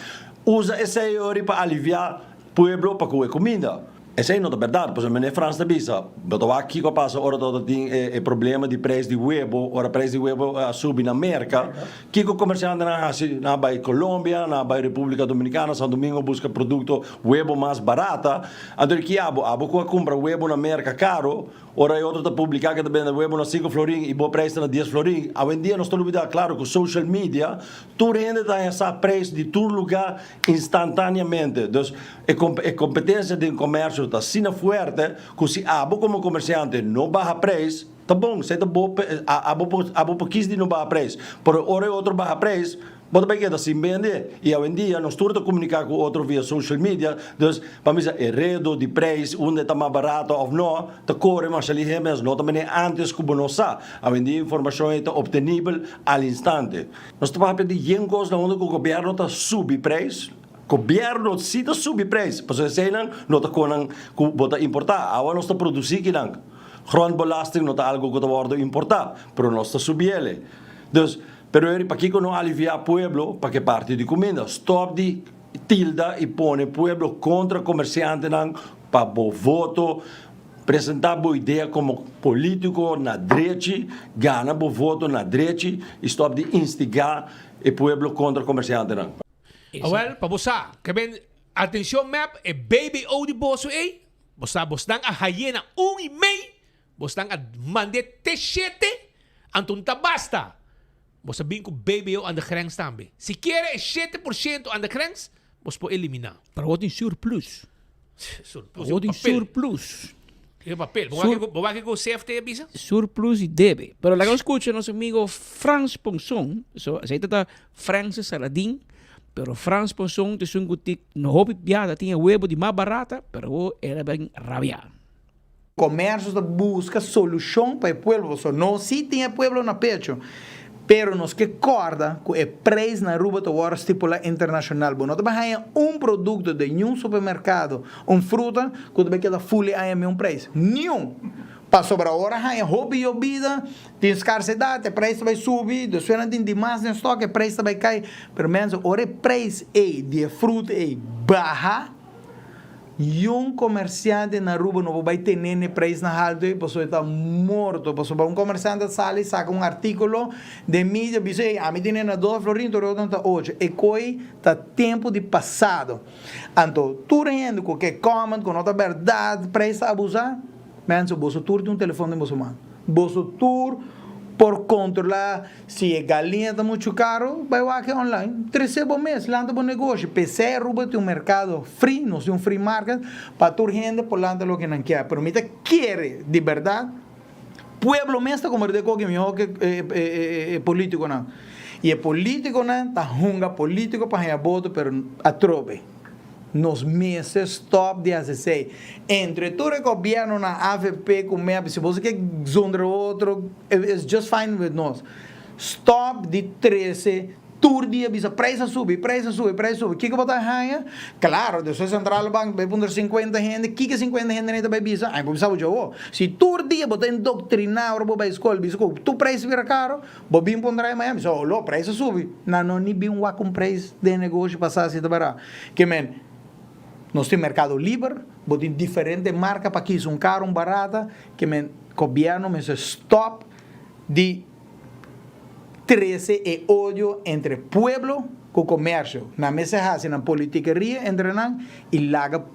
Usa esei ori pa aliviá pueblo pa ku e kuminda. Esei no ta bèrdat, pasobra meneer Frans ta bisa, bo ta wak kiko a pasa ora tabata tin e problema di preis di webo, ora preis di webo a subi na Merka, kiko komersiantenan a hasi? Nan a bai Colombia, nan a bai Repúblika Dominikana, San Domingo buska produkto webo mas barata. Anto di ki abo? Abo ku a kumpra webo na Merka karo, Ora e otro ta publica ke ta bende webo na sinku florin i bo prijs ta na dies florin. Awendia nos ta lubida claro ku social media tur hende ta haña sa prijs di tur luga instantaneamente. Dus e e competencia den comercio ta asina fuerte ku si abo como comerciante no baha prijs ta bon esei ta bo abo por abo por kis di no baha prijs pero ora e otro baha prijs Bo ta bai keda sin bende y awendia nos tur ta comunica cu otro via social media, dus pa misa e redo di prijs unda e ta mas barato of no ta core masha lihe mes, no ta mene antes cu bo no sa. Awendia informacion ey ta obtenibel al instante. Nos ta papia di yen cos na unda cu gobierno ta subi prijs, gobierno si ta subi prijs, pasobra eseynan no ta conan cu bo ta importa, awa nos ta produci kinan, grondbelasting no ta algo cu ta wordo importa, pero nos ta subiele. Dus Pero eri pakiko no alivia pueblo pa ke parti di kuminda? Stop di tilda i pone pueblo kontra komersiantenan pa bo voto. Presenta bo idea komo politiko na drechi, gana bo voto na drechi i stop di instiga e pueblo kontra komersiantenan. Awel, pa bo sa, ke ben atencion mep, e BBO di boso ey, bo sa bosnan a haye na un y mey, Bosnan a mand'é te shete, anto no ta basta. Bos a bin ku BBO aan de grens tambe. Sikiera e 7% aan de grens, bos por eliminá. Pero awor tin surplus. Surplus Awor tin surplus. E papel. Bo wak bo wak ku CFT a bisa? Surplus di debe. Pero laga nos skucha nos amigo Frans Ponson. So, esei ta ta Francis Saladin. Pero Frans Ponson ta esun ku tin no hopi biaha ta tin e webo di mas barata, pero awor el a bin rabia. Comercio ta busca solucion pa e pueblo pasobra nos si tin e pueblo na pecho pero nos ke corda cu e prijs na Aruba ta worde stipula internacional bo no ta bay haya un producto den niun supermercado un fruta cu ta bay keda fuli aña miun prijs niun pasobra ora haya hopi yobida tin scarcedad e prijs ta bay subi despues nan tin dimas den stock e prijs ta bay cay pero mensen ora e prijs ey di e fruta ey baha. Yun comerciante na Aruba no por bay tene n'e prijsnan halto ey pasobra e ta morto. Pasobra un comerciante ta sali saca un articulo den media bisa ey ami tene na dos florin tur e otro ta ocho. E coy ta tempo di pasado. Anto tur hende cu ke comment cu no ta berdad prijs ta abusa, mensen boso tur tin un telefon den boso man. Boso tur por controla si e galiña ta mucho caro, bay wak online. Trece bo mes, lanta bo negoshi. P'esey Aruba tin un mercado free, nos tin un free market pa tur hende por lanta loke nan kier. Pero mi ta kere di berdad, pueblo mes ta converti koki miho ke e politiconan. Y e politiconan ta hunga politico pa haña voto, pero atrobe. Nos mester stop di haci esey. Entre tur e gobiernonan avp cu mep, si boso ke zonder otro, it's just fine with nos. Stop di trece tur dia bisa prijs a subi, prijs a subi, prijs a subi. Kico bo ta haña? Claro, despues Centrale Bank bay puntra cincuenta hende, kico e cincuenta hende ta bay bisa? Ay, bo bisa bo djawo. Si tur dia bo ta indoctrina ora bo bay scol bisa cu tur prijs bira caro, Bo bin pon draai Miami, so lo prijs a subi. Nan no ni bin wak un prijs den negoshi pa sa si ta bara. Ke men, nos tin merkado liber, bo tin diferente marka pa kisa un karo un barata, ke men gobierno mester stop di trese e odio entre pueblo ku komersio. Nan mester hasi nan politikeria entre nan i laga.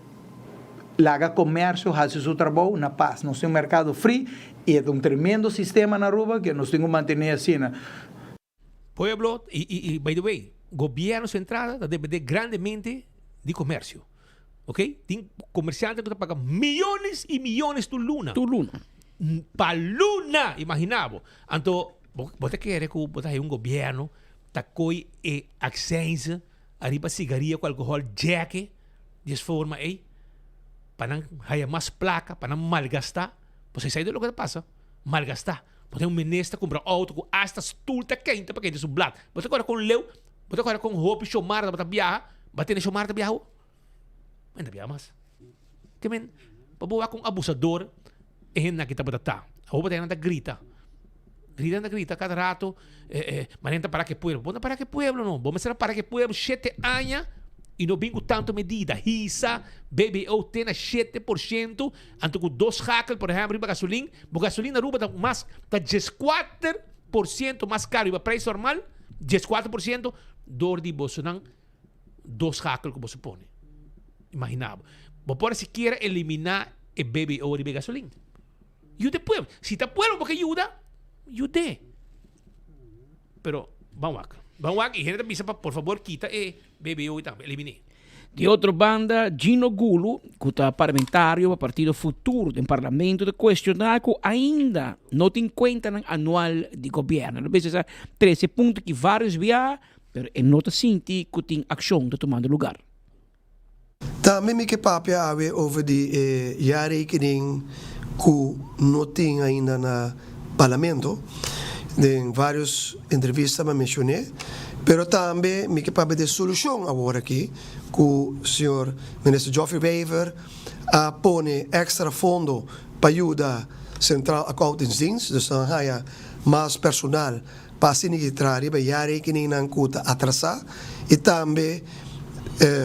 Laga comercio haci su trabou na paz. Nos tin un mercado free y e ta un tremendo sistema na Aruba que nos tin cu mantene asina. Pueblo, y, y, y by the way, gobierno su entrada ta depende grandemente di comercio. Ok? Tin comerciante cu ta paga millones y millones tur luna. Tur luna. Pa luna! Imagina bo. Anto, bo, bo ta kere cu bo ta hay un gobierno ta coy e accijnzen ariba sigaria cu alcohol jacke di es forma ei, pa nan haya mas placa, pa nan malgasta, pues esei ta loke ta pasa, malgasta. Bo tin un minister cumpra auto cu hasta stoel ta keinta pa keinta su blad. Bo ta kore con leu, bo ta kore con hopi shomar tabata biaha, bo a tene shomar ta biaha awo? Bo no ta biaha mas. Te men, pa bo wak un abusador e hende aki tabata ta. Awo bo ta hende ta grita. Grita nan ta grita cada rato, eh, eh, manera ta para ke pueblo. Bo no para ke pueblo no. Bo mester a para ke pueblo shete aña y no bin cu tanto medida. Hisa BBO te na 7%, anto cu dos schakel, por ehempel, riba gasolin. Bo gasolin na Aruba ta mas, ta 14% mas caro riba prijs normal, 14% door di bosonan dos schakel cu boso pone. Imagina bo. Bo por sikiera elimina e BBO riba e gasolin. Yuda e pueblo. Si ta pueblo bo ke yuda, yud'é. Pero ban wak. Ban wak y hende ta bisa pa por favor kita e BBO tambe, eliminé. Di otro banda, Gino Gulu, cu ta parlamentario pa partido Futuro den parlamento ta cuestiona cu ainda no tin cuentanan anual di gobierno. Lo mester sa trece punto aki varios bia, pero e no ta sinti cu tin accion ta tumando lugar. Tambe mi ke papia awe over di e jaarrekening ku no tin ainda na Parlamento. Den varios entrevista mi a menshon'é. Pero tambe mi ke papia di e solushon awor aki ku señor Minister Geoffrey Wever a pone extra fondo pa yuda Centraal Accountantsdienst, dus nan haya mas personal pa asina ki traha riba e jaarrekeningnan ku ta atrasá i tambe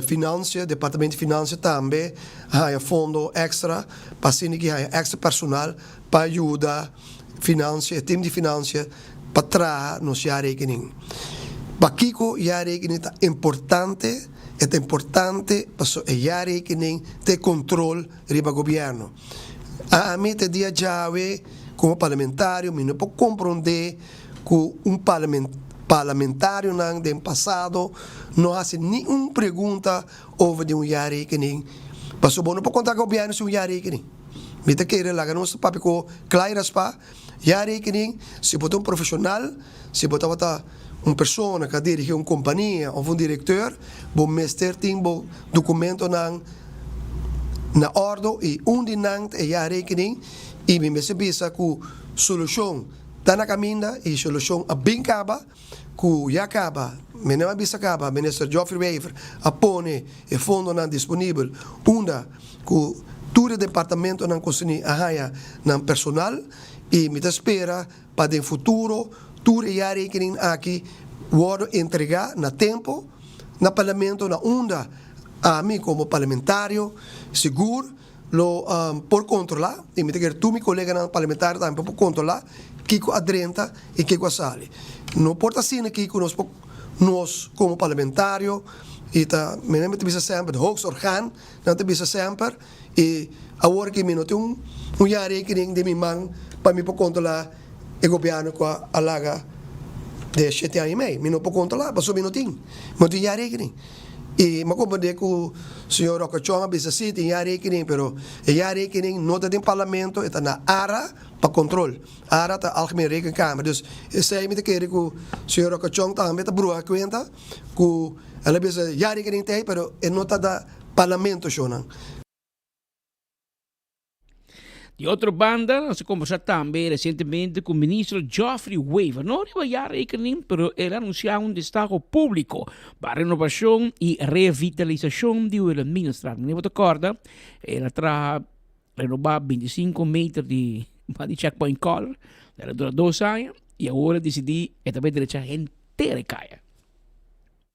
Financia, Departamento di Financia tambe a haña fondo èkstra pa asina ki haña èkstra personal pa yuda Financia, e tim di Financia pa traha nos jaarrekening. Pakiko jaarrekening ta importante? E ta importante pasobra e jaarrekening ta e kontrol riba gobièrnu. Ami te dia djawe komo parlamentario mi no por komprondé ku un parlamentarionan den pasado no hasi ni un pregunta over di un jaarrekening pasobra bo no por konta gobièrnu sin un jaarrekening. Mi ta kere laga nos ta papia ku kla i raspá jaarrekening si bo ta un profeshonal si bo tabata un persona ku a dirigí un kompania òf un direkteur bo mester tin bo dokumentonan na òrdu i un di nan ta e jaarrekening i mi mester bisa ku solushon ta na kaminda i solushon a bin kaba ku ya kaba mi no a bisa kaba Minister Geoffrey Wever a pone e fondonan disponibel unda ku tur e departamentonan konserní a haña nan personal i mi ta spera pa den futuro tur e jaarrekening aki wòrdu entregá na tempo na Parlamento na unda ami komo parlamentario sigur lo por kontrolá i mi ta kere tur mi koleganan parlamentario tambe por kontrolá kiko a drenta i kiko a sali. No por ta asina aki ku nos por nos komo parlamentario i ta mi ta bisa semper de hoogste orgaan nan ta bisa semper i awor aki mi no tin un jaarrekening den mi man. pa mi por kontrolá e gobièrnu ku a laga den shete aña i mei. Mi no por kontrolá pasobra mi no tin. Mi no tin jaarrekening. I mi a komprendé ku señor Roque Chong a bisa si tin jaarrekening pero e jaarrekening no ta den parlamento e ta na ARA pa kontrol. ARA ta Algemeen Rekenkamer. Dus esei mi ta kere ku señor Roque Chong tambe ta bruha kuenta ku el a bisa jaarrekening ta ei pero e no ta da parlamento shownan. Di otro banda, nos a conversa tambe recientemente cu ministro Geoffrey Wever. No riba jaarrekening, pero el a anuncia un destaho publico pa renovacion y revitalisacion di Wilhelminastraat. Meneer bo ta corda, el a traha renoba 25 meter di di checkpoint color, el a dura dos aña y awor a dicidi e ta bay drecha henter e caya.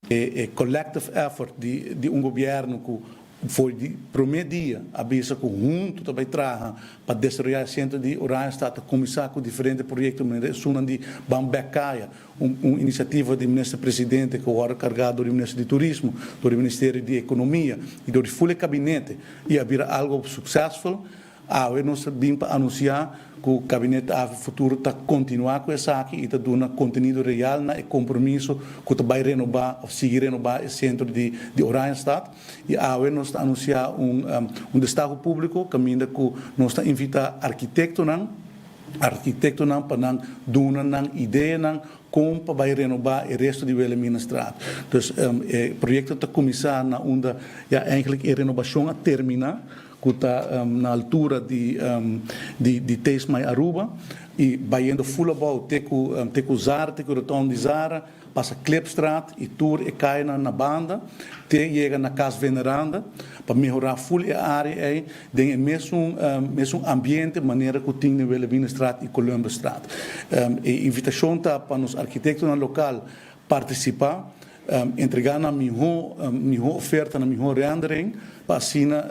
E collective effort di un gobierno cu for di prome dia a bisa cu hunto ta bay traha pa desaroya e centro di Oranjestad ta cuminsa cu diferente proyecto manera esunnan di Ban Bek Kaya, un iniciativa di Minister Presidente cu a wordo carga door di Minister di Turismo, door di Ministerio di Economia y door di full e cabinete y a bira algo successful. Awe nos ta bin pa anunsiá ku Gabinete Avi Futuro ta kontinuá ku esaki i ta duna kontenido real na e kompromiso ku ta bai renobá òf sigui renobá e sentro di di Oranjestad. I awe nos ta anunsiá un un destaho públiko kaminda ku nos ta invitá arkitektonan arkitektonan pa nan duna nan ideanan kon pa bai renobá e resto di Wilhelminastraat. Dus e proyekto ta kuminsá na unda ya eigentlik e renobashon a terminá. Cu ta na altura di di Taste My Aruba y bayendo full abou te cu te cu Zara, te cu rotonde di Zara, pasa Klipstraat y tur e cayanan na banda te yega na Cas Veneranda pa mehora full e area ey den e mesun mesun ambiente manera cu tin den Wilhelminastraat y Columbusstraat. E invitacion ta pa nos arkitectonan local participa Entregá nan mihó mihó oferta, nan mihó rendering, pa asina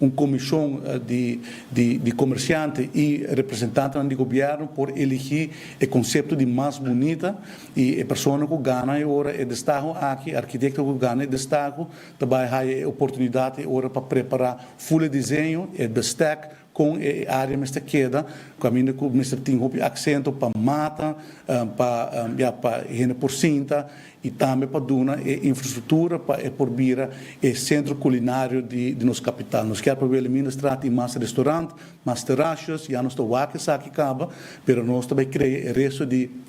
un komishon di di di komersiante i representantenan di gobièrnu por eligí e konsepto di mas bunita i e persona ku gana e ora e destaho aki, e arkitekto ku gana e destaho ta bai haya e oportunidat e ora pa prepará ful e diseño, e bestek, Kon e área mester keda, kaminda ku mester tin hopi aksento pa mata, pa ya pa hende por sinta i tambe pa duna e infrastruktura pa e por bira e sentro kulinario di di nos kapital. Nos kier pa Wilhelminastraat tin mas restorant, mas terasjes, ya nos ta wak esaki kaba, pero nos ta bai krea e resto di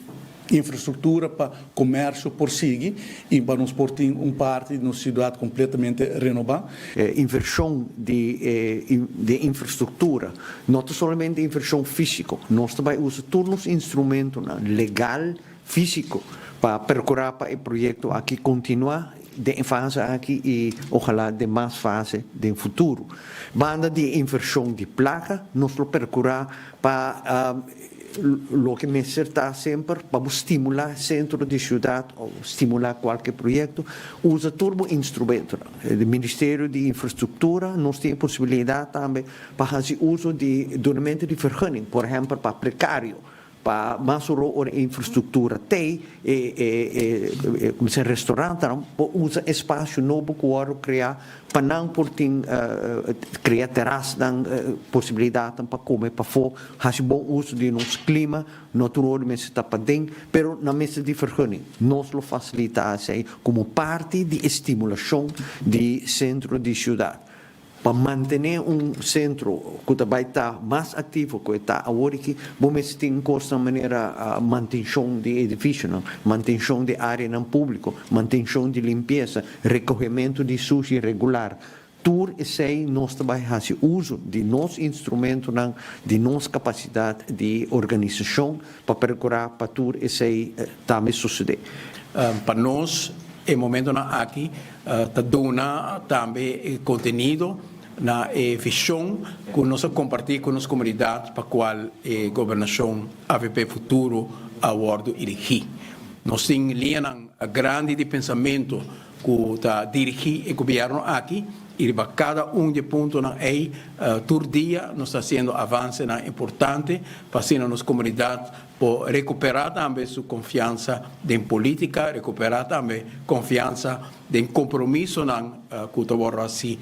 Infrastruktura pa komersio por sigui i pa nos por tin un parti di nos siudat kompletamente renobá. E invershon di e infrastruktura no ta solamente invershon físiko. Nos ta bai usa tur nos instrumentonan legal, físiko, pa perkurá pa e proyekto aki kontinuá den e fase aki i ojalá den mas fase den futuro. Banda di e invershon di plaka, nos lo perkurá pa Loke mester ta semper pa bo stimulá sentro di siudat o stimulá kualke proyekto, usa tur bo instrumentonan. E Ministerio di Infrastruktura nos tin e posibilidat tambe pa hasi uso di dunamentu di vergunning, por ehèmpel pa prekario, pa mas oro ora e infrastruktura t'ei, e e e restaurantenan por usa e spasio nobo ku wòrdu kreá Pa nan por tin krea terasnan, posibilidatnan pa kome pafó, hasi bon uso di nos klima, no tur ora mester ta paden, pero nan mester di vergunning. Nos lo fasilitá esei komo parti di e stimulashon di sentro di siudat. Pa mantené un sentro ku ta bai ta mas aktivo ku e ta awor aki, bo mester tin kosnan manera mantenshon di edifisionan, mantenshon di áreanan públiko, mantenshon di limpiesa, Rekohementu di sushi regular. Tur esei nos ta bai hasi uso di nos instrumentonan, di nos kapasidat di organisashon pa perkurá pa tur esei tambe sosodé. Pa nos e momentonan aki ta duna tambe e kontenido na e vishon ku nos a kompartí ku nos komunidat pa kual e gobernashon avp Futuro a wòrdu eligí. Nos tin liñanan grandi di pensamentu ku ta dirigí e gobièrnu aki i riba kada un di e puntonan ei tur dia nos ta hasiendo avansenan importante pa asina nos komunidat por rekuperá tambe su konfiansa den polítika, rekuperá tambe konfiansa den kompromisonan ku ta wòrdu hasí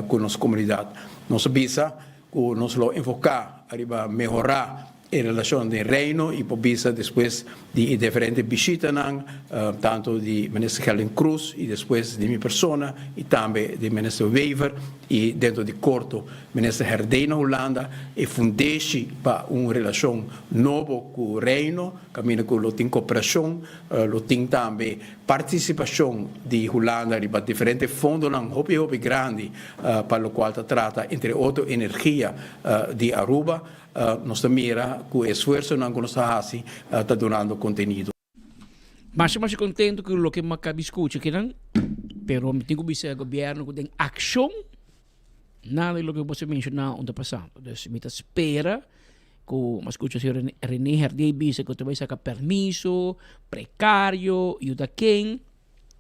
ku nos komunidat. Nos a bisa ku nos lo enfoká riba mehorá. e relashon den Reino i por bisa despues di e diferente bishitanan tantu di Minister Gerlin Croes i despues di mi persona i tambe di Minister Wever i dentro di korto Minister Herdé na Hulanda e fundeshi pa un relashon nobo ku Reino kaminda ku lo tin koperashon lo tin tambe partisipashon di Hulanda riba diferente fondonan hopi hopi grandi pa lokual ta trata entre otro energia di Aruba. Nos ta mira ku e esfuersonan ku nos ta hasi ta dunando kontenido. Masha masha contento cu loke mi a cabi scucha kinan, pero mi tin cu bisa e gobierno cu den accion nada di loke bo a menciona un ta pasando. Dus mi ta spera cu mi a scucha señor Rene Herdé bisa cu ta bay saca permiso, precario, yuda ken.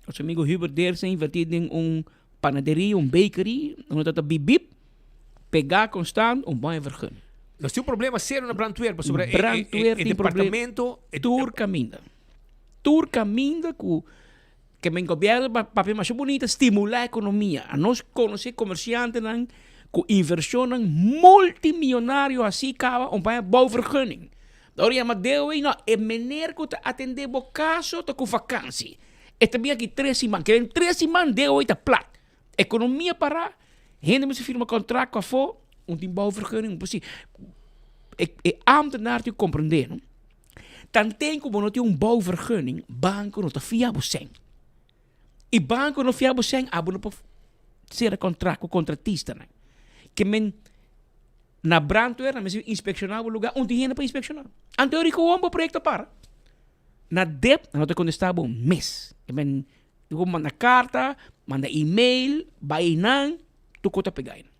Nos amigo Hubert Dersen a inverti den un panaderia, un bakery, unda ta ta bip bip, pega constant, un bon vergunning. Nos tin un problema serio na brandweer pasobra e, Brandweer e, e tin problem departamento e, tur caminda. Tur caminda cu ke men gobierno pa papia masha bunita stimula economia. A nos conoce comerciantenan cu inversionnan multimillonario haci caba un paña bouwvergunning. Ora yama DOW no, e meneer cu ta atende bo caso ta cu vakantie. E ta bin aki tres siman. Ke den tres siman DOW ta plat. Ekonomia pará, hende mester firma kontrakt ku afó, un tin bouwvergunning, un por si. E e ambtenaar tin ku komprendé no. Tanten ku bo no tin un bouwvergunning, banko no ta fia bo sèn. I banko no fia bo sèn, abo no por sera kontrakt ku kontratistanan. Ke men na brandweer nan mester inspekshoná bo lugá, un tin hende pa inspekshoná. Anto e riko bo proyekto a para. Na dep nan no ta kontestá bo mes. E men bo manda karta, manda email, bai einan, tur kos ta pega einan.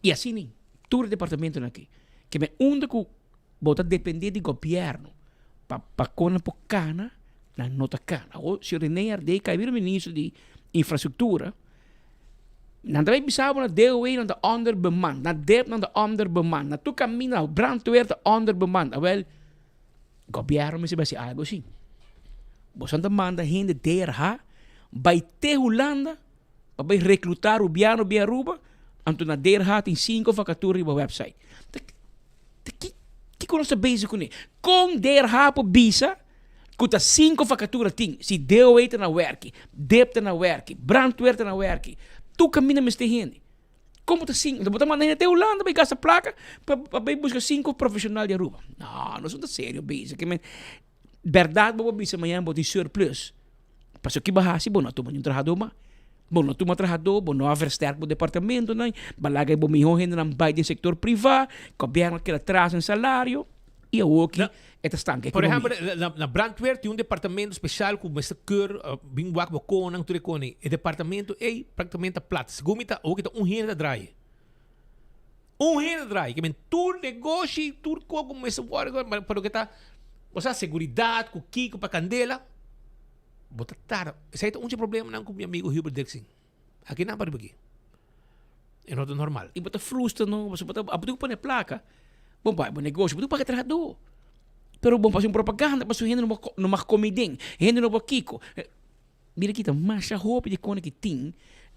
I asina ei, tur e departamentonan aki. Ke men unda ku bo ta dependé di gobièrnu pa pa kon nan por kana, nan no ta kana. Awor si Rene Herdé kai bira minister di infrastruktura, Nan ta bay bisa bo na DOW nan ta onderbemand, na dep nan ta onderbemand, na tur caminda, na brandweer ta onderbemand. Awel, gobierno mester bay haci algo si. Boso ta manda hende DRH bay te Hulanda pa bay recluta Rubiano bin Aruba, anto na DRH tin cinco vacatura riba website. Ta ta ki kiko nos ta bezig cune? Con DRH por bisa ku ta sinku vakatura tin, si DOW ta na wèrki, dep ta na wèrki, brandweer ta na wèrki, tur kaminda mester hende. Komo ta sinku? Bo ta manda hende te Hulanda bai gasta plaka pa pa bai buska sinku profeshonal di Aruba. No, nos no ta serio bezig. Ke men, bèrdat bo por bisa mañana bo tin surplus. Pasobra ki bo a hasi? Bo no a tuma niun trahadó mas. Bo no tuma trahadó, bo no a versterk bo departamentonan, bo a laga bo mihó hendenan bai den sektor privá, gobièrnu a keda tras den salario i awoki E ta stanka Por ekonomia. ehempel, na, na brandweer tin un departamento special ku mester keur, uh, bin wak bo konan, tur e konan. E departamento ei praktikamente ta plat. Segun mi ta, awoki ta un hende ta draai. Un hende ta draai. Ke men tur negoshi, tur ko ku mester wòrdu, pa, pa loke ta, osea, seguridat, ku kiko, pa kandela, bo ta tarda. Esei ta un dje problemanan ku mi amigo Hubert Dixon. Aki nan pa riba aki. E no ta normal. I bo ta frustra no, pasobra bo ta, abo tin ku pone plaka, bo bai bo negoshi, bo tin ku paga trahadó. Pero bo hasi un propaganda pasobra hende no por no mag kome den, hende no por kiko. Mira aki ta masha hopi di kone ki tin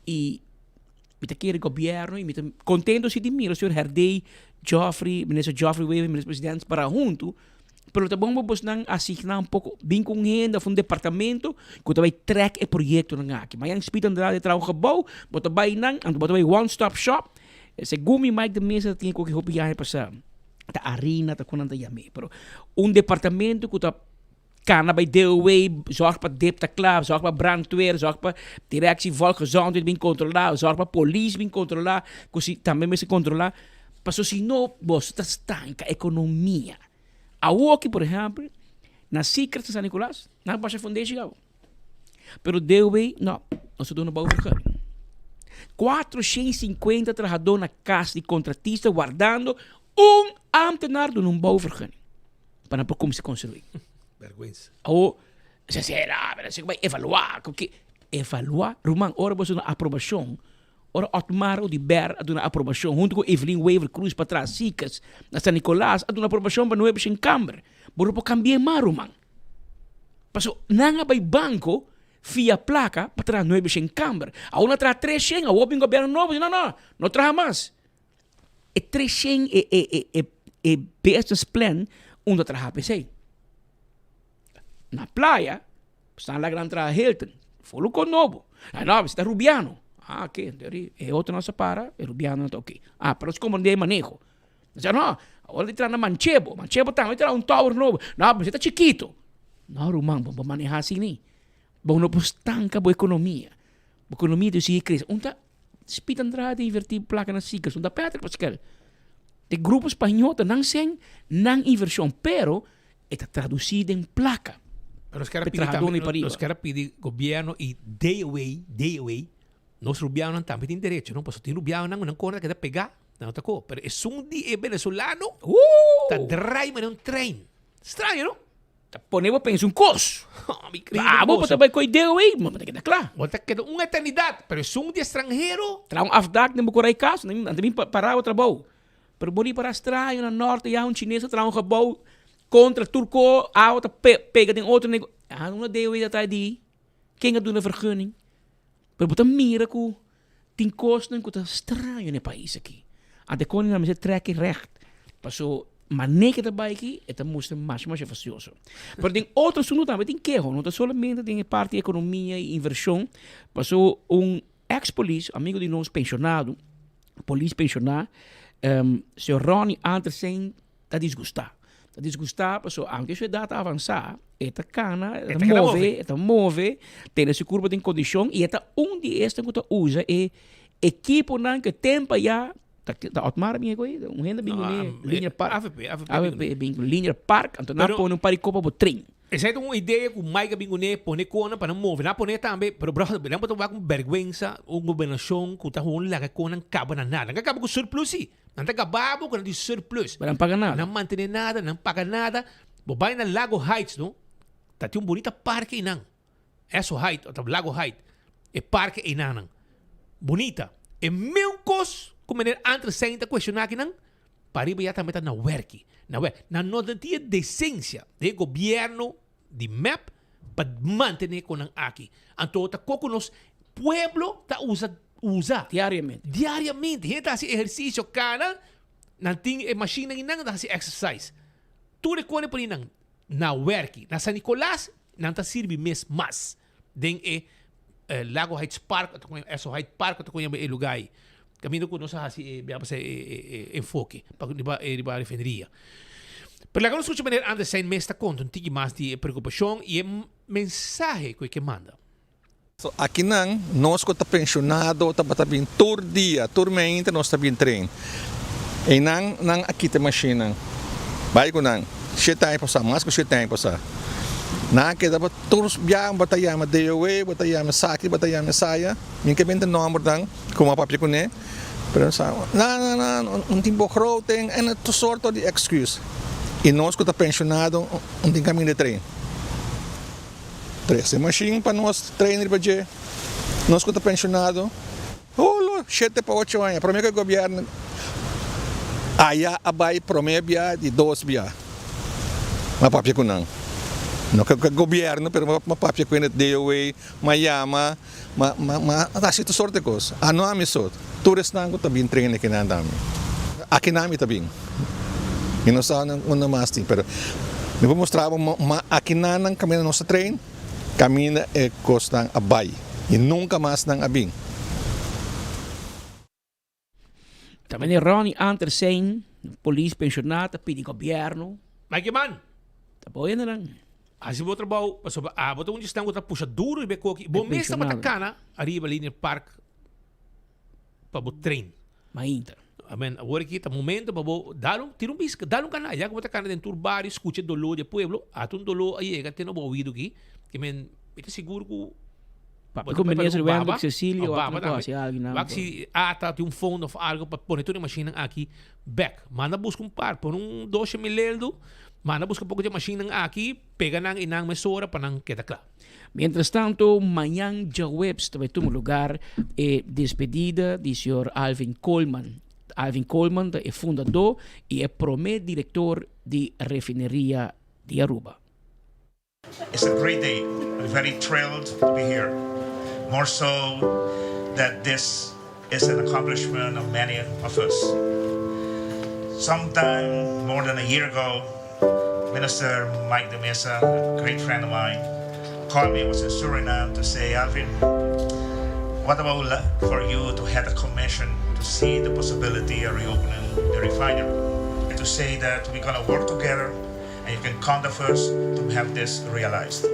i mi ta kere gobièrnu i mi ta kontento si di mira señor Herdey, Geoffrey, minister Geoffrey Wever, minister president para huntu Pero ta bon pa bosnan asigná un poko, bin ku un hende òf un departamento ku ta bai trèk e proyektonan aki. Mañan Speed Andrade traha un gebou, bo ta bai nan, anto bo ta bai one stop shop. Segun mi Mike de Meza ta tin e koki hopi aña pasá, ta Arena ta kon nan ta yam'é. Pero un departamento ku ta kana bai DOW, zòrg pa dip ta kla, zòrg pa brandweer, zòrg pa Directie Volksgezondheid bin kontrolá, zòrg pa polis bin kontrolá, ku si tambe mester kontrolá. Pasobra si no, boso ta stanka ekonomia. Awoki, por ehèmpel, na Secrets na San Nicolas, nan a basha fundeshi kaba. Pero DOW, no, nos ta duna bouwvergunning. 450 trahadó na kas di kontratista wardando un ámtenar duna un bouwvergunning pa nan por kuminsá konstruí. Bèrgwensa. Awo, se sera, pero se bai evaluá, ku ke. Evaluá? Ruman, ora bo duna aprobashon, Ora Otmar Oduber a duna aprobashon huntu ku Evelyn Wever Croes pa traha Seekers na San Nicolas a duna aprobashon pa nuebe shen kamber. Bo no por kambi'é mas ruman. Paso nan a bai banko fia plaka pa traha nuebe shen kamber. Awor nan a traha tres shen, awor bin gobierno nobo di no no, no traha mas. E tres shen e e e. E business plan unda traha p'esei. Na playa, stan la gran traha Hilton, folo kon nobo. Ah no, ta Rubiano. Ah oké, e otro nan sa para, e Rubiano nan ta oké. Ah, pero nos komprendé e maneho. Nos a no, awor di traha na Manchebo, Manchebo tambe traha un tower nobo. No, pero ta chikito. No ruman, bo no por maneha asina. Bo no por stanka bo ekonomia. Bo ekonomia ta sigui krese. Un ta Speed Andrade inverti plaka na Seekers, un ta Patrick Pascal. E grupo spañó ta nan sen, nan invershon, pero e ta tradusi den plaka. Pero nos kier a Pe pidi trahadó tambe, ni pariba. nos kier a pidi gobierno y DOA, DOA, nos rubianonan tambe tin derecho, no? Pasobra tin rubianonan cu nan corda keda pega, nan no ta co. Pero esun di e venezolano ta draai manera un trein. Straño, no? Ta pone bo pensa un kos. Abo bo ta bai koe deo ei, bo ta keda kla. Bo ta keda un eternidat, pero esun di estranhero. Traha un afdak den bo korai kas, nan ta bin para bo trabou. Pero bo di para straño na norte ya un chines ta traha un gebou kontra tur ko, awa ta pega den otro nego. A una deo ei ta traha di ken a duna vergunning? Pero bo ta mira ku Tin kosnan ku ta straño na e pais aki. Ante kon nan mester trek e recht. Paso manera ke ta bai aki e ta mustra masha masha fastioso. Pero den otro asunto tambe tin keho. No ta solamente den e parti ekonomia i invershon. Paso un ex polis, amigo di nos penshonado, polis penshoná, señor Ronnie Antersen ta disgustá. Ta disgustá pasobra aunke su edat a avansá, e ta kana, e ta move, e ta move, tene su kurpa den kondishon i e ta un di esnan ku ta usa e ekiponan ku e tempu aya ta ta Otmar a bin e un hende a bin kuné Linear Park. Avp, avp a bin ku Linear Park, anto nan a pone un par di kopa bo tren. Esei ta un idea ku Mike a bin kuné, pone konan pa nan move. Nan a pone tambe, pero brother, nan por ta wak un bèrgwensa, un gobernashon ku ta gewoon laga konan kaba na nada. Nan ka kaba ku surplus si. Nan ta gaba bo ku nan di surplus. Pero nan paga nada. Nan mantene nada, nan paga nada. Bo bai na Lago Heights, no? Ta tin un bunita parke einan. Esso Heights, ota Lago Heights. E parke einan nan. Bunita. E meun kos ku meneer Antersein ta kuestioná akinan, pariba ya tambe ta na wèrki. Na wèrki. Nan no ta tin e desensia den e gobièrnu di mep pa mantene con nan aki. Anto ta co cu nos pueblo ta usa usa. Diariamente. Diariamente. Hende ta haci ehercicio cana, nan tin e machine nan ta haci exercise. Tur e cone poni nan na werki. Na San Nicolas nan ta sirbi mes mas den e Lago Heights Park, Esso Heights Park ta con yama e lugar ayi. Caminda cu nos a haci e bia pasa e enfoke pa riba riba refineria. Pero laga nos scucha meneer Andersen mes ta conta un tiki mas di e preocupacion y e mensahe cu e ke manda. So akinan nos cu ta pensionado tabata bin tur dia, tur meinta nos ta bin train. Eynan nan a kita e machinenan. Bai cu nan. Shete aña pasa, mas cu shete aña pasa. Nan a keda pa tur biaha bo ta yama DOW, bo ta yama esaki, bo ta yama esaya. Mi ke benta nombernan. Como a papia cune, pero nan sa, na, na, na, no tin begroting en tur sorto di excuse. Y nos cu ta pensionado no tin caminda di train. Trece machine pa nos train riba dje. Nos cu ta pensionado, holo, shete pa ocho aña, prome cu e gobierno aya a bay prome bia di dos bia. M'a papia cu nan. No cu e gobierno, pero m'a papia cu e DOW, m'a yama. Ma, ma, ma hasi tur sort di kos. A no ami so, tur esnan ku ta bin train akinan tambe. Akinan mi ta bin. Mi no sa unda mas tin, pero mi por mustra bo ma akinan nan kaminda nos ta train, kaminda e kosnan a bai i nunka mas nan a bin. Ta meneer Ronnie Antersen, polis pensioná ta pidi gobierno. Mike man. Ta bo hendenan. Hasi bo trabou pasobra abo ta un di esnan ku ta pusha duru riba e koki. Bo mes tabata kana ariba Linear Park pa bo train. Mainta. Amen. Awor aki ta momento pa bo dal un, tira un biska, dal un kana. Ya ku bo ta kana den tur bario, skucha e doló di e pueblo, ata un doló a yega te na bo oido aki. Ke men, mi ta sigur ku Papia ku Minister Wendrick Cecilio of otro kos, ya alguien nan. Wak si ata tin un fondo of algo pa pone tur e machinenan aki bek. Manda buska un par, pone un doshe mil eldo, manda buska poko di e machinenan aki, pega nan i nan mesora pa nan keda kla. Mientras tanto, mañan djaweps ta bai tuma lugar e despedida di señor Alvin Koolman. Alvin Koolman ta e fundadó i e promé direktor di Refineria di Aruba. It's a great day. I'm very thrilled to be here. More so that this is an accomplishment of many of us. Sometime more than a year ago, Minister Mike de Meza, a great friend of mine, called me, I was in Suriname, to say, Alvin, what about for you to head a commission to see the possibility of reopening the refinery? And to say that we're going to work together and you can count on us to have this realized.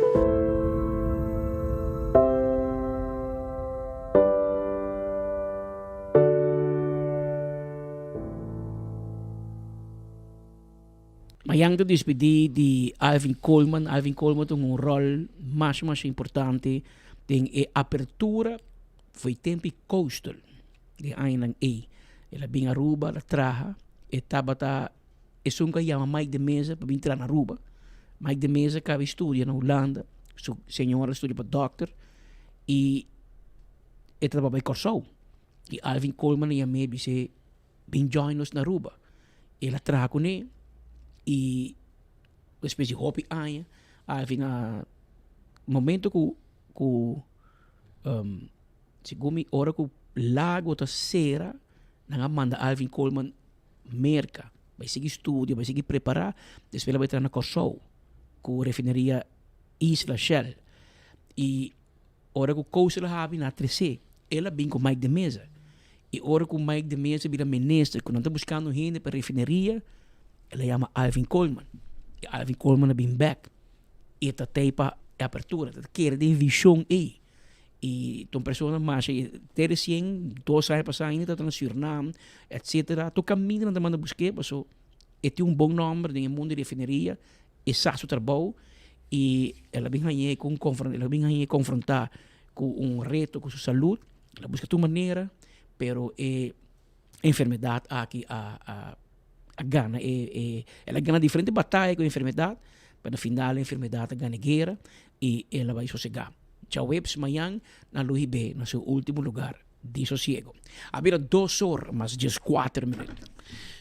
Mayan ta despedí di Alvin Koolman. Alvin Koolman ta un ròl masha masha importante den e apertura for e tempu di Coastal den añanan ei. El a bin Aruba, el a traha, e tabata esun ku a yama Mike de Meza pa bin traha na Aruba. Mike de Meza kaba e studia na Hulanda, su señora a studia pa dòkter i e tabata bai Kòrsou. I Alvin Koolman a yam'é bis'é bin join nos na Aruba. El a traha kuné i despues di hopi aña Alvin a momento ku ku segun mi ora ku lago ta sera nan a manda Alvin Koolman Merka bai sigui studia bai sigui prepara despues el a bai traha na Kòrsou ku refineria Isla Shell i Ora ku Koos el a habi na tresé, el a bin ku Mike de Meza. I ora ku Mike de Meza bira minister, ku nan ta buskando hende pa refineria, el a yama Alvin Koolman. I Alvin Koolman a bin bèk. I e ta tei pa e apertura, ta kere den vishon ei. I ta un persona masha, te resien dos aña pasá ainda tabata na Surinam, etcetera. Tur kaminda nan ta manda busk'é paso e tin un bon nòmber den e mundu di refineria. E sa su trabou y el a bin hañ'é cu un confron, el a bin hañ'é confrontá cu un reto cu su salud. El a busca tur manera, pero e enfermedad aki a a a gana e e el a gana diferente bataya cu e enfermedad, pero na final e enfermedad a gana e guera y el a bay sosegá. Djaweps mañan nan lo hib'é na su ultimo lugar di sosiego. A bira dos or mas dieskuater minuut.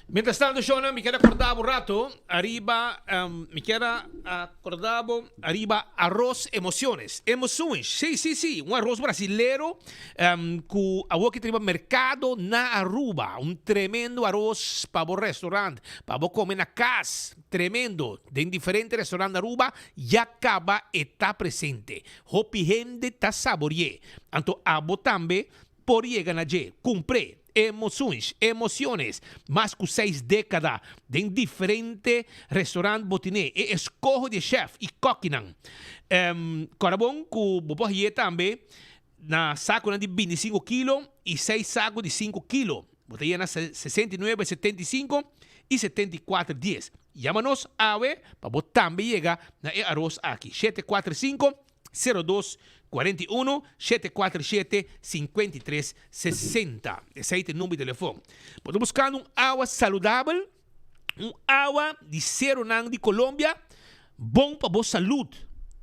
Mientras tanto shownan mi kier a korda bo rato ariba mi kier a korda bo ariba aros emociones emoções si si si un aros brasilero ku awor ki ta riba merkado na Aruba un tremendo aros pa bo restaurant pa bo kome na kas tremendo den diferente restaurant na Aruba ya kaba e ta presente Hopi hende ta sabori'é, anto abo tambe por yega na dje. Kumpr'é. Emoções, emociones, Mas ku seis dékada den diferente restaurant bo tine e eskoho di e chèf i kòkinan. Kòrda bon ku bo por hañ'é tambe na sakunan di bintisinku kilo i seis saku di sinku kilo. Bo ta yena 69, 75 i 74 dies. Yama nos awe pa bo tambe yega na e aros aki, 745, 02, 41, 747, 53, 60. Esei ta e number di telefon. Bo ta buskando un awa saludabel, un awa di seronan di Colombia, bon pa bo salud.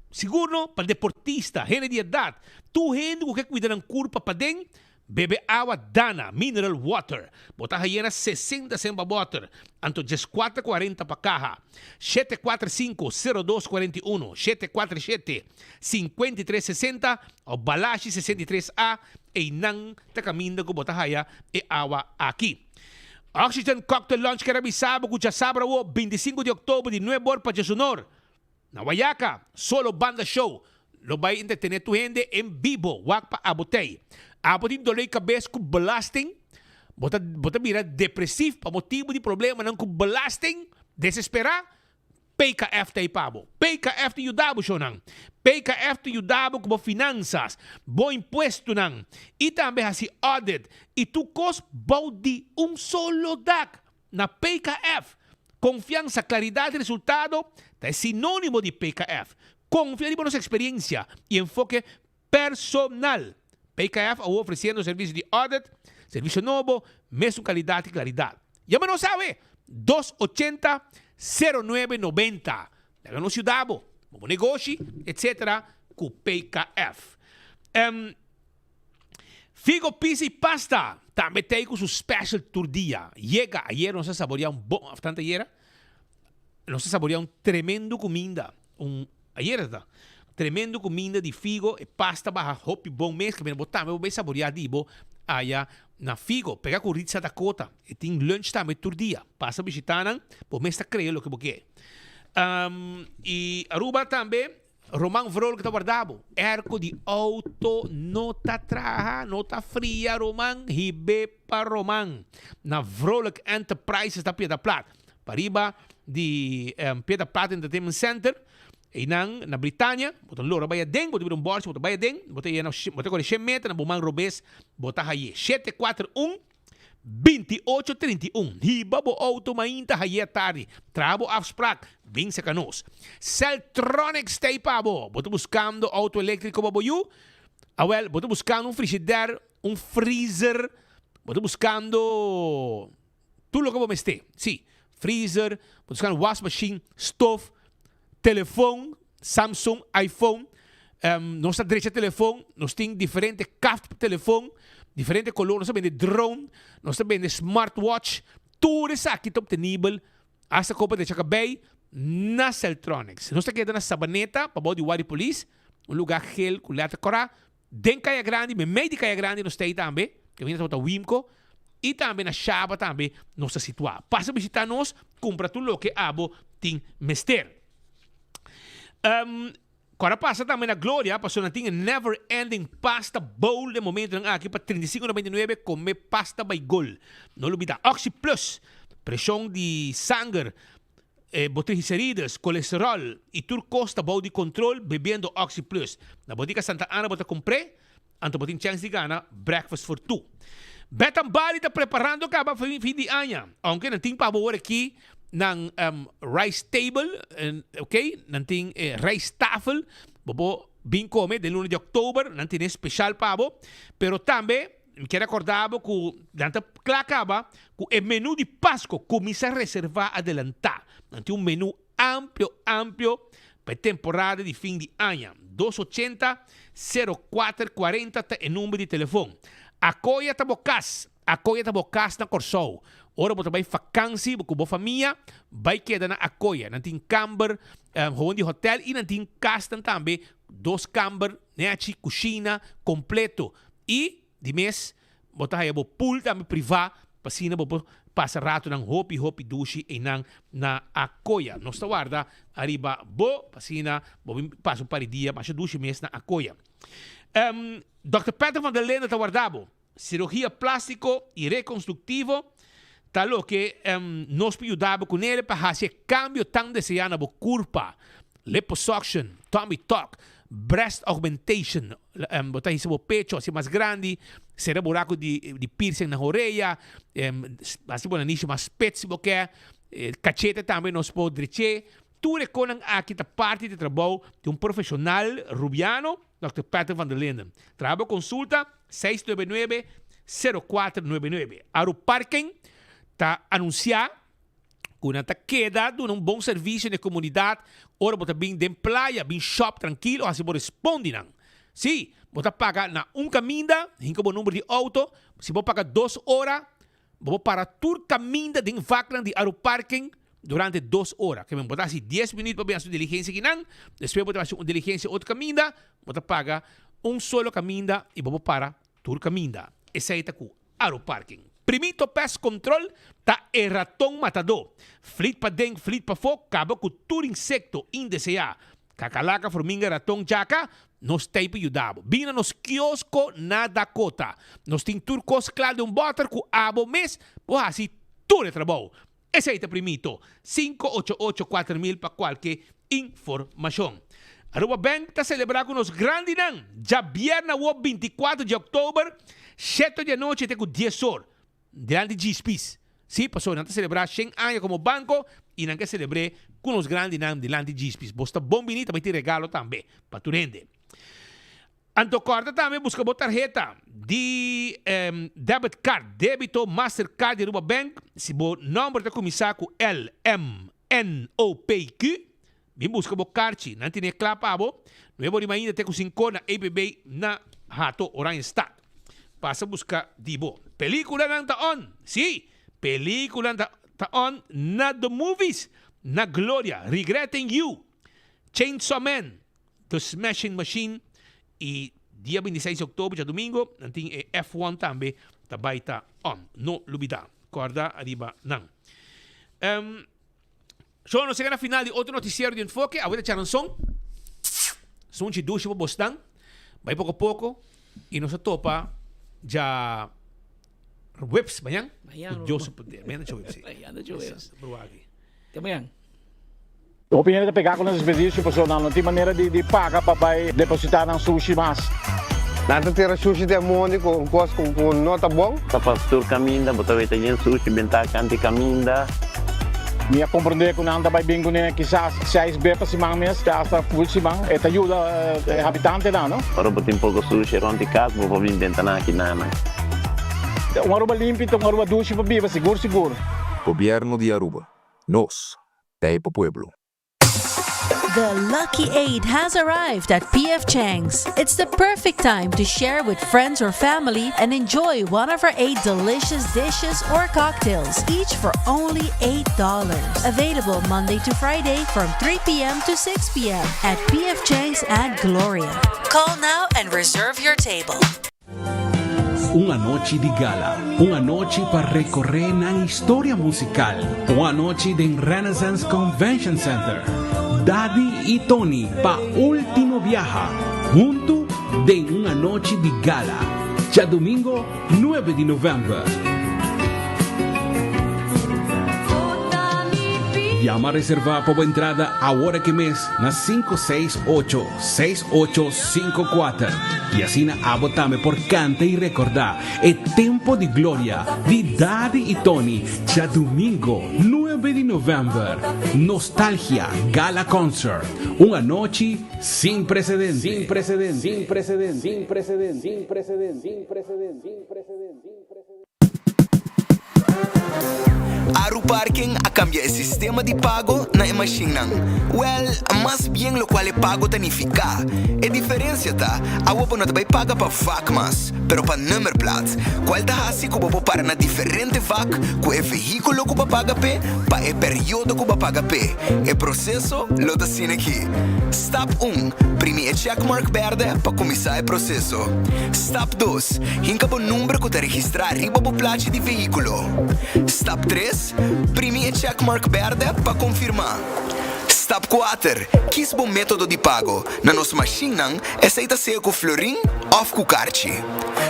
Sigur no pa deportista, hende di edat, tur hende ku ke kuida nan kurpa paden, Bebe awa Dana mineral water. Bo ta hayena 60 cent pa boter, anto djeskuater kuarenta pa kaha. 745 02 41, 747 53 60 of Balashi 63 A, einan ta kaminda ku bo ta haya e awa aki. Oxygen Cocktail Lounge kere bisa bo ku djasabra awo 25 di oktober di nuebe or pa djesunor. Na Wayaca, Solo Banda Show lo bai entretene tur hende en bibo, wak pa abo tei. Abo tin dolor di cabes cu belasting? Bo ta bo ta bira depresief pa motibo di problemanan cu belasting? Desespera? PKF ta ei pa bo. PKF ta yuda bo, shownan. PKF ta yuda bo cu bo finansas, bo impuestonan y tambe haci audit y tur cos bou di un solo dak. Na PKF, konfiansa, klaridat i resultado ta e sinónimo di PKF. Konfia riba nos eksperensia i enfoke personal. PKF awor ofresiendo servisio di audit, servisio nobo, mesun kalidat i klaridat. Yama nos awe, dos ochenta, sero nuebe nobenta. Laga nos yuda bo, bo negoshi, etc. Ku PKF. Figo pizza y pasta tambe t'ey cu su special tur dia. Yega, ayer nos a saborea un bon, of tanto ayera? Nos a saborea un tremendo cuminda, un, ayera ta, tremendo cuminda di figo, e pasta baha hopi bon mes, caminda bo tambe bo bay saborea di bo aya. Na Figo, pega ku Ritza Dakota. E tin lunch tambe tur dia. Pasa bishita nan, bo mes ta krea loke bo ke. I Aruba tambe, Roman Vrolijk ta warda bo. Airco di auto no ta traha, no ta fria Roman, hib'é pa Roman. Na Vrolijk Enterprises ta Piedra Plat. Pariba di Piedra Plat Entertainment Center. Einan na Britania, bo ta lora bai aden, bo ta bira un bòrchi, bo ta bai aden, bo ta yena, bo ta kore shen meter na bo man robes, bo ta haye. Shete kuater un, binti ocho trinta i un. Hiba bo outo mainta haye atardi. Traha bo afsprak, bin saka nos. Celtronics ta ei pa bo. Bo ta buskando outo eléktriko pa bo yu? Awèl, bo ta buskando un frishider, un freezer, bo ta buskando. Tur loke bo mester, sí, freezer, bo ta buscando wasmachine, stof, telefon, Samsung, iPhone, nos ta drecha telefon, nos tin diferente kaft pa telefon, diferente color, nos ta bende drone, nos ta bende smartwatch, tur esaki ta obtenibel hasta kopa drecha kabei na Celtronics. Nos ta keda na Sabaneta, pabou di Wari Police, un lugar geel ku letter kora, Den Kaya Grandi, meimei di Kaya Grandi nos ta ei tambe, kaminda tabata Wimco, i tambe na Shaba tambe nos ta situá. Pasa bishitá nos, kumpra tur loke abo tin mester. Kòrda pasa tambe na Gloria, pasobra nan tin e Never Ending Pasta Bowl den momentunan aki pa 35,99, kome pasta bai gol. No lubidá Oxi Plus, preshon di sanger, E bo triglicerides, colesterol y tur cos ta bou di control bebiendo Oxi Plus. Na Botica Santa Ana bo ta compr'e, anto bo tin chance di gana breakfast for two. Beth and Bali ta preparando caba fin di aña. Aunke nan tin pa bo ora aki nan rice table, ok, nan tin e rijsttafel, bo por bin come den luna di october, nan tene special pa bo. Pero tambe. Mi kier acorda bo cu nan ta cla caba cu e menu di Pasco cuminsa reserva adelanta. Nan tin un menu amplio amplio pa e temporada di fin di aña. Dos ochenta, sero kuater kuarenta ta e number di telefon. Akoya ta bo cas. Akoya ta bo cas na Corsou. Ora bo ta bay vakansi cu bo famia, bay keda na Akoya. Nan tin kamber gewoon di hotel y nan tin casnan tambe, dos kamber, nechi, cushina completo. I di mes bo ta haya bo pool tambe privá pa asina bo por pasa ratonan hopi hopi dushi einan na Akoya. Nos ta warda ariba bo pa asina bo bin pasa un par di dia masha dushi mes na Akoya. Dòkter Patrick van der Linden ta warda bo. Sirugia plástiko i rekonstruktivo ta loke nos por yuda bo kunele pa hasi e kambio tan deseá na bo kurpa. Liposuction, tummy tuck, breast augmentation, bo ta hisa bo pecho hasi mas grandi, sera buraco di piercing na horea, hasi bo nanishi mas spits si bo ke, cachete tambe nos por dreche. Tur e konan aki ta parti di trabou di un profesional Rubiano, Dòkter Patrick van der Linden. Traha bo consulta 699 0499. Aru Parking ta anuncia ku nan ta keda duna un bon servisio na e komunidat ora bo ta bin den playa, bin shop trankil o hasi bo respondi nan. Sí, bo ta paga na un kaminda, hinka bo number di outo, si bo paga dos ora, bo por para tur kaminda den vaknan di Aruparking durante dos ora. Ke men bo ta hasi dies minüt pa bin hasi un diligensia akinan, despues bo ta hasi un diligensia otro kaminda, bo ta paga un solo kaminda i bo por para tur kaminda. Esei ta ku Aeroparking. Primito Pest Control ta e raton matadó. Flit paden, flit pafó, kaba ku tur insekto indeseá. Kakalaka, forminga, raton, djaka, nos ta ei pa yuda bo. Bin na nos kiosko na Dakota. Nos tin tur kos kla den un bòter ku abo mes por hasi tur e trabou. Esei ta primito. Sinku ocho ocho 4000 pa kualke informashon. Aruba Bank ta selebrá ku nos grandinan djabièrnè awor 24 di òktober, shete di anochi te ku dies or, dilanti Djispis. Sí, pasobra nan ta selebrá shen aña komo banko i nan ke selebr'é ku nos grandinan dilanti Djispis. Bos ta bon bini, ta bai tin regalo tambe pa tur hende. Anto kòrda tambe buska bo tarheta di debit card, debito Mastercard di Aruba Bank. Si bo nòmber ta kuminsá ku L, M, N o P, Q, bin buska bo karchi. Nan tene kla pa bo. Nuevo rima ainda te ku sinkor na APB na Hato, Oranjestad. Pasa buska di bo. Pelíkulanan ta on! Sí, pelíkulanan ta on na The Movies na Gloria. Regretting You, Chainsaw Man, The Smashing Machine y dia 26 di october, djadumingo, nan tin e F1 tambe. ta bai ta on. No lubida. Corda ariba nan. Um, so nos chega na final di otro noticiero di Enfoke. Awe ta charanson. Sunchi dushi pa bosnan. Bai poco poco. Y nos a topa ja webs mañan. Mañan. Cu Dios su poder. Mañan ta webs. Mañan ta webs. Bruagi. Te mañan. Hopi hende ta pegá ku nan desperdicio pasobra nan no tin manera di paga pa bai depositá nan sushi mas. Nan ta tira sushi den mondi ku un kos ku no ta bon. Ta pas tur kaminda, bo ta weta yen sushi bentá kanti kaminda. Mi a komprendé ku nan ta bai bin kuné kisas seis be pa siman mes, te asta ful siman. E ta yuda e habitantenan, no? Ora bo tin poko sushi rònt di kas, bo por bin benta nan aki nan. Un Aruba limpi ta un Aruba dushi pa biba, sigur sigur. Gobierno di Aruba, nos ta e pa pueblo. The Lucky Eight has arrived at PF Chang's. It's the perfect time to share with friends or family and enjoy one of our eight delicious dishes or cocktails, each for only $8. Available Monday to Friday from 3 p.m. to 6 p.m. at PF Chang's at Gloria. Call now and reserve your table. Un anochi di gala, un anochi pa recorre nan historia musical, un anochi den Renaissance Convention Center. Daddy y Tony pa ultimo biaha, hunto den un anochi di gala. Djadomingo nuebe di november. Yama reserva pa bo entrada awor aki mes na 568 6854 y asina abo tambe por canta y recorda e tempo di gloria di Daddy y Tony djadumingo nuebe di november. Nostalgia Gala Concert, un anochi sin precedente. Sin precedente. Sin precedente. Sin precedente. Sin precedente. Sin precedente. Sin precedente. Aruparking a kambia e sistema di pago na e mashinnan. Wèl, mas bien lokual e pago ta nifiká. E diferensia ta, awo bo no ta bai paga pa vak mas, pero pa nummerplaat, kual ta hasi ku bo por para na diferente vak ku e vehíkulo ku bo a paga p'e pa e periodo ku bo a paga p'e. E proseso lo ta asina aki. Stap un, Primi e checkmark bèrdè pa kuminsá e proseso. Stap dos, Hinka bo number ku ta registrá riba bo plachi di vehíkulo. Stap tres, Primi e checkmark bèrdè pa konfirmá. Stap kuater, Kis bo método di pago. Na nos mashinnan, esei ta sea ku florin òf ku karchi.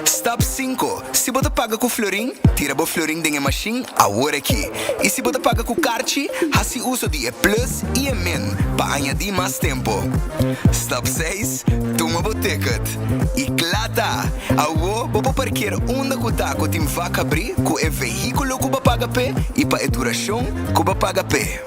Stap sinku, Si bo ta paga ku florin, tira bo florin den e mashin awor aki. I si bo ta paga ku karchi, hasi uso di e plus i e min pa añadí mas tempu. Stap seis, Tuma bo ticket. I kla ta! Awo bo por parkeer unda ku ta ku tin vak habrí ku e vehíkulo ku bo paga p'e i pa e durashon ku bo paga p'e.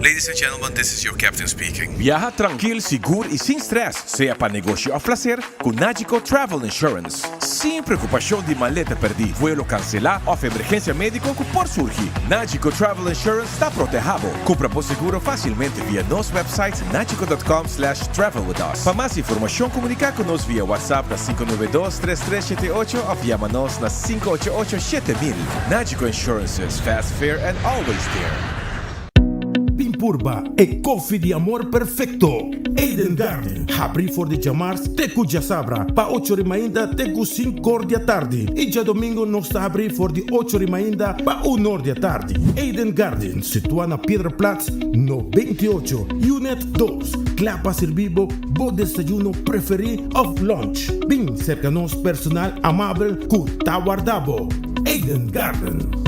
Ladies and gentlemen, this is your captain speaking. Biaha trankil, sigur i sin stress, sea pa negoshi òf plaser, ku Nagico Travel Insurance. Sin preokupashon di maleta pèrdí, vuelo kanselá òf emergensia médiko ku por surgi, Nagico Travel Insurance ta protehá bo. Kumpra bo seguro fásilmente via nos website nagico dot com slash travel with us. Pa mas informashon komuniká ku nos via WhatsApp na 592 3378 òf yama nos na 588 7000. Nagico Insurances, fast, fair and always there. Bin purba e koffie di amor perfecto! Eden Garden, habri for di djamars te ku djasabra pa ocho ri mainta te ku sinkor di atardi i djadomingo nos ta habri for di ocho ri mainta pa unor di atardi. Eden Garden, situa na Piedraplaats no 28, Unit dos, kla pa sirbi bo bo desayuno preferi of lunch. Bin serka nos personal amabel ku ta warda bo. Eden Garden.